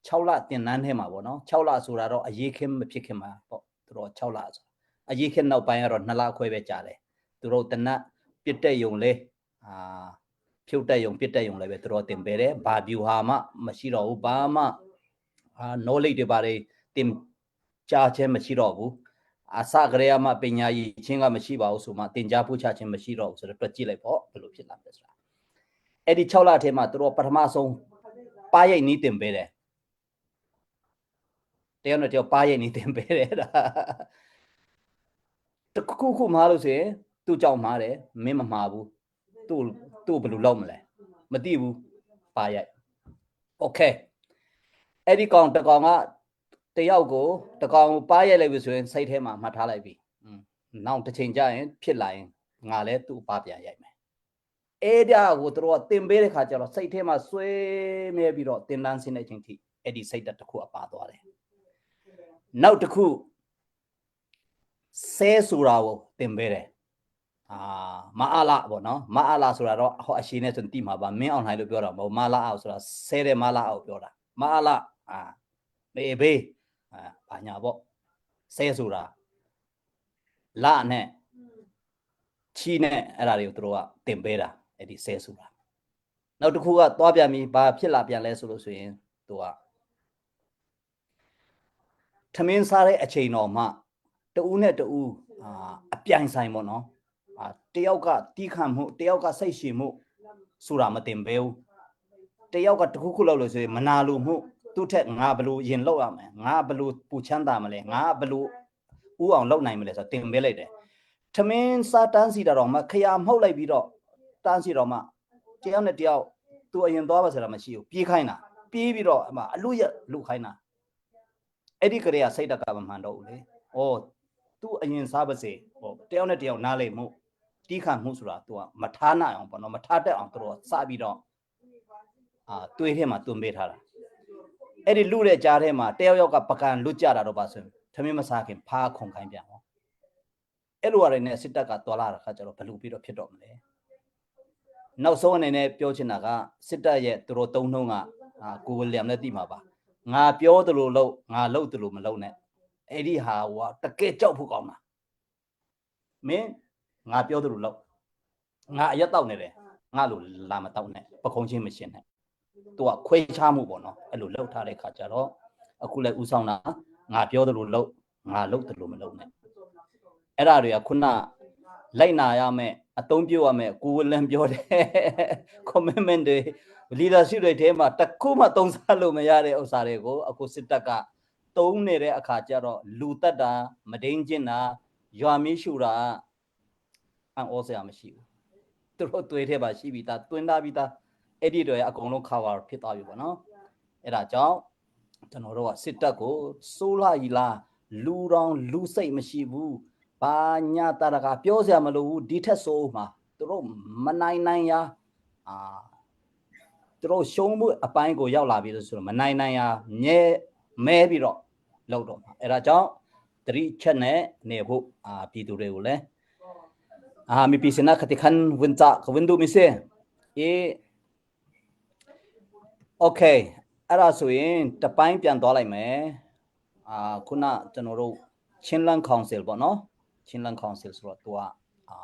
6လတင်နန်းထဲမှာပေါ့နော်6လဆိုတာတော့အရေးခင်းမဖြစ်ခင်မှာပေါ့ သူတို့6လဆိုအရေးခင်းနောက်ပိုင်းကတော့2လခွဲပဲကြာတယ်သူတို့တနတ်ပြစ်တဲ့ယုံလေးအာဖြုတ်တဲ့ယုံပြစ်တဲ့ယုံလည်းပဲသူတို့တင်ပေးတယ်ဘာဗျူဟာမှမရှိတော့ဘူးဘာမှအာ knowledge တွေပါတယ်တင်ကြားခြင်းမရှိတော့ဘူးအစကတည်းကမှပညာရည်ချင်းကမရှိပါဘူးဆိုမှတင်ကြားပို့ချခြင်းမရှိတော့ဘူးဆိုတော့တွက်ကြည့်လိုက်ပေါ့ဘယ်လိုဖြစ်လာမလဲဆိုတာအဲ့ဒီ6လထဲမှာသူတို့ပထမဆုံးပါရိတ်နီးတင်ပေးတယ် တယောက်နဲ့တယောက်ပါရိတ်နေတင်ပေးတယ်ဒါတခုခုမှားလို့ဆိုရင်သူ့ကြောင့်မှားတယ်မင်းမမှားဘူးသူ့သူ့ဘယ်လိုလုပ်မလဲမသိဘူးပါရိုက်โอเคအဲ့ဒီကောင်တကောင်ကတယောက်ကိုတကောင်ကိုပါရိုက်လိုက်ပြီဆိုရင်စိတ်ထဲမှာမှတ်ထားလိုက်ပြီနောက်တစ်ချိန်ကြာရင်ဖြစ်လာရင်ငါလည်းသူ့ပါပြန်ရိုက်မယ် အဲ့ဒါကိုသူတို့ကတင်ပေးတဲ့ခါကျတော့စိတ်ထဲမှာဆွဲမြဲပြီးတော့တင်တန်းစင်းတဲ့အချိန်ထိအဲ့ဒီစိတ်ဓာတ်တစ်ခုအပါသွားတယ်နောက်တစ်ခုဆဲဆိုတာကိုတင်ပေးတယ်အာမအားလာပေါ့နော်မအားလာဆိုတာတော့ဟောအရှိနဲ့ဆိုတိမှာပါမင်းအောင်လှိုင်လို့ပြောတာမဟုတ်မလာအောင်ဆိုတာဆဲတယ်မလာအောင်ပြောတာမအားလာအာမေဘေးအာဘာညာပေါ့ဆဲဆိုတာလာနဲ့ ချီနဲ့အဲ့ဒါတွေကိုသူတို့ကတင်ပေးတာအဲ့ဒီဆဲဆိုတာနောက်တစ်ခုကသွားပြန်ပြီဘာဖြစ်လာပြန်လဲဆိုလို့ဆိုရင်သူကထမင်းစားတဲ့အချိန်တော်မှတဦးနဲ့တဦးအာအပြိုင်ဆိုင်ပေါ့နော်အာတယောက်ကတီးခံမှုတယောက်ကစိတ်ရှည်မှုဆိုတာမတင်ပေးဘူးတယောက်ကတခုခုလောက်လို့ဆိုရင်မနာလိုမှုသူ့ထက်ငါဘလို့ရင်လောက်ရမယ်ငါဘလို့ပူချမ်းသာမလဲငါဘလို့ဥအောင်လောက်နိုင်မလဲဆိုတော့တင်ပေးလိုက်တယ် ထမင်းစားတန်းစီတာတော့မှခရမှုတ်လိုက်ပြီးတော့တန်းစီတော့မှတယောက်နဲ့တယောက်သူအရင်သွားပါဆိုတာမရှိဘူးပြေးခိုင်းတာပြေးပြီးတော့အမအလူရလူခိုင်းတာအဲ့ဒီကလေးကစိတ်တက်ကမမှန်တော့ဘူးလေ။ဩသူအရင်စားပါစေဟောတယောက်နဲ့တယောက်နားလေမှုတီးခံမှုဆိုတာ तू ကမထားနိုင်အောင်ပေါ့နော်မထားတတ်အောင်သူတို့စပြီးတော့အာတွေးထဲမှာတွန်းပေးထားတာအဲ့ဒီလူတဲ့ကြားထဲမှာတယောက်ယောက်ကပကံလွတ်ကြတာတော့ပါဆိုရင်ထမင်းမစားခင်ဖားခုန်ခိုင်းပြန်ဟော အဲ့လိုရတယ်နဲ့စစ်တပ်ကတွာလာတာခါကျတော့ဘလူပြီးတော့ဖြစ်တော့မလဲနောက်ဆုံးအနေနဲ့ပြောချင်တာကစစ်တပ်ရဲ့သူတို့သုံးနှုံးကအာကိုဝီလျံလည်းသိမှာပါငါပြောသလိုလုပ်ငါလုပ်သလိုမလုပ်နဲ့အဲ့ဒီဟာဟိုတကယ်ကြောက်ဖို့ကောင်းတာမင်းငါပြောသလိုလုပ်ငါအရက်တောက်နေတယ် ငါလိုလာမတော့နဲ့ပခုံးချင်းမရှင်းနဲ့သူကခွဲခြားမှုပေါ့နော်အဲ့လိုလှုပ်ထားတဲ့ခါကျတော့အခုလည်းဥဆောင်တာငါပြောသလိုလှုပ်ငါလှုပ်သလိုမလှုပ်နဲ့အဲ့ဒါတွေကခုနလိုက်နာရမယ်အသုံးပြုရမယ်ကိုဝလန်ပြောတဲ့ commitment တွေ leadership တွေထဲမှာတခုမှသုံးစားလို့မရတဲ့ဥစ္စာတွေကိုအခုစစ်တပ်ကသုံးနေတဲ့အခါကျတော့လူတက်တာမဒိန်ကျင်တာရွာမီးရှူတာအံ့ဩစရာမရှိဘူးသူတို့သွေးထဲပါရှိပြီးသားတွင်းသားပြီးသားအဲ့ဒီတွေအကုန်လုံး cover ဖြစ်သွားပြီပေါ့နော်အဲ့ဒါကြောင့်ကျွန်တော်တို့ကစစ်တပ်ကိုစိုးလာကြီးလားလူတော်လူစိတ်မရှိဘူးဘာညာတရကပြောစရာမလိုဘူးဒီထက်ဆိုးမှာသူတို့မနိုင်နိုင်ရာအာသူတို့ရှုံးမှုအပိုင်းကိုရောက်လာပြီလို့ဆိုတော့မနိုင်နိုင်ရာမြဲမဲပြီးတော့လောက်တော့မှာအဲ့ဒါကြောင့်တတိချက်နဲ့နေဖို့အာပြည်သူတွေကိုလည်းအာမိပိစနာခတိခန်ဝန်ကြကဝန်ဒူမီစေအေး Okay အဲ့ဒါဆိုရင်တပိုင်းပြန်သွားလိုက်မယ်အာခုနကျွန်တော်တို့ Chinland Council ပေါ့နော် Chinland Council ဆိုတော့သူကအာ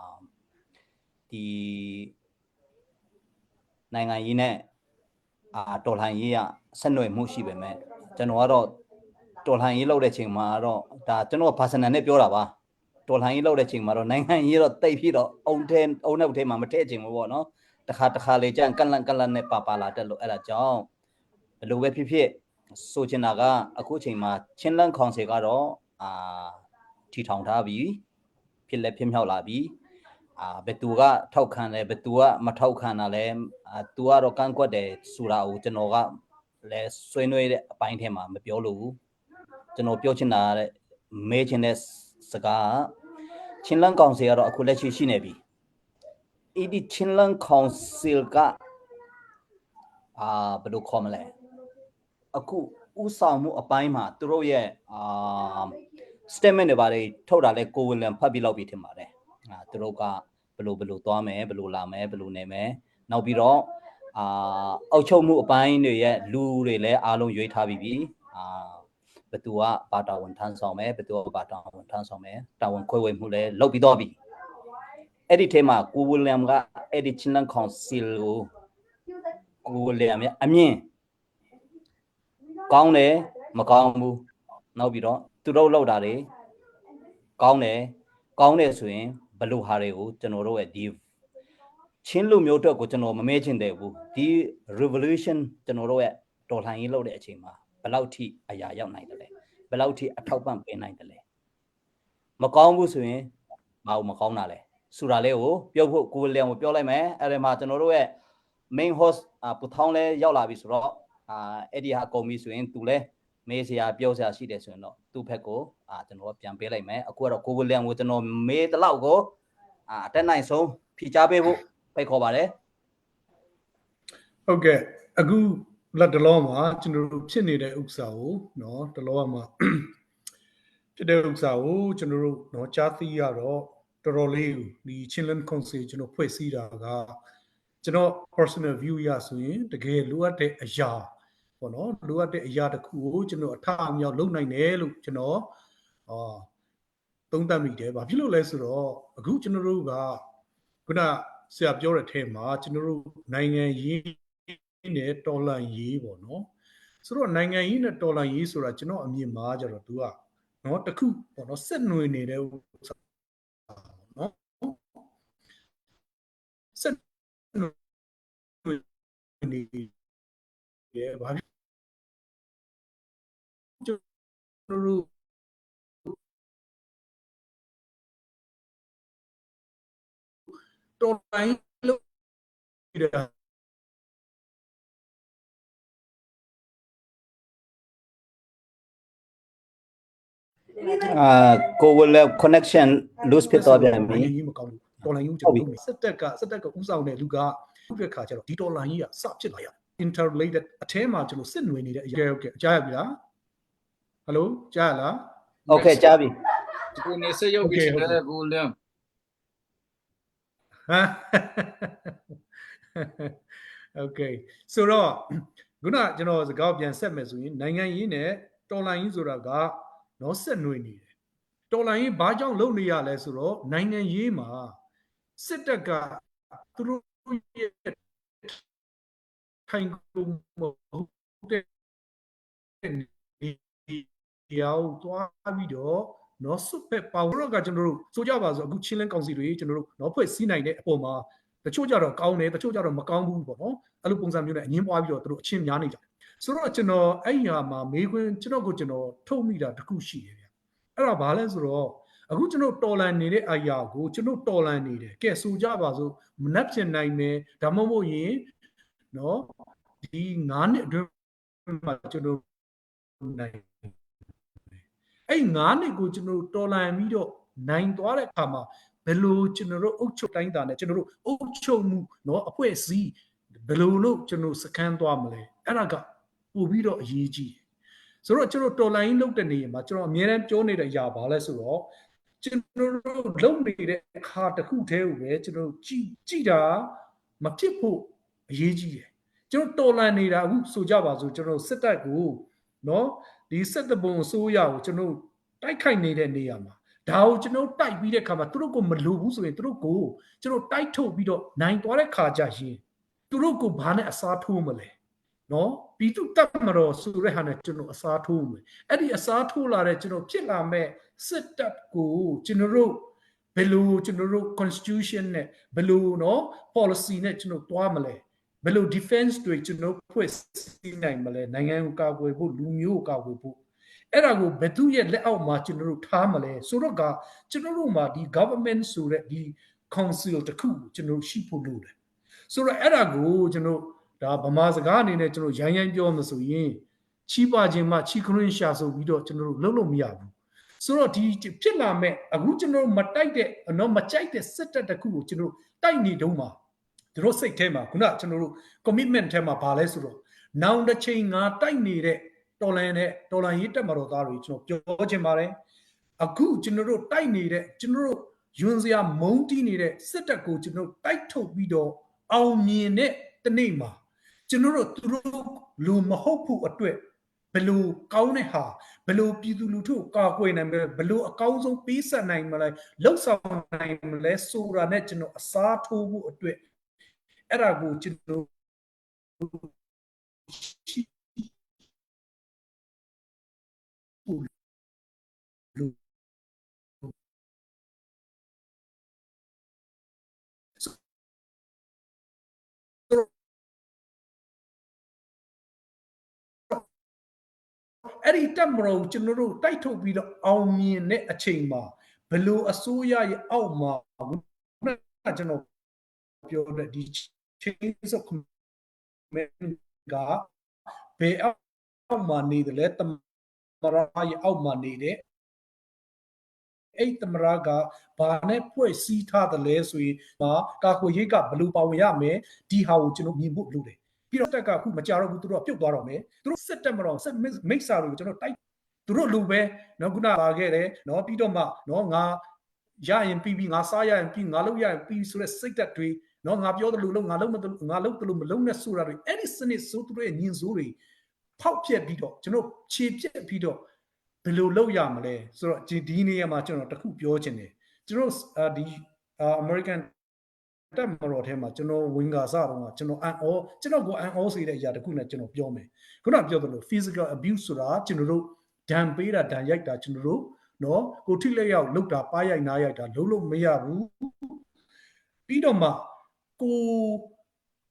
ဒီနိုင်ငံရေးနဲ့အာတော်လှန်ရေးကဆက်နွယ်မှုရှိပေမဲ့ကျွန်တော်ကတော့တော်လှန်ရေးလုပ်တဲ့ချိန်မှာတော့ဒါကျွန်တော် personal နဲ့ပြောတာပါတော်လှန်ရေးလုပ်တဲ့ချိန်မှာတော့နိုင်ငံရေးတော့တိတ်ပြီးတော့အုံထဲအုံနောက်ထဲမှာမထည့်ချင်ဘူးပေါ့နော်တခါတခါလေကြံကန့်လန့်ကန့်လန့်နဲ့ပါပါလာတက်လို့အဲ့ဒါကြောင့်ဘယ်လိုပဲဖြစ်ဖြစ်ဆိုချင်တာကအခုချိန်မှာChinland Council ကတော့အာထီထောင်ထားပြီးဖြစ်လက်ဖြစ်မြောက်လာပြီအာဘယ်သူကထောက်ခံလဲဘယ်သူကမထောက်ခံတာလဲအာသူကတော့ကန့်ကွက်တယ်ဆိုတာကိုကျွန်တော်ကလည်းဆွေးနွေးတဲ့အပိုင်းထဲမှာမပြောလို့ဘူးကျွန်တော်ပြောချင်တာကမဲချင်တဲ့စကားက Chinland Council ကတော့အခုလက်ရှိရှိနေပြီအဲ့ဒီ Chinland Council ကအာဘယ်လိုခေါ်မလဲအခုဥဆောင်မှုအပိုင်းမှာသူတို့ရဲ့အာ statement တွေပါတယ်ထုတ်တာလဲကိုဝင်လံဖတ်ပြီးလောက်ပြီးထင်ပါတယ်အာသူတို့ကဘယ်လိုဘယ်လိုသွားမယ်ဘယ်လိုလာမယ်ဘယ်လိုနေမယ်နောက်ပြီးတော့အာအောက်ချုပ်မှုအပိုင်းတွေရဲ့လူတွေလည်းအားလုံးရွေးထားပြီးပြီအာဘသူကဘာတာဝန်ထမ်းဆောင်မယ်ဘသူကဘာတာဝန်ထမ်းဆောင်မယ်တာဝန်ခွဲဝေမှုလည်းလုပ်ပြီးတော့ပြီအဲ့ဒီထဲမှာကိုဝီလျံကအဲ့ဒီ Chinland Council ကိုကိုဝီလျံရဲ့အမြင်ကောင်းတယ်မကောင်းဘူးနောက်ပြီးတော့သူတို့လောက်တာတွေကောင်းတယ်ကောင်းတယ်ဆိုရင်ဘလို့ဟာတွေကိုကျွန်တော်တို့ရဲ့ဒီချင်းလူမျိုးအတွက်ကိုကျွန်တော်မမဲချင်တယ်ဘူးဒီ revolution ကျွန်တော်တို့ရဲ့တော်လှန်ရေးလုပ်တဲ့အချိန်မှာဘယ်လောက်ထိအရာရောက်နိုင်တယ်လဲဘယ်လောက်ထိအထောက်ပံ့ပေးနိုင်တယ်လဲမကောင်းဘူးဆိုရင်ဘာလို့မကောင်းတာလဲဆိုတာလေးကိုပြောဖို့ကိုလျံကိုပြောလိုက်မယ်အဲ့ဒီမှာကျွန်တော်တို့ရဲ့ main host ပူထောင်းလဲရောက်လာပြီဆိုတော့အာအဲ့ဒီဟာကုန်ပြီဆိုရင်သူလဲမေးစရာပြောစရာရှိတယ်ဆိုရင်တော့သူ့ဘက်ကိုအာကျွန်တော်ပြန်ပေးလိုက်မယ်အခုကတော့ကိုဝလျံကိုကျွန်တော်မေးတလောက်ကိုအာအတက်နိုင်ဆုံးဖြေချပေးဖို့ဖိတ်ခေါ်ပါတယ် ဟုတ်ကဲ့အခုလက်တလောမှာကျွန်တော်တို့ဖြစ်နေတဲ့ဥစ္စာကိုနော်တလောမှာဖြစ်တဲ့ဥစ္စာကိုကျွန်တော်တို့နော်ကြားသိရတော့တော်တော်လေးဒီ Chinland Council ကျွန်တော်ဖွဲ့စည်းတာကကျွန်တော် personal view ရဆိုရင်တကယ်လိုအပ်တဲ့အရာပေါ့နော်လိုအပ်တဲ့အရာတစ်ခုကိုကျွန်တော်အထအမြောက်လုပ်နိုင်တယ်လို့ကျွန်တော်အာသုံးသပ်မိတယ်။ဘာဖြစ်လို့လဲဆိုတော့အခုကျွန်တော်တို့ကခုနဆရာပြောတဲ့အထဲမှာကျွန်တော်တို့နိုင်ငံရေးနဲ့တော်လှန်ရေးပေါ့နော်ဆိုတော့နိုင်ငံရေးနဲ့တော်လှန်ရေးဆိုတာကျွန်တော်အမြင်မှာကြတော့ तू ကနော်တခုပေါ့နော်ဆက်နွယ်နေတဲ့ဥစ္စာနော်ဆက်နွယ်နေတယ်ဘာဖြစ်ကျွန်တော်တို့တော်လှန်ရေးလုပ်တဲ့ အာကိုဝလ connection lose ဖြစ်သွားပြန်ပြီ နိုင်ငံရေးမကောင်းဘူးတော်လှန်ရေးကိုကျွန်တော်တို့စစ်တပ်ကစစ်တပ်ကဥဆောင်တဲ့လူကခုတဲ့ခါကျတော့ဒီတော်လှန်ရေးကစဖြစ်လာရ interrelated အထဲမှာကျွန်တော်စစ်နွယ်နေတဲ့အရာဟုတ်ကဲ့ကြားရပြီလားဟယ်လိုကြားရလား Okay ကြားပြီ ကိုနေစရုပ်ပြီးတယ်ကိုလျံ ဟာ Okay ဆိုတော့ခုနကျွန်တော်စကားပြန်ဆက်မယ်ဆိုရင်နိုင်ငံရေးနဲ့တော်လှန်ရေးဆိုတာကနော်ဆက်နွယ်နေတယ်တော်လှန်ရေးဘာကြောင့်လုပ်နေရလဲဆိုတော့နိုင်ငံရေးမှာစစ်တပ်ကသူတို့ ရဲ့ထိုင်ခုံမဟုတ်တဲ့နေရာကိုသွားပြီးတော့နော်စွတ်ဖက်ပါတော့ကကျွန်တော်တို့ဆိုကြပါစို့အခုချင်းလင်းကောင်စီတွေကျွန်တော်တို့နော်ဖွဲ့စည်းနိုင်တဲ့အပေါ်မှာတချို့ကြတော့ကောင်းတယ်တချို့ကြတော့မကောင်းဘူးပေါ့နော်အဲ့လိုပုံစံမျိုးနဲ့အငင်းပွားပြီးတော့သူတို့အချင်းများနေကြတယ်ဆိုတော့ကျွန်တော်အဲ့ဒီဟာမှာမေးခွန်းကျွန်တော်ကိုကျွန်တော်ထုတ်မိတာတခုရှိတယ်ဗျအဲ့ဒါဘာလဲဆိုတော့အခုကျွန်တော်တော်လန်နေတဲ့အရာကိုကျွန်တော်တော်လန်နေတယ်ကဲဆိုကြပါစို့မနှက်ဖြစ်နိုင်မယ်ဒါမှမဟုတ်ရင်နော်ဒီ9နှစ်အတွင်းမှာကျွန်တော်နိုင်အဲ့9နှစ်ကိုကျွန်တော်တော်လန်ပြီးတော့နိုင်သွားတဲ့အခါမှာဘယ်လိုကျွန်တော်တို့အုပ်ချုပ်တိုင်းတာနဲ့ကျွန်တော်တို့အုပ်ချုပ်မှုနော်အဖွဲ့အစည်းဘယ်လိုလို့ကျွန်တော်စခန်းသွားမလဲအဲ့ဒါကပို့ပြီးတော့အရေးကြီးတယ်ဆိုတော့ကျွန်တော်တော်လိုင်းလုပ်တဲ့နေရာမှာကျွန်တော်အများအားပြောနေတဲ့အရာဘာလဲဆိုတော့ကျွန်တော်တို့လုပ်နေတဲ့အခါတစ်ခုတည်းကိုပဲကျွန်တော်ကြည်ကြည်တာမဖြစ်ဖို့အရေးကြီးတယ်ကျွန်တော်တော်လန်နေတာအခုဆိုကြပါစို့ကျွန်တော်စစ်တပ်ကိုနော်ဒီစစ်တပ်ပုံအစိုးရကိုကျွန်တော်တိုက်ခိုက်နေတဲ့နေရာမှာဒါကိုကျွန်တော်တိုက်ပြီးတဲ့ခါမှာသူတို့ကိုမလိုဘူးဆိုရင်သူတို့ကိုကျွန်တော်တိုက်ထုတ်ပြီးတော့နိုင်သွားတဲ့ခါကျရင်သူတို့ကိုဘာနဲ့အစားထိုးမလဲနော်ပြည်သူတပ်မတော်ဆိုတဲ့ဟာနဲ့ကျွန်တော်အစားထိုးမယ်အဲ့ဒီအစားထိုးလာတဲ့ကျွန်တော်ဖြစ်လာမဲ့စစ်တပ်ကိုကျွန်တော်တို့ဘယ်လိုကျွန်တော်တို့ constitution နဲ့ဘယ်လိုနော် policy နဲ့ကျွန်တော်သွားမလဲဘယ်လို defense တွေကျွန်တော်ဖွဲ့စည်းနိုင်မလဲနိုင်ငံကိုကာကွယ်ဖို့လူမျိုးကိုကာကွယ်ဖို့အဲ့ဒါကိုဘယ်သူရဲ့လက်အောက်မှာကျွန်တော်တို့ထားမလဲဆိုတော့ကကျွန်တော်တို့မှာဒီ government ဆိုတဲ့ဒီ council တခုကိုကျွန်တော်ရှိဖို့လိုတယ်ဆိုတော့အဲ့ဒါကိုကျွန်တော်ဒါဗမာစကားအနေနဲ့ကျွန်တော်ရိုင်းရိုင်းပြောမှဆိုရင်ချီးပါခြင်းမှချီးခရင်းရှာဆိုပြီးတော့ကျွန်တော်တို့လုပ်လို့မရဘူးဆိုတော့ဒီဖြစ်လာမဲ့အခုကျွန်တော်မတိုက်တဲ့နော်မကြိုက်တဲ့စစ်တပ်တခုကိုကျွန်တော်တိုက်နေတုံးမှာသူတို့စိတ်ထဲမှာခုနကျွန်တော်တို့ commitment ထဲမှာဘာလဲဆိုတော့နောင်တစ်ချိန်ငါတိုက်နေတဲ့တော်လန်တဲ့တော်လန်ရေးတက်မတော်သားတွေကျွန်တော်ပြောချင်ပါတယ်အခုကျွန်တော်တို့တိုက်နေတဲ့ကျွန်တော်တို့ယွန်းစရာမုံတီးနေတဲ့စစ်တပ်ကိုကျွန်တော်တိုက်ထုတ်ပြီးတော့အောင်မြင်တဲ့တနေ့မှာကျွန်တော်တို့သူတို့လူမဟုတ်ဖို့အတွက်ဘလို့ကောင်းတဲ့ဟာဘလို့ပြည်သူလူထုကာကွယ်နိုင်မလဲဘလို့အကောင်းဆုံးပေးဆက်နိုင်မလဲလှုပ်ဆောင်နိုင်မလဲဆိုတာနဲ့ကျွန်တော်အစားထိုးဖို့အတွက်အဲ့ဒါကိုကျွန်တော်ရှိဖို့လိုအဲ့ဒီတက်မတော်ကျွန်တော်တို့တိုက်ထုတ်ပြီးတော့အောင်မြင်တဲ့အချိန်မှာဘလို့အစိုးရရဲ့အောက်မှာခုနကကျွန်တော်ပြောတဲ့ဒီ chains of command ကဘယ်အောက်မှာနေတယ်လဲတမရရဲ့အောက်မှာနေတယ်အဲ့တမရကဘာနဲ့ဖွဲ့စည်းထားတယ်လဲဆိုရင်မာကာကွယ်ရေးကဘလို့ပါဝင်ရမယ်ဒီဟာကိုကျွန်တော်မြင်ဖို့လိုတယ်ပြီးတော့တက်ကအခုမကြတော့ဘူးသူတို့ကပြုတ်သွားတော့မယ်သူတို့စစ်တက်မတော်စစ်မိစ္ဆာတွေကိုကျွန်တော်တိုက်သူတို့လူပဲနော်ခုနလာခဲ့တယ်နော်ပြီးတော့မှနော်ငါရရင်ပြီးပြီးငါစားရရင်ပြီးငါလုပ်ရရင်ပြီးဆိုတဲ့စိတ်သက်တွေနော်ငါပြောတယ်လို့ငါလုပ်မတယ်ငါလုပ်တယ်လို့မလုပ်နဲ့ဆိုတာတွေအဲ့ဒီစနစ်ဆိုးသူတို့ရဲ့ညင်စိုးတွေဖောက်ပြက်ပြီးတော့ကျွန်တော်ခြေပြက်ပြီးတော့ဘယ်လိုလုပ်ရမလဲဆိုတော့ဒီဒီနေရာမှာကျွန်တော်တခုပြောချင်တယ်ကျွန်တော်ဒီ American တက်မတော်ထဲမှာကျွန်တော်ဝင်ကာစတော့ကကျွန်တော်အန်အောကျွန်တော်ကိုအန်အောစေတဲ့အရာတခုနဲ့ကျွန်တော်ပြောမယ်ခုနပြောသလို physical abuse ဆိုတာကျွန်တော်တို့ဒဏ်ပေးတာဒဏ်ရိုက်တာကျွန်တော်တို့နော်ကိုထိလက်ရောက်လုတ်တာပါရိုက်နားရိုက်တာလုံးလို့မရဘူးပြီးတော့မှကို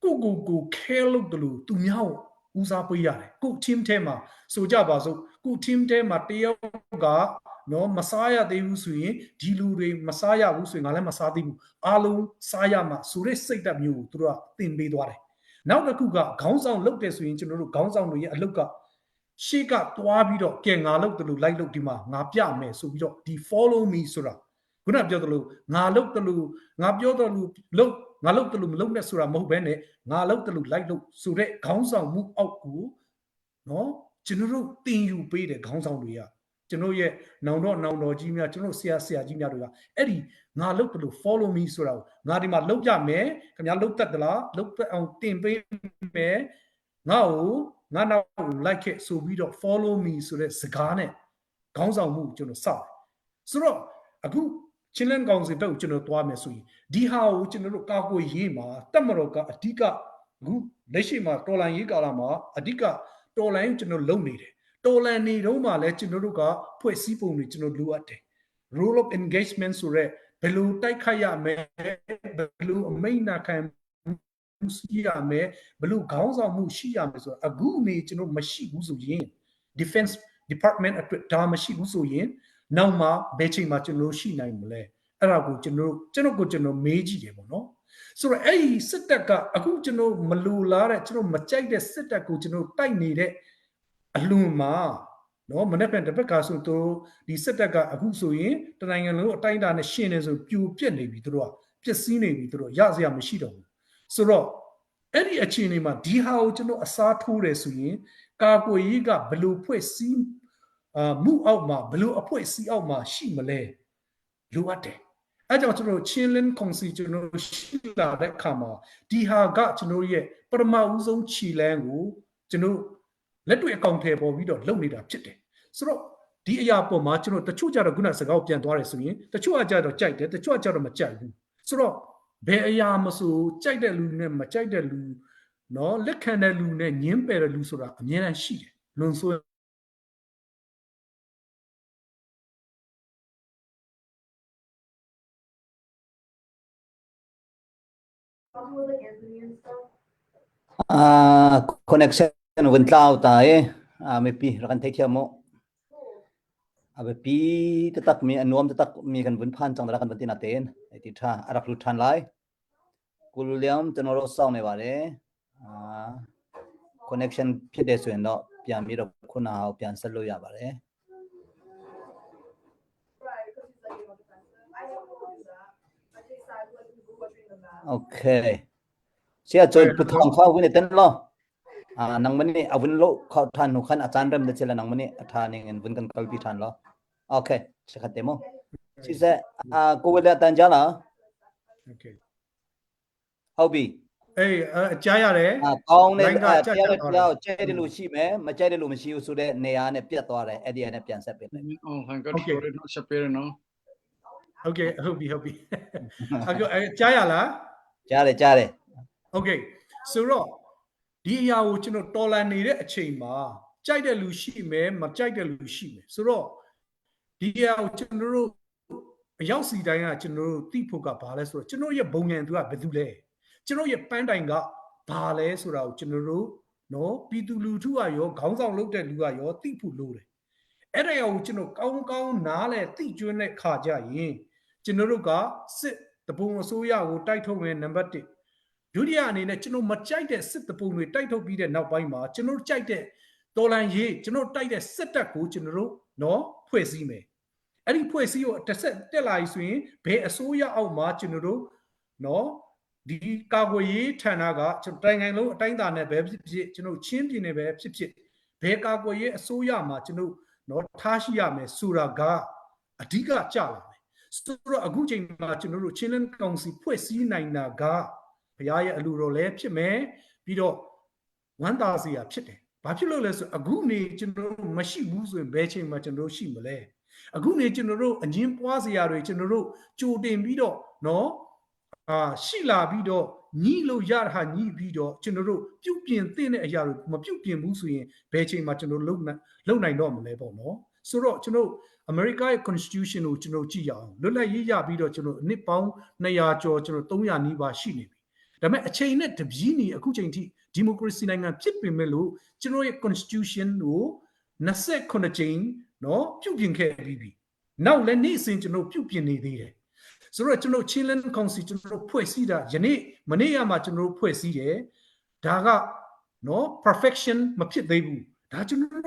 ကိုကိုကိုခဲလို့တလို့သူများကိုဦးစားပေးရတယ်ကို team ထဲမှာဆိုကြပါစို့ကို team ထဲမှာတယောက်ကနော်မစားရသေးဘူးဆိုရင်ဒီလူတွေမစားရဘူးဆိုရင်ငါလည်းမစားသေးဘူးအားလုံးစားရမှာဆိုတဲ့စိတ်ဓာတ်မျိုးကိုသူတို့ကသင်ပေးသွားတယ်နောက်တစ်ခုကခေါင်းဆောင်လုပ်တယ်ဆိုရင်ကျွန်တော်တို့ခေါင်းဆောင်တွေရဲ့အလုပ်ကရှေ့ကသွားပြီးတော့ကဲငါလုပ်တယ်လို့လိုက်လုပ်ဒီမှာငါပြမယ်ဆိုပြီးတော့ဒီ follow me ဆိုတာခုနပြောတယ်လို့ငါလုပ်တယ်လို့ငါပြောတယ်လို့လုပ်ငါလုပ်တယ်လို့မလုပ်နဲ့ဆိုတာမဟုတ်ဘဲနဲ့ငါလုပ်တယ်လို့လိုက်လုပ်ဆိုတဲ့ခေါင်းဆောင်မှုအောက်ကိုနော်ကျွန်တော်တို့တင်ယူပေးတယ်ခေါင်းဆောင်တွေကကျွန်တော်ရဲ့နောင်တော့နောင်တော်ကြီးများကျွန်တော်ဆရာဆရာကြီးများတွေကအဲ့ဒီငါလုပ်တယ်လို့ follow me ဆိုတာကိုငါဒီမှာလုပ်ကြမယ်ခင်ဗျာလုပ်တတ်သလားလုပ်တတ်အောင်တင်ပေးမယ်ငါ့ကိုငါနောက်ကိုလိုက်ခဲ့ဆိုပြီးတော့ follow me ဆိုတဲ့စကားနဲ့ခေါင်းဆောင်မှုကိုကျွန်တော်စောင့်ဆိုတော့အခု Chinland Council ဘက်ကိုကျွန်တော်သွားမယ်ဆိုရင်ဒီဟာကိုကျွန်တော်တို့ကာကွယ်ရေးမှာတက်မတော်ကအဓိကအခုလက်ရှိမှာတော်လန်ရေးကာလမှာအဓိကတော်လန်ကျွန်တော်လုပ်နေတယ်တော်လန်နေတော့မှလည်းကျွန်တော်တို့ကဖွဲ့စည်းပုံတွေကျွန်တော်လိုအပ်တယ် role of engagement ဆိုရက်ဘယ်လိုတိုက်ခိုက်ရမလဲဘယ်လိုအမိန့်နာခံရှိရမယ်ဘလို့ခေါင်းဆောင်မှုရှိရမယ်ဆိုတော့အခုနေကျွန်တော်မရှိဘူးဆိုရင် defense department အတွက်ဒါမရှိဘူးဆိုရင်နောက်မှဘယ်ချိန်မှကျွန်တော်ရှိနိုင်မလဲအဲ့ဒါကိုကျွန်တော်ကျွန်တော်ကိုကျွန်တော်မေးကြည့်တယ်ပေါ့နော်ဆိုတော့အဲ့ဒီစစ်တပ်ကအခုကျွန်တော်မလိုလားတဲ့ကျွန်တော်မကြိုက်တဲ့စစ်တပ်ကိုကျွန်တော်တိုက်နေတဲ့အလွန်မှာနော်မနေ့ကတပတ်ကဆိုသူဒီစစ်တပ်ကအခုဆိုရင်တနိုင်ငံလုံးအတိုင်းအတာနဲ့ရှင်းနေဆိုပြိုပြက်နေပြီသူတို့ကပျက်စီးနေပြီသူတို့ရစရာမရှိတော့ဘူးဆိုတော့အဲ့ဒီအခြေအနေမှာဒီဟာကိုကျွန်တော်အစားထိုးတယ်ဆိုရင်ကာကွယ်ရေးကဘလို့ဖွဲ့စည်းအာမှုအောက်မှာဘလို့အဖွဲ့အစည်းအောက်မှာရှိမလဲလိုအပ်တယ်အဲကြောင့်ကျွန်တော်ချင်းလင်းကောင်စီကျွန်တော်ရှိလာတဲ့အခါမှာဒီဟာကကျွန်တော်ရဲ့ပထမဦးဆုံးခြေလမ်းကိုကျွန်တော်လက်တွေ့အကောင့်ထဲပေါ်ပြီးတော့လုပ်နေတာဖြစ်တယ်ဆိုတော့ဒီအရာပေါ်မှာကျွန်တော်တချို့ကြတော့ခုနစကားကိုပြန်သွားတယ်ဆိုရင်တချို့အကြတော့ကြိုက်တယ်တချို့အကြတော့မကြိုက်ဘူးဆိုတော့ဘယ်အရာမဆိုကြိုက်တဲ့လူနဲ့မကြိုက်တဲ့လူနော်လက်ခံတဲ့လူနဲ့ညင်းပယ်တဲ့လူဆိုတာအများအားရှိတယ်လွန်ဆိုး အာ connection ဝင်tlau ta e a mipi rak kan theithiam mu a biapi taktak mi a nuam taktak mi kan vun phan cang rak kan vun ti na ten ai ti tha a rak lut than lai ကိုလျမ်ကျွန်တော်တို့စောင့်နေပါတယ်အာ connection ဖြစ်တယ်ဆိုရင်တော့ပြန်ပြီးတော့ခုနဟာကိုပြန်ဆက်လို့ရပါတယ် Okay ဆရာကျွန်ပထောင်ခါဝင်တဲ့လောအာနงမနိအဝင်လို့ခေါထန်နုခန်အချန်ရမ်တဲ့ချလနงမနိအထာနေငင်ဝန်ကန်ကလပီထန်လော Okay ချက်ခတ်တယ်မောစီစအာကိုဝေလတန်ကြလား Okay ဟုတ်ပြီ အေးအကြားရတယ် အာကောင်းတဲ့တရားတရားကြိုက်တယ်လို့ရှိမယ်မကြိုက်တယ်လို့မရှိဘူးဆိုတဲ့နေရာနဲ့ပြတ်သွားတယ်အဲ့ဒီနဲ့ပြန်ဆက်ပေးလိုက် online ကတော်တော်ဆက်ပေးရနော် Okay ဟုတ်ပြီဟုတ်ပြီအခုအဲကြားရလား ကြားတယ်ကြားတယ် Okay ဆိုတော့ဒီအရာကိုကျွန်တော်တော်လန်နေတဲ့အချိန်မှာကြိုက်တဲ့လူရှိမယ်မကြိုက်တဲ့လူရှိမယ်ဆိုတော့ဒီအရာကိုကျွန်တော်တို့အရောက်စီတိုင်းကကျွန်တော်တို့သိဖို့ကဘာလဲဆိုတော့ကျွန်တော်ရဲ့ဘုံငန်သူကဘယ်သူလဲကျွန်တော်ရဲ့ပန်းတိုင်ကဘာလဲဆိုတာကိုကျွန်တော်တို့နော်ပြည်သူလူထုကရောခေါင်းဆောင်လုပ်တဲ့လူကရောသိဖို့လိုတယ်အဲ့ဒါကိုကျွန်တော်ကောင်းကောင်းနားလဲသိကျွန်းတဲ့ခါကြရင်ကျွန်တော်တို့ကစစ်တပုံအစိုးရကိုတိုက်ထုတ်မယ်နံပါတ်1ဒုတိယအနေနဲ့ကျွန်တော်မကြိုက်တဲ့စစ်တပုံတွေတိုက်ထုတ်ပြီးတဲ့နောက်ပိုင်းမှာကျွန်တော်ကြိုက်တဲ့တော်လန်ရေးကျွန်တော်တိုက်တဲ့စစ်တပ်ကိုကျွန်တော်တို့နော်ဖွဲ့စည်းမယ်အဲ့ဒီဖွဲ့စည်းကိုတစ်ဆက်တက်လာပြီဆိုရင်ဘယ်အစိုးရအောက်မှာကျွန်တော်တို့နော်ဒီကာကွယ်ရေးဌာနကကျွန်တော်တိုင်းနိုင်ငံလုံးအတိုင်းအတာနဲ့ပဲဖြစ်ဖြစ်ကျွန်တော်ချင်းပြည်နယ်ပဲဖြစ်ဖြစ်ဘယ်ကာကွယ်ရေးအစိုးရမှာကျွန်တော်နော်ထားရှိရမယ်ဆိုတာကအဓိကကြလာမယ်ဆိုတော့အခုချိန်မှာကျွန်တော်တို့ချင်းလန်းကောင်စီဖွဲ့စည်းနိုင်တာကဘုရားရဲ့အလိုတော်လည်းဖြစ်မယ်ပြီးတော့ဝမ်းသာစရာဖြစ်တယ်ဘာဖြစ်လို့လဲဆိုအခုနေကျွန်တော်တို့မရှိဘူးဆိုရင်ဘယ်ချိန်မှာကျွန်တော်တို့ရှိမလဲအခုနေကျွန်တော်တို့အငင်းပွားစရာတွေကျွန်တော်တို့ကြိုတင်ပြီးတော့နော်အာရှိလာပြီးတော့ညှိလို့ရတာညှိပြီးတော့ကျွန်တော်တို့ပြုတ်ပြင်တဲ့အရာတွေမပြုတ်ပြင်ဘူးဆိုရင်ဘယ်ချိန်မှာကျွန်တော်လုံလုံနိုင်တော့မလဲပေါ့နော်ဆိုတော့ကျွန်တော်အမေရိကရဲ့ constitution ကိုကျွန်တော်ကြည့်ရအောင်လွတ်လပ်ရေးရပြီးတော့ကျွန်တော်နှစ်ပေါင်း200ကျော်ကျွန်တော်300နီးပါးရှိနေပြီဒါပေမဲ့အချိန်နဲ့တပြေးညီအခုချိန်ထိဒီမိုကရေစီနိုင်ငံဖြစ်ပေမဲ့လို့ကျွန်တော်ရဲ့ constitution ကို28ကြိမ်နော်ပြုပြင်ခဲ့ပြီးပြီနောက်လည်းနေ့စဉ်ကျွန်တော်ပြုပြင်နေသေးတယ်ဆိုတော့ကျွန်တော် Chinland Council ကျွန်တော်ဖွဲ့စည်းတာယနေ့မနေ့ကမှကျွန်တော်ဖွဲ့စည်းတယ်ဒါကနော် perfection မဖြစ်သေးဘူးဒါကျွန်တော်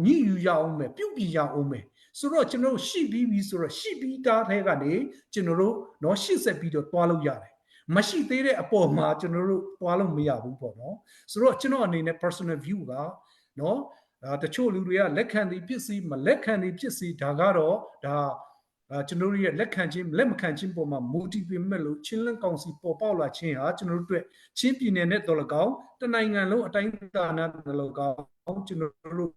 ညှိယူရအောင်မယ်ပြုပြင်ရအောင်မယ်ဆိုတော့ကျွန်တော်ရှိပြီးပြီဆိုတော့ရှိပြီးသားတဲ့ကနေကျွန်တော်တို့နော်ရှေ့ဆက်ပြီးတော့တွားလို့ရတယ်မရှိသေးတဲ့အပေါ်မှာကျွန်တော်တို့တွားလို့မရဘူးပေါ့နော်ဆိုတော့ကျွန်တော်အနေနဲ့ personal view ကနော်ဒါတချို့လူတွေကလက်ခံသည်ဖြစ်စီမလက်ခံသည်ဖြစ်စီဒါကတော့ဒါအာကျွန်တော်တို့ရဲ့လက်ခံခြင်းလက်မခံခြင်းပေါ်မှာ motivate မဲ့လို့ချင်းလန့်ကောင်စီပေါ်ပေါက်လာခြင်းဟာကျွန်တော်တို့အတွက်ချင်းပြည်နယ်နဲ့တော်လကောင်တနိုင်ငံလုံးအတိုင်းအတာနဲ့တော်လကောင်ကျွန်တော်တို့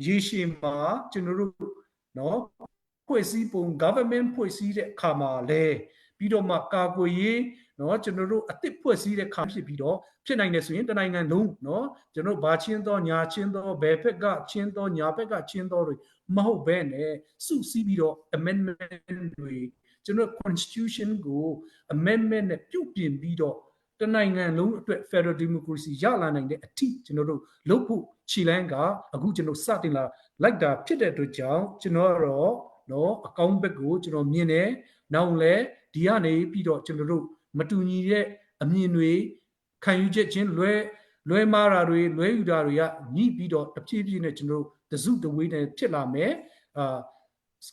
ရေရှည်မှာကျွန်တော်တို့နော်။ ဖွဲ့စည်းပုံ government ဖွဲ့စည်းတဲ့အခါမှာလဲပြီးတော့မှကာကွယ်ရေးနော်ကျွန်တော်တို့အသစ်ဖွဲ့စည်းတဲ့ခါဖြစ်ပြီးတော့ဖြစ်နိုင်တယ်ဆိုရင်တနိုင်ငံလုံးနော်ကျွန်တော်ဘာချင်းတော့ညာချင်းတော့ဘယ်ဘက်ကချင်းတော့ညာဘက်ကချင်းတော့တွေမဟုတ်ဘဲနဲ့စုစည်းပြီးတော့ amendment တွေကျွန်တော် constitution ကို amendment နဲ့ပြုပြင်ပြီးတော့တနိုင်ငံလုံးအတွက် Federal Democracy ရလာနိုင်တဲ့အထိကျွန်တော်တို့လုပ်ဖို့ခြေလမ်းကအခုကျွန်တော်စတင်လာလိုက်တာဖြစ်တဲ့အတွက်ကြောင့်ကျွန်တော်ကတော့နော်အကောင်းဘက်ကိုကျွန်တော်မြင်တယ်။နောက်လဲဒီကနေပြီးတော့ကျွန်တော်တို့မတူညီတဲ့အမြင်တွေခံယူချက်ချင်းလွဲလွဲမားတာတွေလွဲယူတာတွေကညှိပြီးတော့တဖြည်းဖြည်းနဲ့ကျွန်တော်တို့တစုတဝေးနဲ့ဖြစ်လာမယ်အာ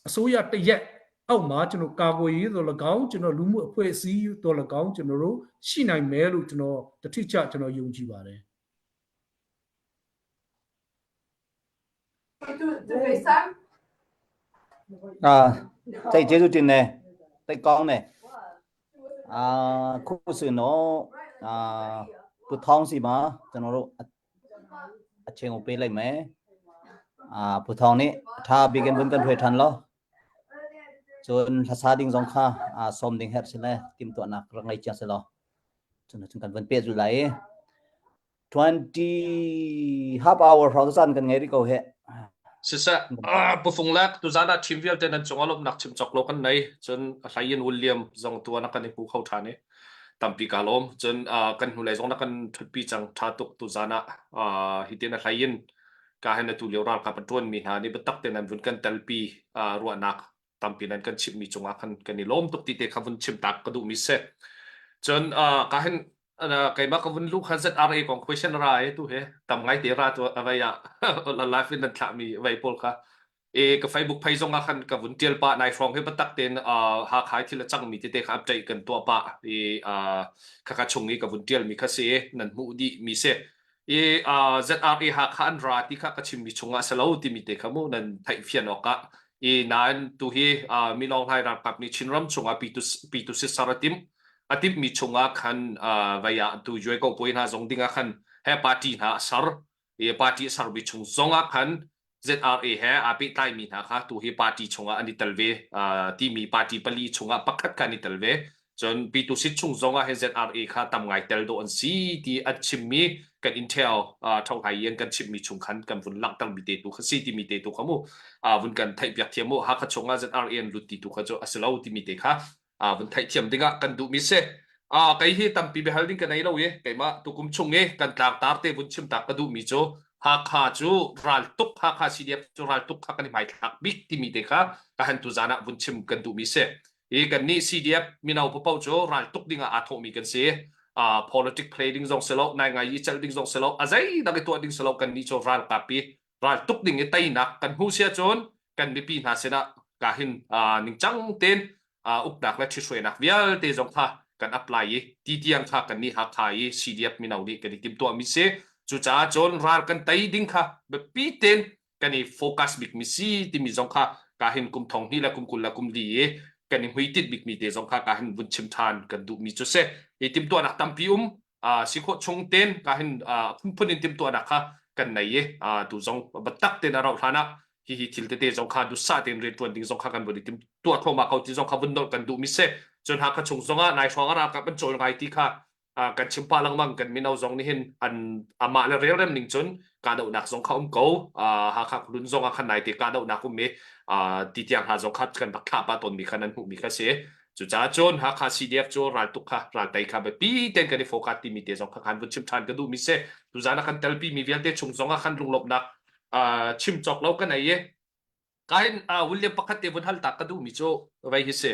အစိုးရတရက်အောက်မှာကျွန်တော်ကာကွယ်ရေးတော်၎င်းကျွန်တော်လူမှုအဖွဲ့အစည်းတော်၎င်းကျွန်တော်တို့ရှိနိုင်မယ်လို့ကျွန်တော်တထိချကျွန်တော်ယုံကြည်ပါတယ် သူသူကိစ္စ အာစိတ်ကျေးဇူးတင်တယ်သိတ်ကောင်းတယ်အာခုဆိုရင်တော့အာပူထောင်းစီမှာကျွန်တော်တို့အအချိန်ကိုပေးလိုက်မယ်အာပူထောင်းนี่ထားဘီကန်ဘွန်ကန်ထွေထန်လောจนภาษาดิ่งสองค่าอ่าสมดิ่งเฮ็ดสิเลยติมตัวนักรังไงจังสิลอจนถึงกันวันเปียจุไล20 half hour เราสั้นกันไงดิko he Siseh, ah, pufung lek tuzan ah thim vialte nan cung ah lawmhnak chim cawk lo kan nei. Cun a hlei in William zong tuan ah kan i hmu kho ṭhan i tampi kaa lawm. Cun ah, kan hnulei zong na kan ṭhutpi cang. Ṭha tuk tuzan ah ah, hitin a hlei in ka hen atu lio ralkap a ṭuanmi hna nih biatak tein an vun kan telpi ah, ruahnak tampi nan kan chimhmi cungah khan kan i lawm tuk ti te kha vun chim tak ka duhmi si. Cun uh, ka hin uh, keimah ka vun lu kha ZRA kong question ra e tu he tam ngai te ra tu avai ah live in nan thlahmi vai pawl kha e ka Facebook phei zong ah khan ka vun tial pa nai hrawng he batak ten uh, ha khai thil a cangmi tete kha update kan tuah pa i uh, khaka chung i ka vun tial mi kha si nan hmuh dih mi si i uh, ZRA Hakha an ra ti kha ka chimmi chungah si lo timi te kha mu nan theih fian awkah i nain tu hi uh, Minong Hlai ralkap nih Chinram chungah pitu pitu sisar a timh a timhmi chungah khan uh, vai ah tu juai ko pui hna zong dingah khan he party hna a ser i party a sermi chung zongah khan ZRA he aa pehtlaimi hna kha tu hi party chungah an i tel ve timi party pali chungah pakhat kha an i tel ve. Cun P2C chung zongah hin ZRA kha tam ngai tel dawh an si ti an chimmi kan intel thonghai in kan chimmi chung khan kan vun langhtermi te tu kha si timi te tu kha mu vun kan theihpiak thiam mu Hakha chungah ZRA an lut ti tu kha cu a si lo timi te kha vun theihthiam dingah kan duhmi si. Kei hi tampi biahal ding ka nei lo i keimah tukum chung i kan tlangtar te vun chim tak ka duhmi cu Hakha cu raltuk Hakha CDF cu raltuk kha kan i hmaithlak bik timi te kha ka han tu zan ah vun chim kan duhmi si. I kan nih CDF mino papoh cu raltuk dingah aa thawhmi kan si. Uh, politic play ding zong si lo, nai ngai i celh ding zong si lo, a zeidang i tuah ding si lo kan nih cu ralkap i raltuk ding i teinak kan hmu sia cun kan mipi hna sinah ka hin uh, ningcang tein uh, uknak le ṭhithruainak vialte zong kha kan apply i ti tiang kha kan nih Hakha i CDF mino nih kan i timhtuahmi si cucaah cun ral kan tei ding kha biapi tein kan i focus bikmi si timi zong kha ka hin kum thong hnih le kum 20 le kum li i kan i hmuitinh bikmi te zong kha ka hin vun chim ṭhan kan duhmi cu si i timhtuahnak tampi um si khawh chung tein ka hin phunphun in timhtuahnak kha kan nei i tu zong biatak tein a rauh hlan ah hihi thil tete zong kha duhsah tein rianṭuan ding zong kha kan vun i tim tuah thluahmah ko ti zong kha vun nolh kan duhmi si cun Hakha chung zong ah nai hrawng ah ralkap an cawl ngai ti kha kan chim pah lengmang kan mino zong nih hin an amah le relrem ning cun kahdohnak zong kha um ko Hakha khualun zong ah khan nai te kahdohnak um i ti tiang hna zong kha kan rak thlah pah tawnmi kha nan hmuhmi kha si Cucaah cun Hakha CDF cu raltuk kha raltei kha biapi tein kan i focus timi te zong kha khan vun chim ṭhan ka duhmi si. Tuzaan ah kan telpi mi vialte chung zong ah khan lunglawmhnak chim cawk lo kan ei i kahin William pakhat te vun hal tak ka duhmi cu vei hi si.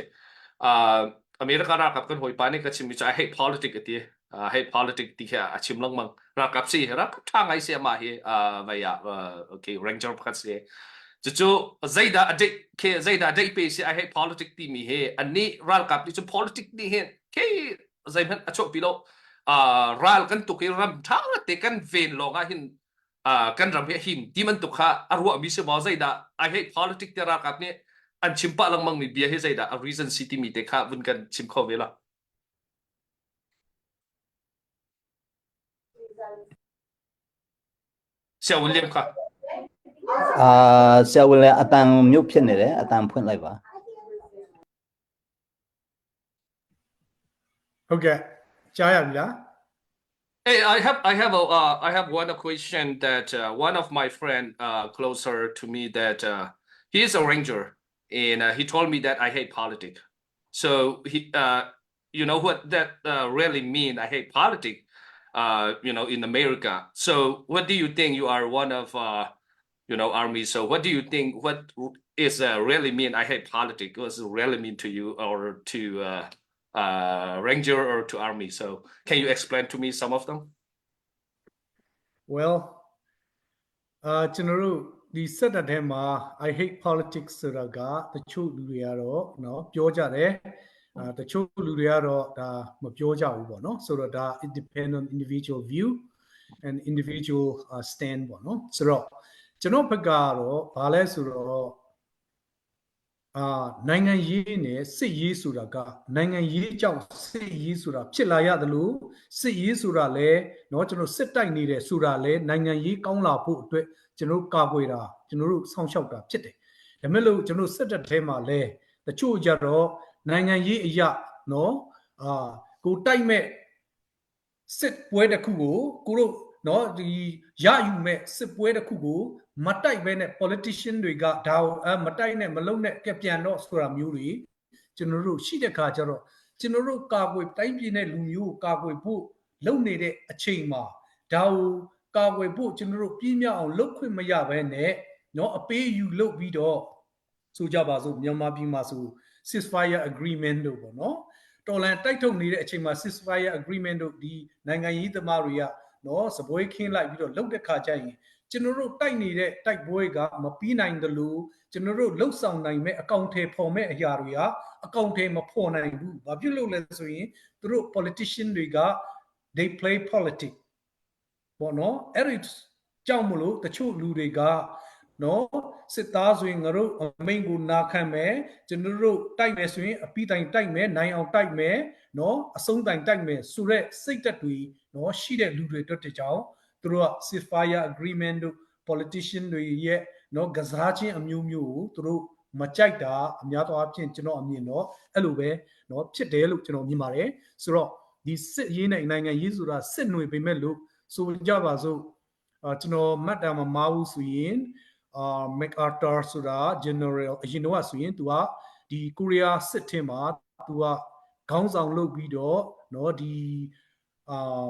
America ralkap kan hawipa nih ka chimmi cu I hate politics a ti. I hate politics ti khi a chim lengmang. Ralkap si ralkap ṭha ngai si amah hi vei ah okay ranger pakhat si. Cucu zeidah a deih khi zeidah deih pe si I hate politics timi hi annih ralkap nih cun politics nih hin khi zeihmanh a chuahpi lo. Ral kan tuk i ram ṭha te kan ven lawng ah hin kan ram hi a him ti bantuk kha a ruahmi si maw zeidah I hate politics ti ralkap nih an chim pah lengmang mi bia hi zeidah a reason si timi te kha vun kan chim kho ve la. Sia William kha. Ah, siawil le atang mute phian ne le atang phuan lai ba. ဟုတ်ကဲ့ကြားရပြီလား Hey, I have I have a uh, I have one question that uh, one of my friend uh, closer to me that uh, he is a ranger and uh, he told me that I hate politics. So he uh, you know what that uh, really mean? I hate politics. Uh, you know, in America. So what do you think? You are one of uh, you know army. So what do you think? What is uh, really mean? I hate politics. What does it really mean to you or to uh, uh, ranger or to army? So can you explain to me some of them? Well အာကျွန်တော်တို့ဒီစစ်တပ်ထဲမှာ I hate politics ဆိုတာကတချို့လူတွေကတော့နော်ပြောကြတယ်အာတချို့လူတွေကတော့ဒါမပြောကြဘူးပေါ့နော်ဆိုတော့ဒါ it depend on individual view and individual uh, stand ပေါ့နော်ဆိုတော့ကျွန်တော်ဘက်ကတော့ဘာလဲဆိုတော့အာနိုင်ငံရေးနဲ့စစ်ရေးဆိုတာကနိုင်ငံရေးကြောင့်စစ်ရေးဆိုတာဖြစ်လာရတယ်လို့စစ်ရေးဆိုတာလဲနော်ကျွန်တော်စစ်တိုက်နေတယ်ဆိုတာလဲနိုင်ငံရေးကောင်းလာဖို့အတွက်ကျွန်တော်ကာကွယ်တာကျွန်တော်တို့စောင့်ရှောက်တာဖြစ်တယ်ဒါမဲ့လို့ကျွန်တော်စစ်တပ်ထဲမှာလဲတချို့ကြတော့နိုင်ငံရေးအရာနော်အာကိုတိုက်မဲ့စစ်ပွဲတစ်ခုကိုကိုတို့နော်ဒီရယူမဲ့စစ်ပွဲတစ်ခုကိုမတိုက်ဘဲနဲ့ politician တွေကဒါကိုအမတိုက်နဲ့မလုံနဲ့ကပြန်တော့ဆိုတာမျိုးတွေကျွန်တော်တို့ရှိတဲ့ခါကျတော့ကျွန်တော်တို့ကာကွယ်တိုင်းပြည်နဲ့လူမျိုးကိုကာကွယ်ဖို့လုပ်နေတဲ့အချိန်မှာဒါကိုကာကွယ်ဖို့ကျွန်တော်တို့ပြည့်မြောက်အောင်လုပ်ခွင့်မရဘဲနဲ့နော်အပေးယူလုပ်ပြီးတော့ဆိုကြပါစို့မြန်မာပြည်မှာဆို ceasefire agreement တို့ပေါ့နော်တော်လန်တိုက်ထုတ်နေတဲ့အချိန်မှာ ceasefire agreement တို့ဒီနိုင်ငံရေးသမားတွေကနော်စပွဲခင်းလိုက်ပြီးတော့လုပ်တဲ့ခါကျရင်ကျွန်တော်တို့တိုက်နေတဲ့တိုက်ပွဲကမပြီးနိုင်တယ်လို့ကျွန်တော်တို့လှုပ်ဆောင်နိုင်မဲ့အကောင့်ထဲပေါ်မဲ့အရာတွေကအကောင့်ထဲမဖော်နိုင်ဘူး။ဘာဖြစ်လို့လဲဆိုရင်သူတို့ politician တွေက they play politics ပေါ့နော်အဲ့ဒီကြောင့်မလို့တချို့လူတွေကနော်စစ်သားဆိုရင်ငါတို့အမိန့်ကိုနာခံမယ်ကျွန်တော်တို့တိုက်မယ်ဆိုရင်အပိတိုင်တိုက်မယ်နိုင်အောင်တိုက်မယ်နော်အဆုံးတိုင်တိုက်မယ်ဆိုရက်စိတ်သက်တွေနော်ရှိတဲ့လူတွေအတွက်တကြောင်သူတို့က ceasefire agreement တို့ politician တွေရဲ့နော်ကစားခြင်းအမျိုးမျိုးကိုသူတို့မကြိုက်တာအများသောအားဖြင့်ကျွန်တော်အမြင်တော့အဲ့လိုပဲနော်ဖြစ်တယ်လို့ကျွန်တော်မြင်ပါတယ်ဆိုတော့ဒီစစ်ရေးနဲ့နိုင်ငံရေးဆိုတာစစ်ຫນွေပေမဲ့လို့ဆိုကြပါစို့အာကျွန်တော်မှတ်တာမမှားဘူးဆိုရင်အာ MacArthur ဆိုတာ general အရင်တော့ဆိုရင် သူကဒီကိုရီးယားစစ်ထင်းမှာ သူကခေါင်းဆောင်လုပ်ပြီးတော့နော်ဒီအာ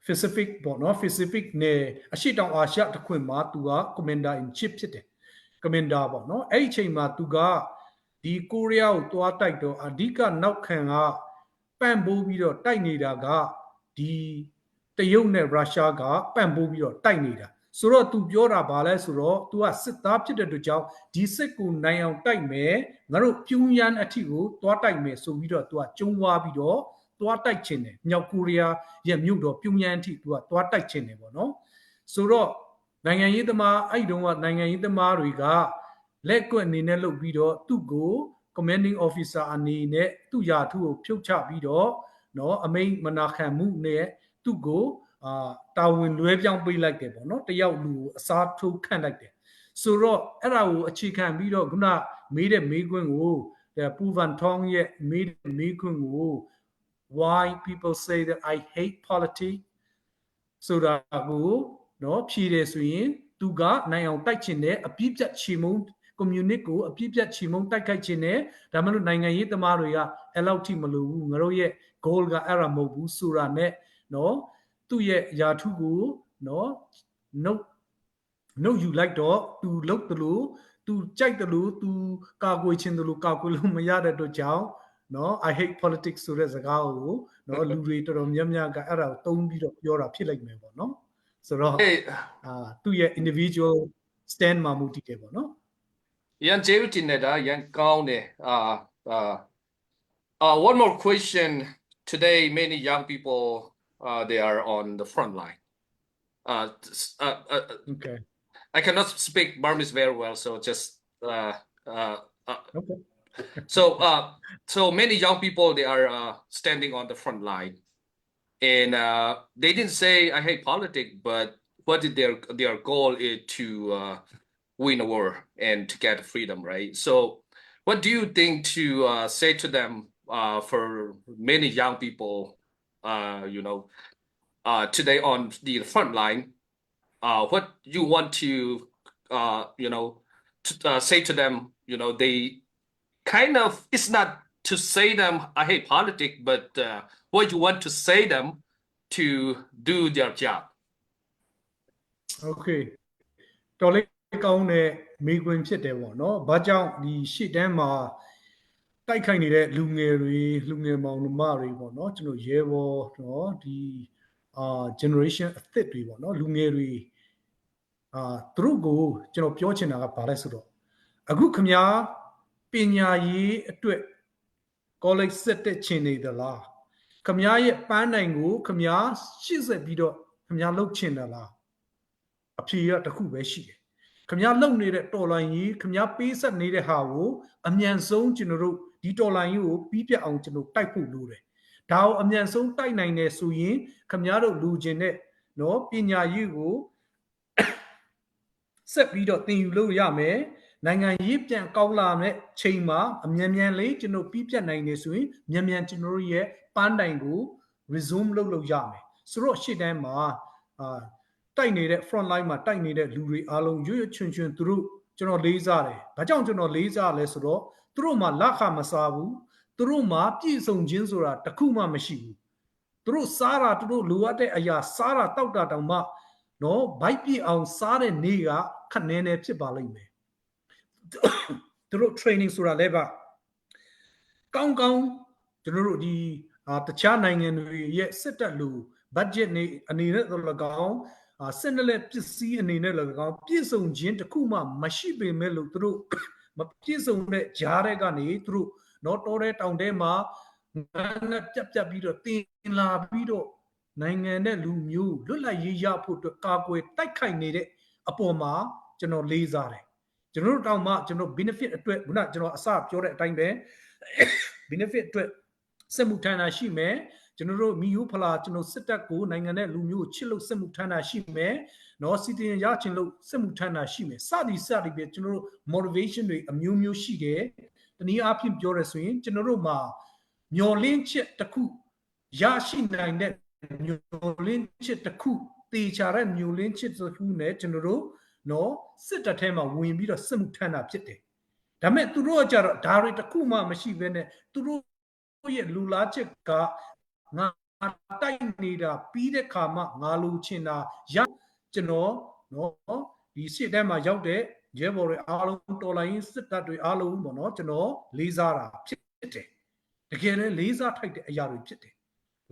Pacific ပေါ့နော် Pacific နဲ့အရှေ့တောင်အာရှတခွင်မှာ သူက Commander in Chief ဖြစ်တယ် Commander ပေါ့နော်အဲ့ဒီအချိန်မှာ သူကဒီကိုရီးယားကိုသွားတိုက်တော့အဓိကနောက်ခံကပံ့ပိုးပြီးတော့တိုက်နေတာကဒီတရုတ်နဲ့ရုရှားကပံ့ပိုးပြီးတော့တိုက်နေတာဆိုတော့ သူပြောတာဘာလဲဆိုတော့ သူကစစ်သားဖြစ်တဲ့အတွက်ကြောင့်ဒီစစ်ကိုနိုင်အောင်တိုက်မယ်ငါတို့ပြုံးရန်အထိကိုသွားတိုက်မယ်ဆိုပြီးတော့ သူကကျုံးဝါပြီးတော့သွားတိုက်ချင်တယ်မြောက်ကိုရီးယားရဲ့မြို့တော်ပြုံးရန်အထိ သူကသွားတိုက်ချင်တယ်ပေါ့နော်ဆိုတော့နိုင်ငံရေးသမားအဲ့တုန်းကနိုင်ငံရေးသမားတွေကလက်ကွက်အနေနဲ့လုပ်ပြီးတော့သူ့ကို commanding officer အနေနဲ့သူ့ယာထုကိုဖြုတ်ချပြီးတော့နော်အမိန့်မနာခံမှုနဲ့သူ့ကိုအာတာဝန်လွဲပြောင်းပေးလိုက်တယ်ပေါ့နော်တယောက်လူကိုအစားထိုးခန့်လိုက်တယ်ဆိုတော့အဲ့ဒါကိုအခြေခံပြီးတော့ခုနမေးတဲ့မေးခွန်းကိုပူဗန်ထောင်းရဲ့မေးတဲ့မေးခွန်းကို why people say that I hate politics ဆိုတာကိုနော်ဖြေတယ်ဆိုရင်သူကနိုင်အောင်တိုက်ချင်တယ်အပြစ်ပြတ်ချေမုန်း communist ကိုအပြစ်ပြတ်ချေမုန်းတိုက်ခိုက်ခြင်းနဲ့ဒါမှမဟုတ်နိုင်ငံရေးသမားတွေကအဲ့လောက်ထိမလိုဘူးငါတို့ရဲ့ goal ကအဲ့ဒါမဟုတ်ဘူးဆိုတာနဲ့နော်သူ့ရဲ့ယာထုကိုနော်နှုတ်နှုတ်ယူလိုက်တော့သူလုတ်တလို့သူကြိုက်တယ်လို့သူကာကွယ်ခြင်းတယ်လို့ကာကွယ်လို့မရတဲ့အတွက်ကြောင့်နော် I hate politics ဆိုတဲ့စကားကိုနော်လူတွေတော်တော်များများကအဲ့ဒါကိုသုံးပြီးတော့ပြောတာဖြစ်လိမ့်မယ်ပေါ့နော်ဆိုတော့အာသူ့ရဲ့ individual stand မှာမူတည်တယ်ပေါ့နော် ရန်ကျေးတင်နေတာရန်ကောင်းတယ်အာအာ Uh, one more question. Today, many young people uh, they are on the front line. Uh, uh, uh, okay. I cannot speak Burmese very well, so just uh, uh, uh, okay. so uh, so many young people they are uh, standing on the front line, and uh, they didn't say I hate politics, but what did their their goal is to uh, win a war and to get freedom, right? So, what do you think to uh, say to them uh, for many young people, uh, you know, uh, today on the front line? Uh, what you want to, uh, you know, to, uh, say to them? You know, they kind of it's not to say them I hate politics, but uh, what you want to say them to do their job. Okay တော်လေးကောင်းတဲ့မိကွင်းဖြစ်တယ်ပေါ့နော်။ဘာကြောင့်ဒီရှေ့တန်းမှာတိုက်ခိုက်နေတဲ့လူငယ်တွေလူငယ်မောင်နှမတွေပေါ့နော်ကျွန်တော်ရဲဘော်နော်ဒီအာ generation အသစ်တွေပေါ့နော်လူငယ်တွေအာသူတို့ကိုကျွန်တော်ပြောချင်တာကဘာလဲဆိုတော့အခုခမားပညာရေးအတွက် college ဆက်တက်ချင်နေသလားခမားရဲ့ပန်းနိုင်ကိုခမားရှေ့ဆက်ပြီးတော့ခမားလှုပ်ချင်တယ်လားအဖြေကတစ်ခုပဲရှိတယ်ခမားလှုပ်နေတဲ့တော်လိုင်းကြီးခမားပေးဆက်နေတဲ့ဟာကိုအမြန်ဆုံးကျွန်တော်တို့ဒီတော်လိုင်းကြီးကိုပြီးပြတ်အောင်ကျွန်တော်တိုက်ဖို့လိုတယ်ဒါကိုအမြန်ဆုံးတိုက်နိုင်တယ်ဆိုရင်ခမားတို့လူကျင်တဲ့နော်ပညာရေးကိုဆက်ပြီးတော့သင်ယူလို့ရမယ်နိုင်ငံရေးပြန်ကောင်းလာတဲ့ချိန်မှာအမြန်မြန်လေးကျွန်တော်ပြီးပြတ်နိုင်နေဆိုရင်မြန်မြန်ကျွန်တော်တို့ရဲ့ပန်းတိုင်ကို resume လုပ်လို့ရမယ်ဆိုတော့ရှေ့တန်းမှာအာတိုက်နေတဲ့ front line မှာတိုက်နေတဲ့လူတွေအားလုံးရွရွချွန်ချွန်သူတို့ကျွန်တော်လေးစားတယ်။ဘာကြောင့်ကျွန်တော်လေးစားလဲဆိုတော့သူတို့မှလက်ခမစားဘူး။သူတို့မှပြည့်စုံခြင်းဆိုတာတခုမှမရှိဘူး။သူတို့စားတာသူတို့လိုအပ်တဲ့အရာစားတာတောက်တာတောင်မှနော်ဘိုက်ပြည့်အောင်စားတဲ့နေ့ကခက်နေနေဖြစ်ပါလိမ့်မယ်။သူတို့ training ဆိုတာလည်းပါကောင်းကောင်းကျွန်တော်တို့ဒီတခြားနိုင်ငံတွေရဲ့စစ်တပ်လူ budget နေအနေနဲ့တော့၎င်းစစ်နဲ့လက်ပစ္စည်းအနေနဲ့၎င်းပြည့်စုံခြင်းတခုမှမရှိပေမဲ့လို့သူတို့မပြည့်စုံတဲ့ဂျားတဲ့ကနေသူတို့နော်တောတဲ့တောင်ထဲမှာငန်းငတ်ပြတ်ပြတ်ပြီးတော့တင်လာပြီးတော့နိုင်ငံနဲ့လူမျိုးလွတ်လပ်ရေးရဖို့အတွက်ကာကွယ်တိုက်ခိုက်နေတဲ့အပေါ်မှာကျွန်တော်လေးစားတယ်ကျွန်တော်တို့တောင်မှကျွန်တော် benefit အတွက်ခုနကျွန်တော်အစပြောတဲ့အတိုင်းပဲ benefit အတွက်စစ်မှုထမ်းတာရှိမယ်ကျွန်တော်တို့မီယူဖလာကျွန်တော်စစ်တပ်ကိုနိုင်ငံနဲ့လူမျိုးချစ်လို့စစ်မှုထမ်းတာရှိမယ်နော်စီတင်ရချင်လို့စစ်မှုထမ်းတာရှိမယ်စသည်စသည်ပဲကျွန်တော်တို့ motivation တွေအမျိုးမျိုးရှိတယ်တနည်းအားဖြင့်ပြောရဆိုရင်ကျွန်တော်တို့မှာမျော်လင့်ချက်တစ်ခုရရှိနိုင်တဲ့မျော်လင့်ချက်တစ်ခုတေချာတဲ့မျော်လင့်ချက်တစ်ခုနဲ့ကျွန်တော်တို့နော်စစ်တပ်ထဲမှာဝင်ပြီးတော့စစ်မှုထမ်းတာဖြစ်တယ်ဒါပေမဲ့သူတို့ကကြတော့ဒါတွေတစ်ခုမှမရှိဘဲနဲ့သူတို့ရဲ့လူလားချက်ကငါတိုက်နေတာပြီးတဲ့ခါမှငါလူချင်တာရကျွန်တော်နော်ဒီစစ်တပ်မှာရောက်တဲ့ရဲဘော်တွေအားလုံးတော်လိုင်းစစ်တပ်တွေအားလုံးပေါ့နော်ကျွန်တော်လေးစားတာဖြစ်တယ်တကယ်လည်းလေးစားထိုက်တဲ့အရာတွေဖြစ်တယ်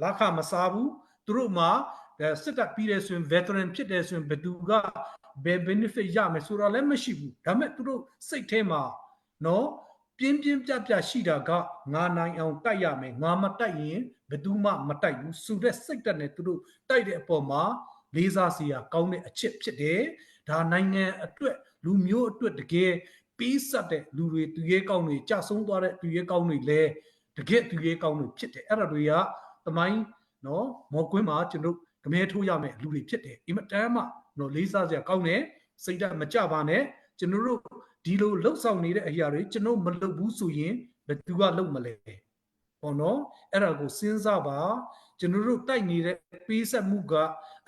လက်ခမစားဘူးသူတို့မှာစစ်တပ်ပြီးတယ်ဆိုရင် veteran ဖြစ်တယ်ဆိုရင်ဘယ်သူကဘယ် benefit ရမယ်ဆိုတော့လည်းမရှိဘူးဒါပေမဲ့သူတို့စိတ်ထဲမှာနော်ပြင်းပြင်းပြပြရှိတာကငါနိုင်အောင်တိုက်ရမယ်ငါမတိုက်ရင်ဘယ်သူမှမတိုက်ဘူးဆိုတဲ့စိတ်တက်နဲ့သူတို့တိုက်တဲ့အပေါ်မှာလေးစားစရာကောင်းတဲ့အချက်ဖြစ်တယ်ဒါနိုင်ငံအတွက်လူမျိုးအတွက်တကယ်ပေးဆက်တဲ့လူတွေသူရဲကောင်းတွေကြဆုံးသွားတဲ့သူရဲကောင်းတွေလည်းတကယ်သူရဲကောင်းတွေဖြစ်တယ်အဲ့ဒါတွေကသမိုင်းနော်မော်ကွင်းမှာကျွန်တော်ကမဲထိုးရမယ်လူတွေဖြစ်တယ်အင်မတန်မှနော်လေးစားစရာကောင်းတယ်စိတ်ဓာတ်မကြပါနဲ့ကျွန်တော်တို့ဒီလိုလှုပ်ဆောင်နေတဲ့အရာတွေကျွန်တော်မလုပ်ဘူးဆိုရင်ဘယ်သူကလုပ်မလဲပေါ့နော်အဲ့ဒါကိုစဉ်းစားပါကျွန်တော်တို့တိုက်နေတဲ့ပေးဆက်မှုက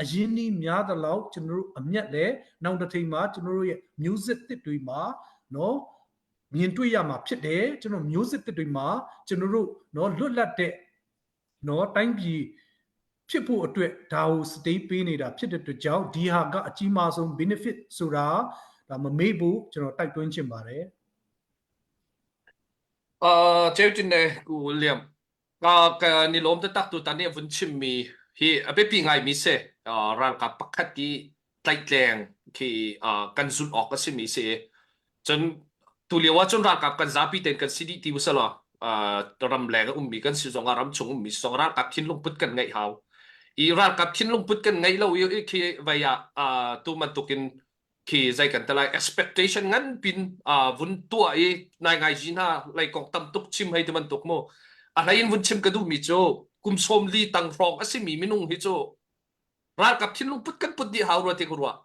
အရင်းနှီးများသလောက်ကျွန်တော်တို့အမျက်လဲနောက်တစ်ချိန်မှာကျွန်တော်တို့ရဲ့ music တစ်တွေမှာနော်မြင်တွေ့ရမှာဖြစ်တယ်ကျွန်တော်မျိုးစစ်တစ်တွေမှာကျွန်တော်တို့နော်လွတ်လပ်တဲ့နော်တိုင်းပြည်ဖြစ်ဖို့အတွက်ဒါကို stay ပေးနေတာဖြစ်တဲ့အတွက်ကြောင့်ဒီဟာကအကြီးမားဆုံး benefit ဆိုတာဒါမမေ့ဖို့ကျွန်တော်တိုက်တွန်းချင်ပါတယ် အာကျေတင်နေကူဝီလျံကကni lom te tak tu tan ni vun chim mi hi a be pi ngai mi se ralkap pakhat i tlaihtleng khi kan zulh awk a simi si cun tu lio ah cun ralkap kan zapi ten kan si dih ti usalaw ramleng a ummi kan si zong ah ramchung ummi si zong ralkap thinlung put kan ngeih hau i ralkap thinlung put kan ngeih lo i khi vai ah tu bantukin khi zei kan te lai expectation ngan pin vun tuah i nai ngai ji hna lai kong tam tuk chim hei ti bantuk mu a hlei in vun chim ka duh mi cu kum sawm li tang hrawng a simi minung hi cu ralkap thinlung put kan put dih hau rua ti ka ruah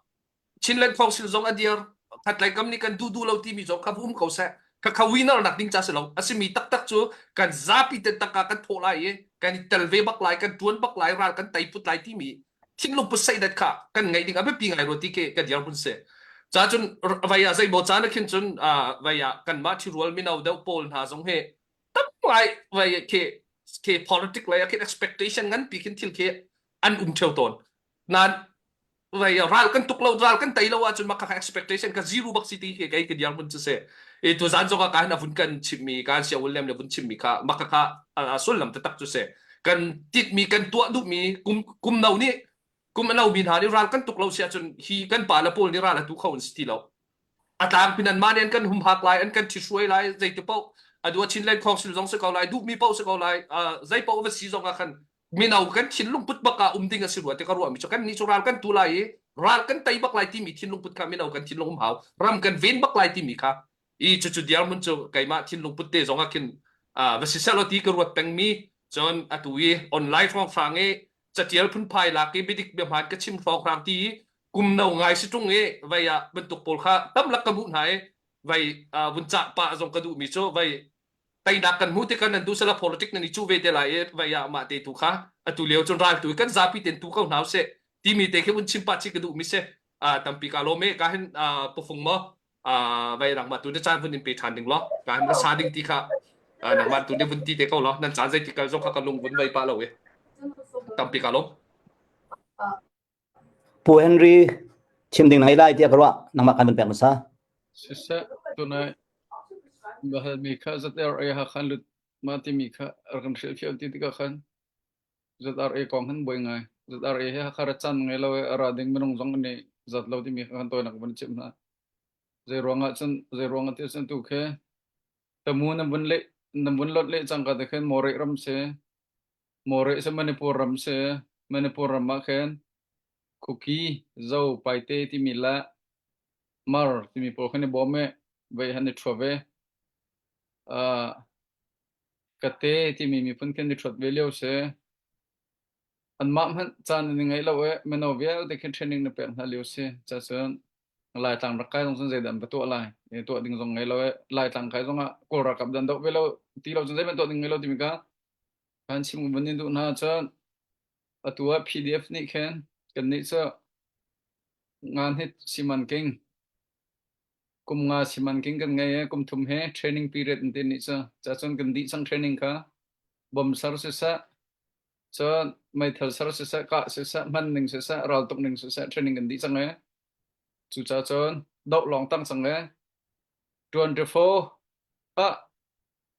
Chinland Council zong a dir. Khatlei kam nih kan duh duh lo timi zong kha um ko seh. Kha kha winner nak ding ca si lo. A simi taktak cu kan zapi te takka kan thawh lai i kan i tel ve bak lai, kan tuan bak lai, ral kan tei put lai timi thinlung put seidat kha kan ngeih ding a biapi ngai rua ti khi ka dirhmun si. Ca cun vai ah zeimaw caan ah khin cun vai ah kanmah ṭhirual mino deuh pawl hna zong hi tam ngai vai khi khi politic lei ah khin expectation nganpi khin thil khi an um ṭheo tawn. Nain vai ral kan tuk lo ral kan tei lo ahcun mah kha expectation ka zero bak si ti khi kei ka dirhmun cu si. E tu zan zong ah ka hin a vun kan chimmi kan sia William le vun chimmi kha mah kha sullam taktak cu si. Kan titmi kan tuah duhmi kum kum no nih kum a nomi hna nih ral kan tuk lo si ahcun hi kan pa le pawl nih ral a tu kho an si ti lo. A tlangpin anmah nih an kan humhak lai, an kan ṭhihruai lai, zeiti paoh a duh Chinland Council zong si ko lai, duhmi paoh si ko lai, zei paoh va si zong ah khan mino kan thinlung put bak ah um ding a si rua ti ka ruahmi cu kan nih cu ral kan tu lai i ral kan tei bak lai timi thinlung put kha mino kan thinlung um hau ram kan ven bak lai timi kha i cucu dirhmun cu keimah thinlung put te zong ah khin va si seh law ti ka ruat pengmi cun atu i online hrawnghrang i catial phunphai lak i biadik biahmaan ka chim hrawnghrang ti i kum no ngai si ṭung i vei ah bantuk pawl kha tamlak ka hmuh hna i vei vun cah pah zong ka duhmi cu vei teinak kan hmuh tikah nan duh sala politic nan i cuh ve te lai i vei ah mah te tu kha atu lio cun ral tu kan zapi ten tu ko hna usih timi te khi vun chim pah chih ka duhmi si tampi ka lawm i ka hin pufung maw vai nangmah tu na caan vun in pe ṭhan ding law ka hin sa ding ti kha nangmah tu ne vun ti te ko law nan caan zei ti kal zong kha ka lung vun vai pa lo i tampi ka lawm Pu Henry chim ding na ngei lai tiah ka ruah nangmah kan vun pek hmasa. Siseh tunai bahalmi kha ZRA ha khan lut ma timi kha rak kan hrilhfiah ti tikah khan ZRA kong han buai ngai. ZRA hi Hakha rat caan ngei lo i a ra ding minung zong an i zat lo timi kha kan tawinak van chimh hna. Zei ruangah cun zei ruangah ti cun tu khi tamu nan vun leh nan vun lot leh cangka te khin Moreh ram si Moreh si Manipur ram si Manipur ram ah khin Kuki Zo Paite timi le Mar timi pawl khan i bawm i vei han i ṭhua ve. Uh, Kate timi miphun khin i ṭhuat ve lio si. Anmah hmanh caan an i ngeih lo i mino vialte khin training na pek hna lio si. Cacun Laitlang rak kai zong cun zeidah an va tuah lai? E, tuah ding zong ngei lo i Laitlang kai zong ah Kawl ralkap dan doh ve lo ti lo cun zeihmanh tuah ding ngei lo timi kha kan chim vun in duh hna cun atu ah PDF nih khin kannih cu ngan hi siman king kum nga siman king kan ngei i kum thum he training period an ti nih cu cacun kan dih cang training kha bom ser siseh cun meithal ser siseh kah siseh hman ning siseh raltuk ning siseh training kan dih cang i cucaah cun doh lawng tang cang i 24 ah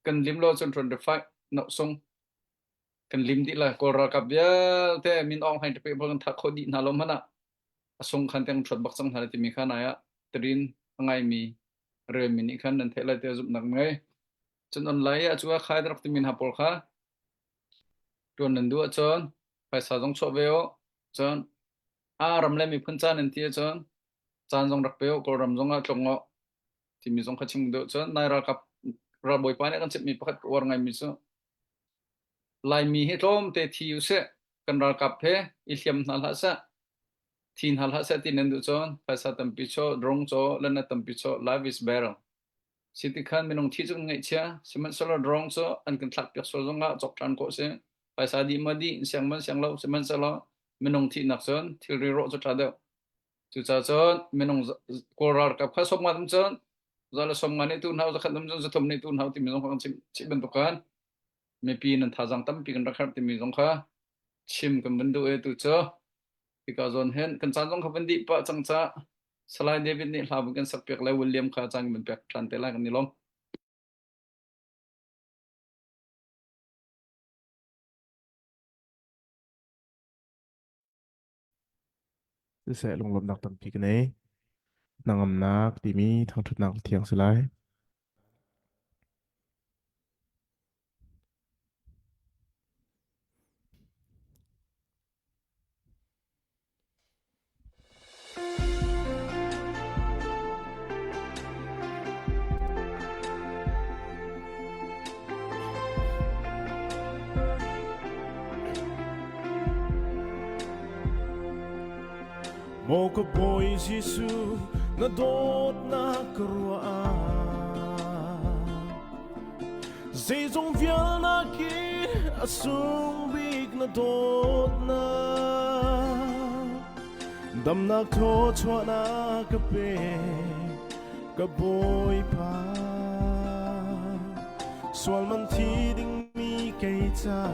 kan lim lo cun 25 noh sung kan lim dih lai kawl ralkap vialte min aung hlaing te kan thah khawh dih hna lo hmanh ah a sung khan tiang ṭhuat bak cang hna lai timi kha nai ah tirin a ngaimi relmi nih khan nan theih lai tiah zumhnak ngei cun online ah cu a khai rak timi hna pawl kha ṭuan nan duh ahcun phaisa zong chuah ve u cun a ram le miphun caan nan ti ahcun caan zong rak pe u kawlram zong ah tlung u timi zong kha chim duh cun nai ralkap ralbawipa nih kan chimhmi pakhat uar ngaimi cu Laimi hi tlawmte thi usih kan ralkap he i hliam hna hlah seh thi hna hlah seh ti nan duh cun phaisa tampi chaw drone chaw lana tampi chaw life is better si ti khan minung thi cu kan ngaihchia sihmanhsehlaw drone cu an kan thlak piak sual zongah cawk ṭhan khawh si phaisa dih ma dih siang man siang lo sihmanhsehlaw minung thihnak cun thilri rawh cu ṭha deuh cucaah cun minung kawl ralkap kha sawm nga um cun za le sawm nga nih tu hna zakhat um cun zathum nih tu hna timi zong kha kan chim chih bantuk khan mipi nan thazaang tampi kan rak herh timi zong kha chim kan van duh e tu cu hika zawn hin kan caan zong kha van dih pah cang ca Salai David nih hla vun kan sak piak le William kha caan kan pek ṭhan te lai kan i lawm. Siseh lunglawmhnak tampi ka nei. Hnangamnak timi thangṭhatnak thiang si lai. Maw ka Bawi Jesuh. Na dawtnak ka ruah ah Zeizong vialnak in a sung bik na dawtnak Damnak thawchuahnak ka pe ka Bawipa Sual man thi dingmi kei ca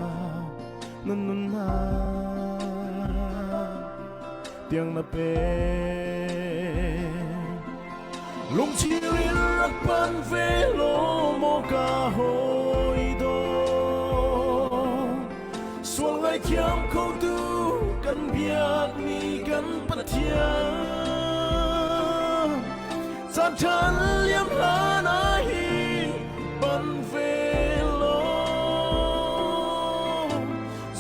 na nunnak tiang na pe Lungchir in rak pan ve law maw ka hawi daw Sual ngaithiam kho tu kan biakmi kan Pathian Caan ṭhan liam hlan ah hin pan ve law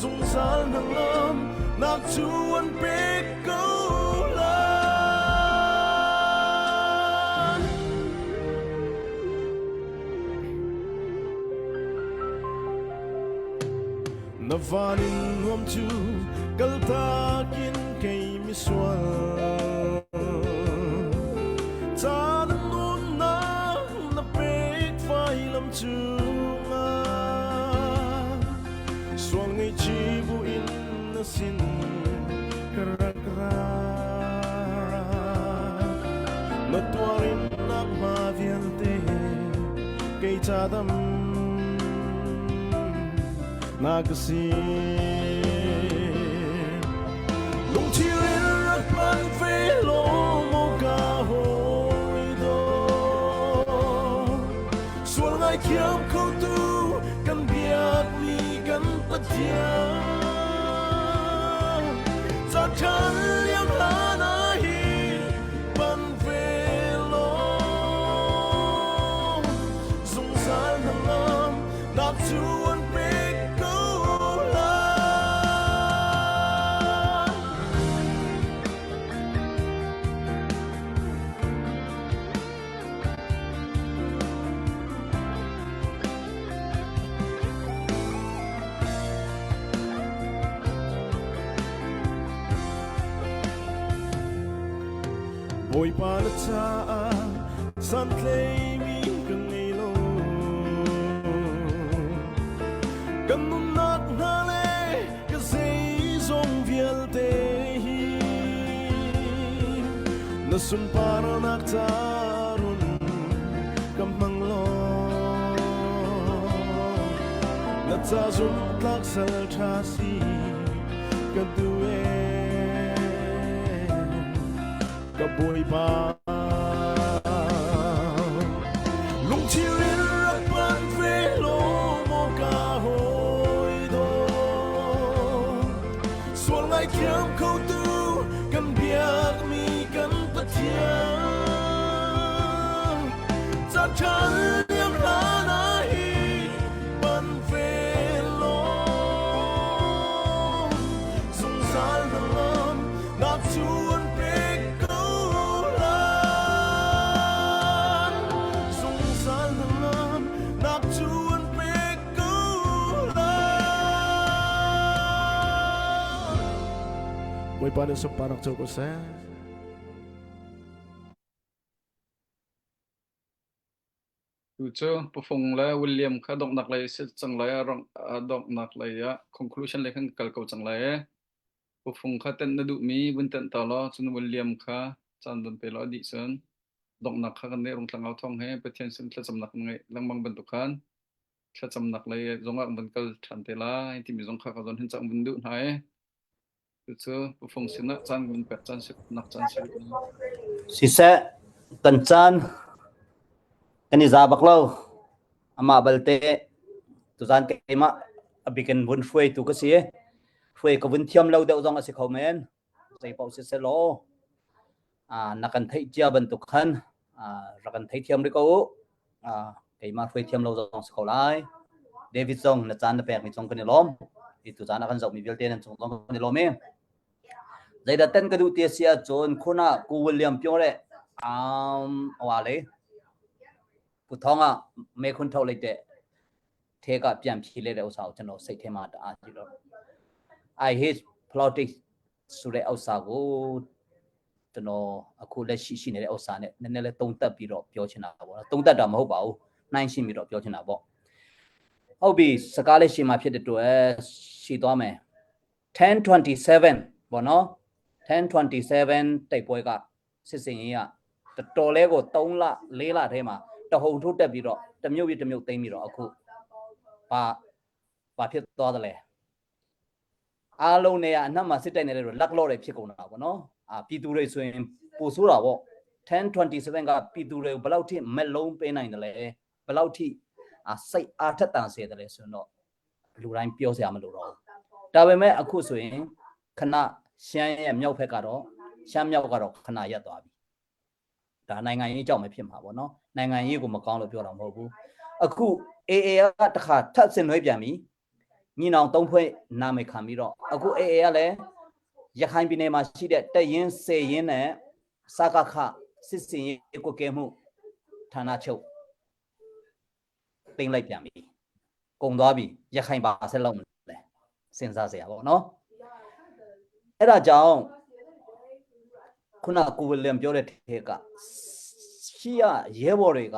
Zungzal hnangam nak cu an pek ko lai. Na van in nuam cu kaltak in kei misual caan nunnak na pek fai lam cungah Sual ngaihchih buin na sin ka rak ra. Na tuarin nak hma vialte kei ca dam na ka si. Lungthir in rak pan ve law maw ka hawi daw. Sual ngaithiam kho tu kan biakmi kan Pathian. Caan ṭhan liam hlan ah hin pan ve law zungzal hnangam nak cu an pek ko lai. Bawipa na caah santleimi ka ngei lo. Kan nunnak hna le ka zeizong vialte hi na sunparnak ca run ka hmang law na ca zumhtlak sal ṭha si ka duh ee ka Bawipa lungthil in rak pan ve law maw ka hawi daw sual ngaithiam kho tu kan biakmi kan Pathian caan ṭhan liam hlan ah hi pan ve law zungzal hnangam nak cu an pek ko lai zungzal hnangam nak cu an pek ko lai Bawipa nih sunparnak co ko seh. Tu cu Pufung le William kha donghnak lei si cang lai ah donghnak lei ah conclusion lei khan kal ko cang lai e. Pufung kha tenh na duhmi vun tenh ta law cun William kha caan vun pe law a dih cun donghnak kha kan nih Rungtlang Au Thawng he Pathian sin thlacamnak kan ngeih lengmang bantuk khan thlacamnak lei zongah kan vun kal ṭhan te lai timi zong kha ka zawn hin cang vun duh hna e. Cucu pufung sinah caan vun pek caan si nak caan si rih. Siseh, kan caan kan i za bak lo. Amah balte tuzan keimah a bikin vun hruaitu ka si. Hruai ka vun thiam lo deuh zong a si kho men. Zei paoh siseh law na kan theih cia bantuk khan rak kan theithiam rih ko u. Keimah hruai thiam lo zong si kho lai. David zong na caan na pekmi zong kan i lawm. Hi tu caan a kan zohmi vialte nan cung zong kan i lawm i. Zeidah ten ka duh ti a si ahcun khuna Ku William Pyo le um wa le Pu Thong ah me khun tho le te the ka pian phi le le usau chen lo sei the ma ta a ji lo. I hate politics ဆိုတဲ့ဥစ္စာကို ကျွန်တော်အခုလက်ရှိရှိနေတဲ့ဥစ္စာနဲ့နည်းနည်းလေးတုံးတက်ပြီးတော့ပြောချင်တာပေါ့နော်တုံးတက်တာမဟုတ်ပါဘူးနှိုင်းရှင်းပြီးတော့ပြောချင်တာပေါ့ဟုတ်ပြီစကားလေးရှင်းမှာဖြစ်တဲ့အတွက်ရှည်သွားမယ်1027ပေါ့နော်1027တိုက်ပွဲကစစ်စင်ရေးကတော်တော်လေးကို3လ4လထဲမှာတဟုန်ထိုးတက်ပြီးတော့တမြုပ်ပြီးတမြုပ်သိမ်းပြီးတော့အခုဘာဘာဖြစ်သွားသလဲအားလုံးနေရအနှက်မှာစစ်တိုက်နေတဲ့လက်လော့တွေဖြစ်ကုန်တာပေါ့နော်အာပြည်သူတွေဆိုရင်ပိုဆိုးတာပေါ့1027ကပြည်သူတွေကိုဘယ်လောက်ထိမက်လုံးပေးနိုင်တယ်လဲဘယ်လောက်ထိအာစိတ်အားထက်တန်စေတယ်လဲဆိုတော့လူတိုင်းပြောစရာမလိုတော့ဘူးဒါပေမဲ့အခုဆိုရင်ခဏရှမ်းရဲ့မြောက်ဘက်ကတော့ရှမ်းမြောက်ကတော့ခဏရက်သွားပြီဒါနိုင်ငံရေးကြောင့်ပဲဖြစ်မှာပေါ့နော်နိုင်ငံရေးကိုမကောင်းလို့ပြောတာမဟုတ်ဘူးအခု AA ကတခါထပ်ဆင်နွှဲပြန်ပြီညီနောင်သုံးဖွဲ့နာမည်ခံပြီးတော့အခု AA ကလည်းရခိုင်ပြည်နယ်မှာရှိတဲ့တပ်ရင်း၁၀ရင်းနဲ့စကခစစ်စင်ရေးကွက်ကဲမှုဌာနချုပ်တင်လိုက်ပြန်ပြီကုန်သွားပြီရခိုင်ပါဆက်လောက်မလဲစဉ်းစားစရာပေါ့နော်အဲ့ဒါကြောင့်ခုနကိုဝီလျံပြောတဲ့ထဲကရှိရရဲဘော်တွေက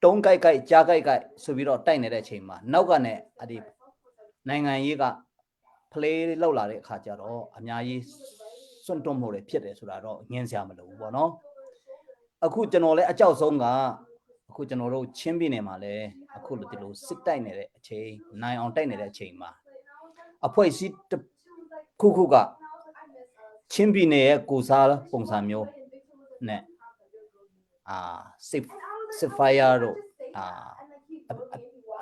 တုံးကြိုက်ကြိုက်ကြားကြိုက်ကြိုက်ဆိုပြီးတော့တိုက်နေတဲ့အချိန်မှာနောက်ကနေအဲ့ဒီနိုင်ငံရေးက play လောက်လာတဲ့အခါကျတော့အများကြီးစွန့်တွန့်မှုတွေဖြစ်တယ်ဆိုတာတော့ငင်းစရာမလိုဘူးပေါ့နော်အခုကျွန်တော်လည်းအကြောက်ဆုံးကအခုကျွန်တော်တို့ချင်းပြည်နယ်မှာလည်းအခုလိုဒီလိုစစ်တိုက်နေတဲ့အချိန်နိုင်အောင်တိုက်နေတဲ့အချိန်မှာအဖွဲ့အစည်းတစ်ခုခုကချင်းပြည်နယ်ရဲ့ကိုစားပုံစံမျိုးနဲ့အာစစ်စစ် fire တို့အာ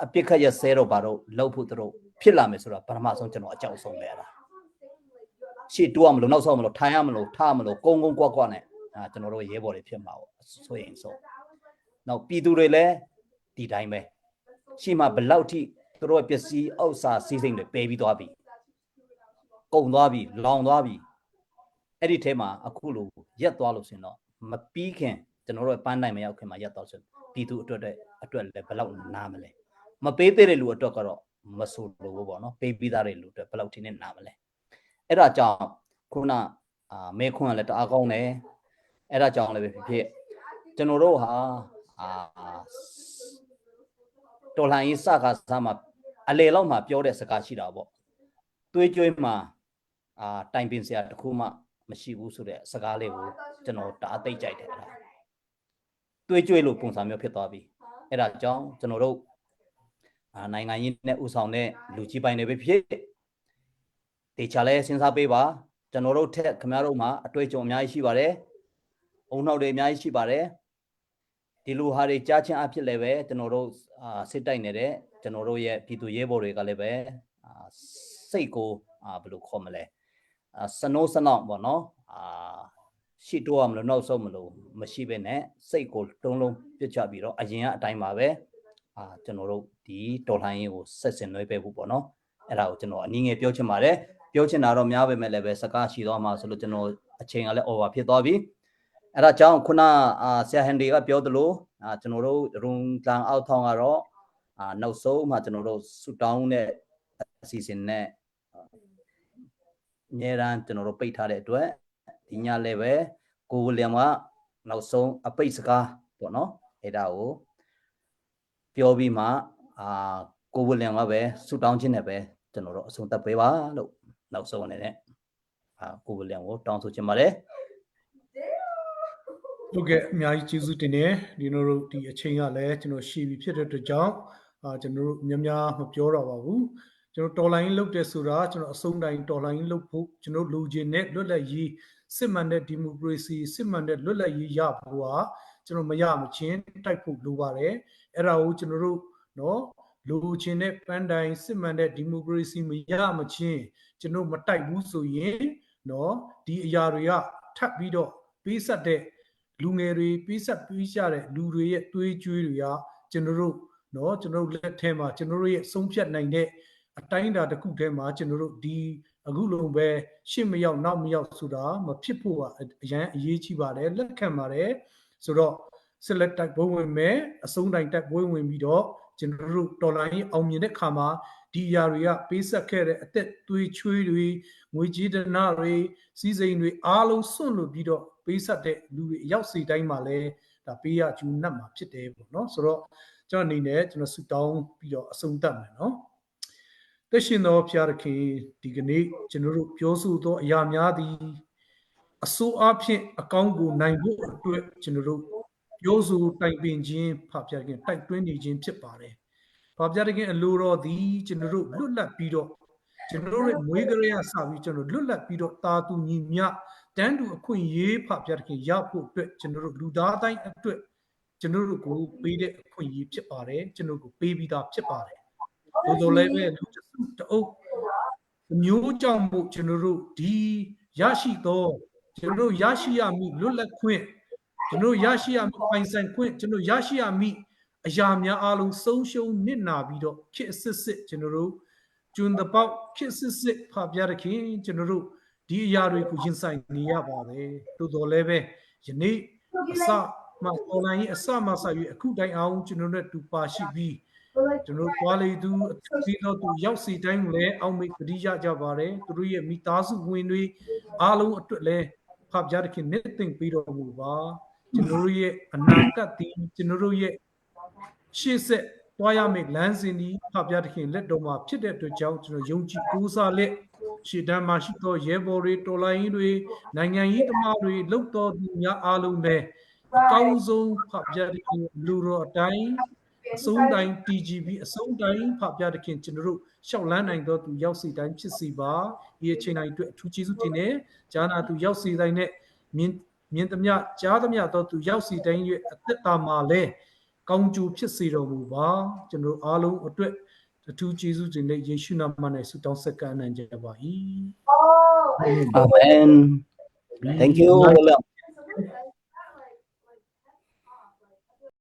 အပြစ်ခတ်ရဆဲတော့ဘာတော့လှုပ်ဖို့တို့ဖြစ်လာမယ်ဆိုတာပထမဆုံးကျွန်တော်အကြောက်ဆုံးပဲအဲ့ဒါရှေ့တိုးရမလို့နောက်ဆောက်မလို့ထိုင်ရမလို့ထားမလို့ကုန်းကုန်းကွက်ကွက်နဲ့အာကျွန်တော်တို့ရဲဘော်တွေဖြစ်မှာပေါ့ဆိုရင်ဆိုနောက်ပြည်သူတွေလည်းဒီတိုင်းပဲရှေ့မှာဘလောက်ထိသူတို့ပစ္စည်းဥစ္စာစည်းစိမ်တွေပယ်ပြီးသွားပြီကုန်သွားပြီလောင်သွားပြီအဲ့ဒီထဲမှာအခုလိုရက်သွားလို့ဆိုရင်တော့မပြီးခင်ကျွန်တော်တို့ပန်းနိုင်မရောက်ခင်မှာရက်သွားဆိုပြည်သူအတွက်အတွက်လည်းဘလောက်နားမလဲမပေးသေးတဲ့လူအတွက်ကတော့မဆိုလို့ပေါ့နော်ပေးပြီးသားတဲ့လူအတွက်ဘလောက်ထိနဲ့နားမလဲအဲ့ဒါကြောင့်ခုနအာမဲခွန်းကလည်းတအားကောင်းတယ်အဲ့ဒါကြောင့်လည်းပဲဖြစ်ဖြစ်ကျွန်တော်တို့ဟာအာတော်လှန်ရေးစကားစားမှာအလေလောက်မှာပြောတဲ့စကားရှိတာပေါ့သွေးကြွေးမှာအာတိုင်ပင်စရာတခုမှမရှိဘူးဆိုတဲ့စကားလေးကိုကျွန်တော်တအားသိကြိုက်တယ်အဲ့ဒါသွေးကြွေးလို့ပုံစံမျိုးဖြစ်သွားပြီအဲ့ဒါကြောင့်ကျွန်တော်တို့အာနိုင်ငံရေးနဲ့ဥဆောင်တဲ့လူကြီးပိုင်းတွေပဲဖြစ်တေချာလဲစဉ်းစားပေးပါကျွန်တော်တို့ထက်ခင်ဗျားတို့မှာအတွေ့အကြုံအများကြီးရှိပါတယ်အုံနောက်တွေအများကြီးရှိပါတယ်ဒီလိုဟာတွေကြားချင်းအဖြစ်လည်းပဲကျွန်တော်တို့အာစစ်တိုက်နေတဲ့ကျွန်တော်တို့ရဲ့ပြည်သူရဲဘော်တွေကလည်းပဲအာစိတ်ကိုအာဘယ်လိုခေါ်မလဲအာစနိုးစနောက်ပေါ့နော်အာရှိတော့မလို့နောက်ဆုံးမလို့မရှိပဲနဲ့စိတ်ကိုတုံးလုံးပြစ်ချပြီးတော့အရင်ကအတိုင်းပါပဲအာကျွန်တော်တို့ဒီတော်လှန်ရေးကိုဆက်ဆင်နွှဲပေးဖို့ပေါ့နော်အဲ့ဒါကိုကျွန်တော်အနည်းငယ်ပြောချင်ပါတယ်ပြောချင်တာတော့များပဲမဲ့လည်းပဲစကားရှိသွားမှာဆိုလို့ကျွန်တော်အချိန်ကလည်း over ဖြစ်သွားပြီအဲ့ဒါကြောင့်ခုနအာဆရာဟန်ဒီကပြောသလိုအာကျွန်တော်တို့ရုံတန်အောက်ထောင်ကတော့အာနောက်ဆုံးမှကျွန်တော်တို့ဆူတောင်းတဲ့အစီအစဉ်နဲ့အများရန်ကျွန်တော်တို့ပိတ်ထားတဲ့အတွက်ဒီညလည်းပဲကိုဝီလျံကနောက်ဆုံးအပိတ်စကားပေါ့နော်အဲ့ဒါကိုပြောပြီးမှအာကိုဝီလျံကပဲဆူတောင်းခြင်းနဲ့ပဲကျွန်တော်တို့အဆုံးသတ်ပေးပါလို့နောက်ဆုံးအနေနဲ့အာကိုဝီလျံကိုတောင်းဆိုချင်ပါတယ် ဟုတ်ကဲ့အများကြီးကျေးဇူးတင်တယ်ဒီတို့တို့ဒီအချိန်ကလည်းကျွန်တော်ရှည်ပြီဖြစ်တဲ့အတွက်ကြောင့်အာကျွန်တော်တို့များများမပြောတော့ပါဘူးကျွန်တော်တော်လိုင်းလုတ်တယ်ဆိုတာကျွန်တော်အဆုံးတိုင်းတော်လိုင်းလုတ်ဖို့ကျွန်တော်လူချင်းနဲ့လွတ်လပ်ရေးစစ်မှန်တဲ့ဒီမိုကရေစီစစ်မှန်တဲ့လွတ်လပ်ရေးရဖို့ဟာကျွန်တော်မရမချင်းတိုက်ဖို့လိုပါတယ်အဲ့ဒါကိုကျွန်တော်တို့နော်လူချင်းနဲ့ပန်းတိုင်းစစ်မှန်တဲ့ဒီမိုကရေစီမရမချင်းကျွန်တော်မတိုက်ဘူးဆိုရင်နော်ဒီအရာတွေကထပ်ပြီးတော့ပေးဆက်တဲ့လူငယ်တွေပေးဆက်ပြီးကြတဲ့လူတွေရဲ့တွေးကြွေးတွေကကျွန်တော်တို့နော်ကျွန်တော်တို့လက်ထဲမှာကျွန်တော်တို့ရဲ့ဆုံးဖြတ်နိုင်တဲ့အတိုင်းအတာတစ်ခုထဲမှာကျွန်တော်တို့ဒီအခုလုံးပဲရှေ့မရောက်နောက်မရောက်ဆိုတာမဖြစ်ဖို့ကအရန်အရေးကြီးပါတယ်လက်ခံပါတယ်ဆိုတော့ဆက်လက်တိုက်ပွဲဝင်မယ်အဆုံးတိုင်းတိုက်ပွဲဝင်ပြီးတော့ ကျွန်တော်တို့တော်လိုင်းအောင်မြင်တဲ့ခါမှာဒီအရာတွေကပေးဆက်ခဲ့တဲ့အသက်သွေးချွေးတွေငွေကြေးဒနာတွေစီးစိမ်တွေအားလုံးစွန့်လွတ်ပြီးတော့ပေးဆက်တဲ့လူတွေအရောက်စီတိုင်းမှာလည်းဒါပေးရကျူးနတ်မှာဖြစ်တယ်ပေါ့နော်ဆိုတော့ကျွန်တော်အနေနဲ့ကျွန်တော်ဆုတောင်းပြီးတော့အဆုံးသတ်မယ်နော်သက်ရှင်သောဖျားသခင်ဒီကနေ့ကျွန်တော်တို့ပြောဆိုသောအရာများသည်အစိုးအားဖြင့်အကောင်းကိုနိုင်ဖို့အတွက်ကျွန်တော်တို့ပြောဆိုတိုင်ပင်ခြင်းဖဖျားခင်တိုက်တွန်းနေခြင်းဖြစ်ပါတယ်။ဖဖျားခင်အလိုတော်သည်ကျွန်တော်တို့လွတ်လပ်ပြီးတော့ကျွန်တော်တို့ရဲ့မွေးကလေးကစပြီးကျွန်တော်လွတ်လပ်ပြီးတော့တာတူညီမြတန်းတူအခွင့်ရေးဖဖျားခင်ရဖို့အတွက်ကျွန်တော်တို့လူသားတိုင်းအတွက်ကျွန်တော်တို့ကိုပေးတဲ့အခွင့်အရေးဖြစ်ပါတယ်ကျွန်တော်တို့ကိုပေးပြီးသားဖြစ်ပါတယ်။သို့တော်လည်းပဲလူတစုတအုပ်မျိုးကြောင့်မို့ကျွန်တော်တို့ဒီရရှိသောကျွန်တော်တို့ရရှိရမည့်လွတ်လပ်ခွင့်ကျွန်တော်ရရှိရမည့်ပိုင်ဆိုင်ခွင့်ကျွန်တော်ရရှိရမည့်အရာများအလုံးဆုံးရှုံးနစ်နာပြီးတော့ခစ်အစစ်စစ်ကျွန်တော်တို့ကျွန်းတပေါက်ခစ်စစ်စစ်ဖပြတဲ့ခင်ကျွန်တော်တို့ဒီအရာတွေကိုရင်ဆိုင်နေရပါတယ်တိုးတော်လည်းပဲယနေ့အစမှတော်လိုင်းအစမှဆက်၍အခုတိုင်အောင်ကျွန်တော်တို့တူပါရှိပြီးကျွန်တော်သွားလေသူအသီးတော်သူရောက်စီတိုင်းကိုလည်းအောက်မေ့ပတိရကြပါတယ်သူတို့ရဲ့မိသားစုဝင်တွေအားလုံးအတွက်လည်းဖပြတဲ့ခင်နှစ်သိမ့်ပြီးတော်မူပါကျွန်တော်တို့ရဲ့အနာဂတ်ဒီကျွန်တော်တို့ရဲ့ရှေ့ဆက်သွားရမယ့်လမ်းစဉ်ဒီဖပြတဲ့ခင်လက်တော်မှာဖြစ်တဲ့အတွက်ကြောင့်ကျွန်တော်ယုံကြည်ကိုးစားလက်ရှေ့တန်းမှာရှိသောရဲဘော်တွေတော်လိုင်းတွေနိုင်ငံရေးသမားတွေလှုပ်တော်သူများအားလုံးပဲအကောင်းဆုံးဖပြတဲ့ခင်လူတော်အတိုင်းအဆုံးတိုင်း TGB အဆုံးတိုင်းဖပြတဲ့ခင်ကျွန်တော်တို့ရှောက်လန်းနိုင်သောသူရောက်စီတိုင်းဖြစ်စီပါဒီအချိန်တိုင်းအတွက်အထူးကျေးဇူးတင်တယ်ဂျာနာသူရောက်စီတိုင်းနဲ့မြင်မြင်သမျှကြားသမျှသောသူရောက်စီတိုင်းရဲ့အသက်တာမှာလဲကောင်းကျိုးဖြစ်စေတော်မူပါကျွန်တော်အားလုံးအတွက်အထူးကျေးဇူးတင်တဲ့ယေရှုနာမ၌ဆုတောင်းဆက်ကပ်အနံ့ကြပါ၏ Amen. Thank you, William.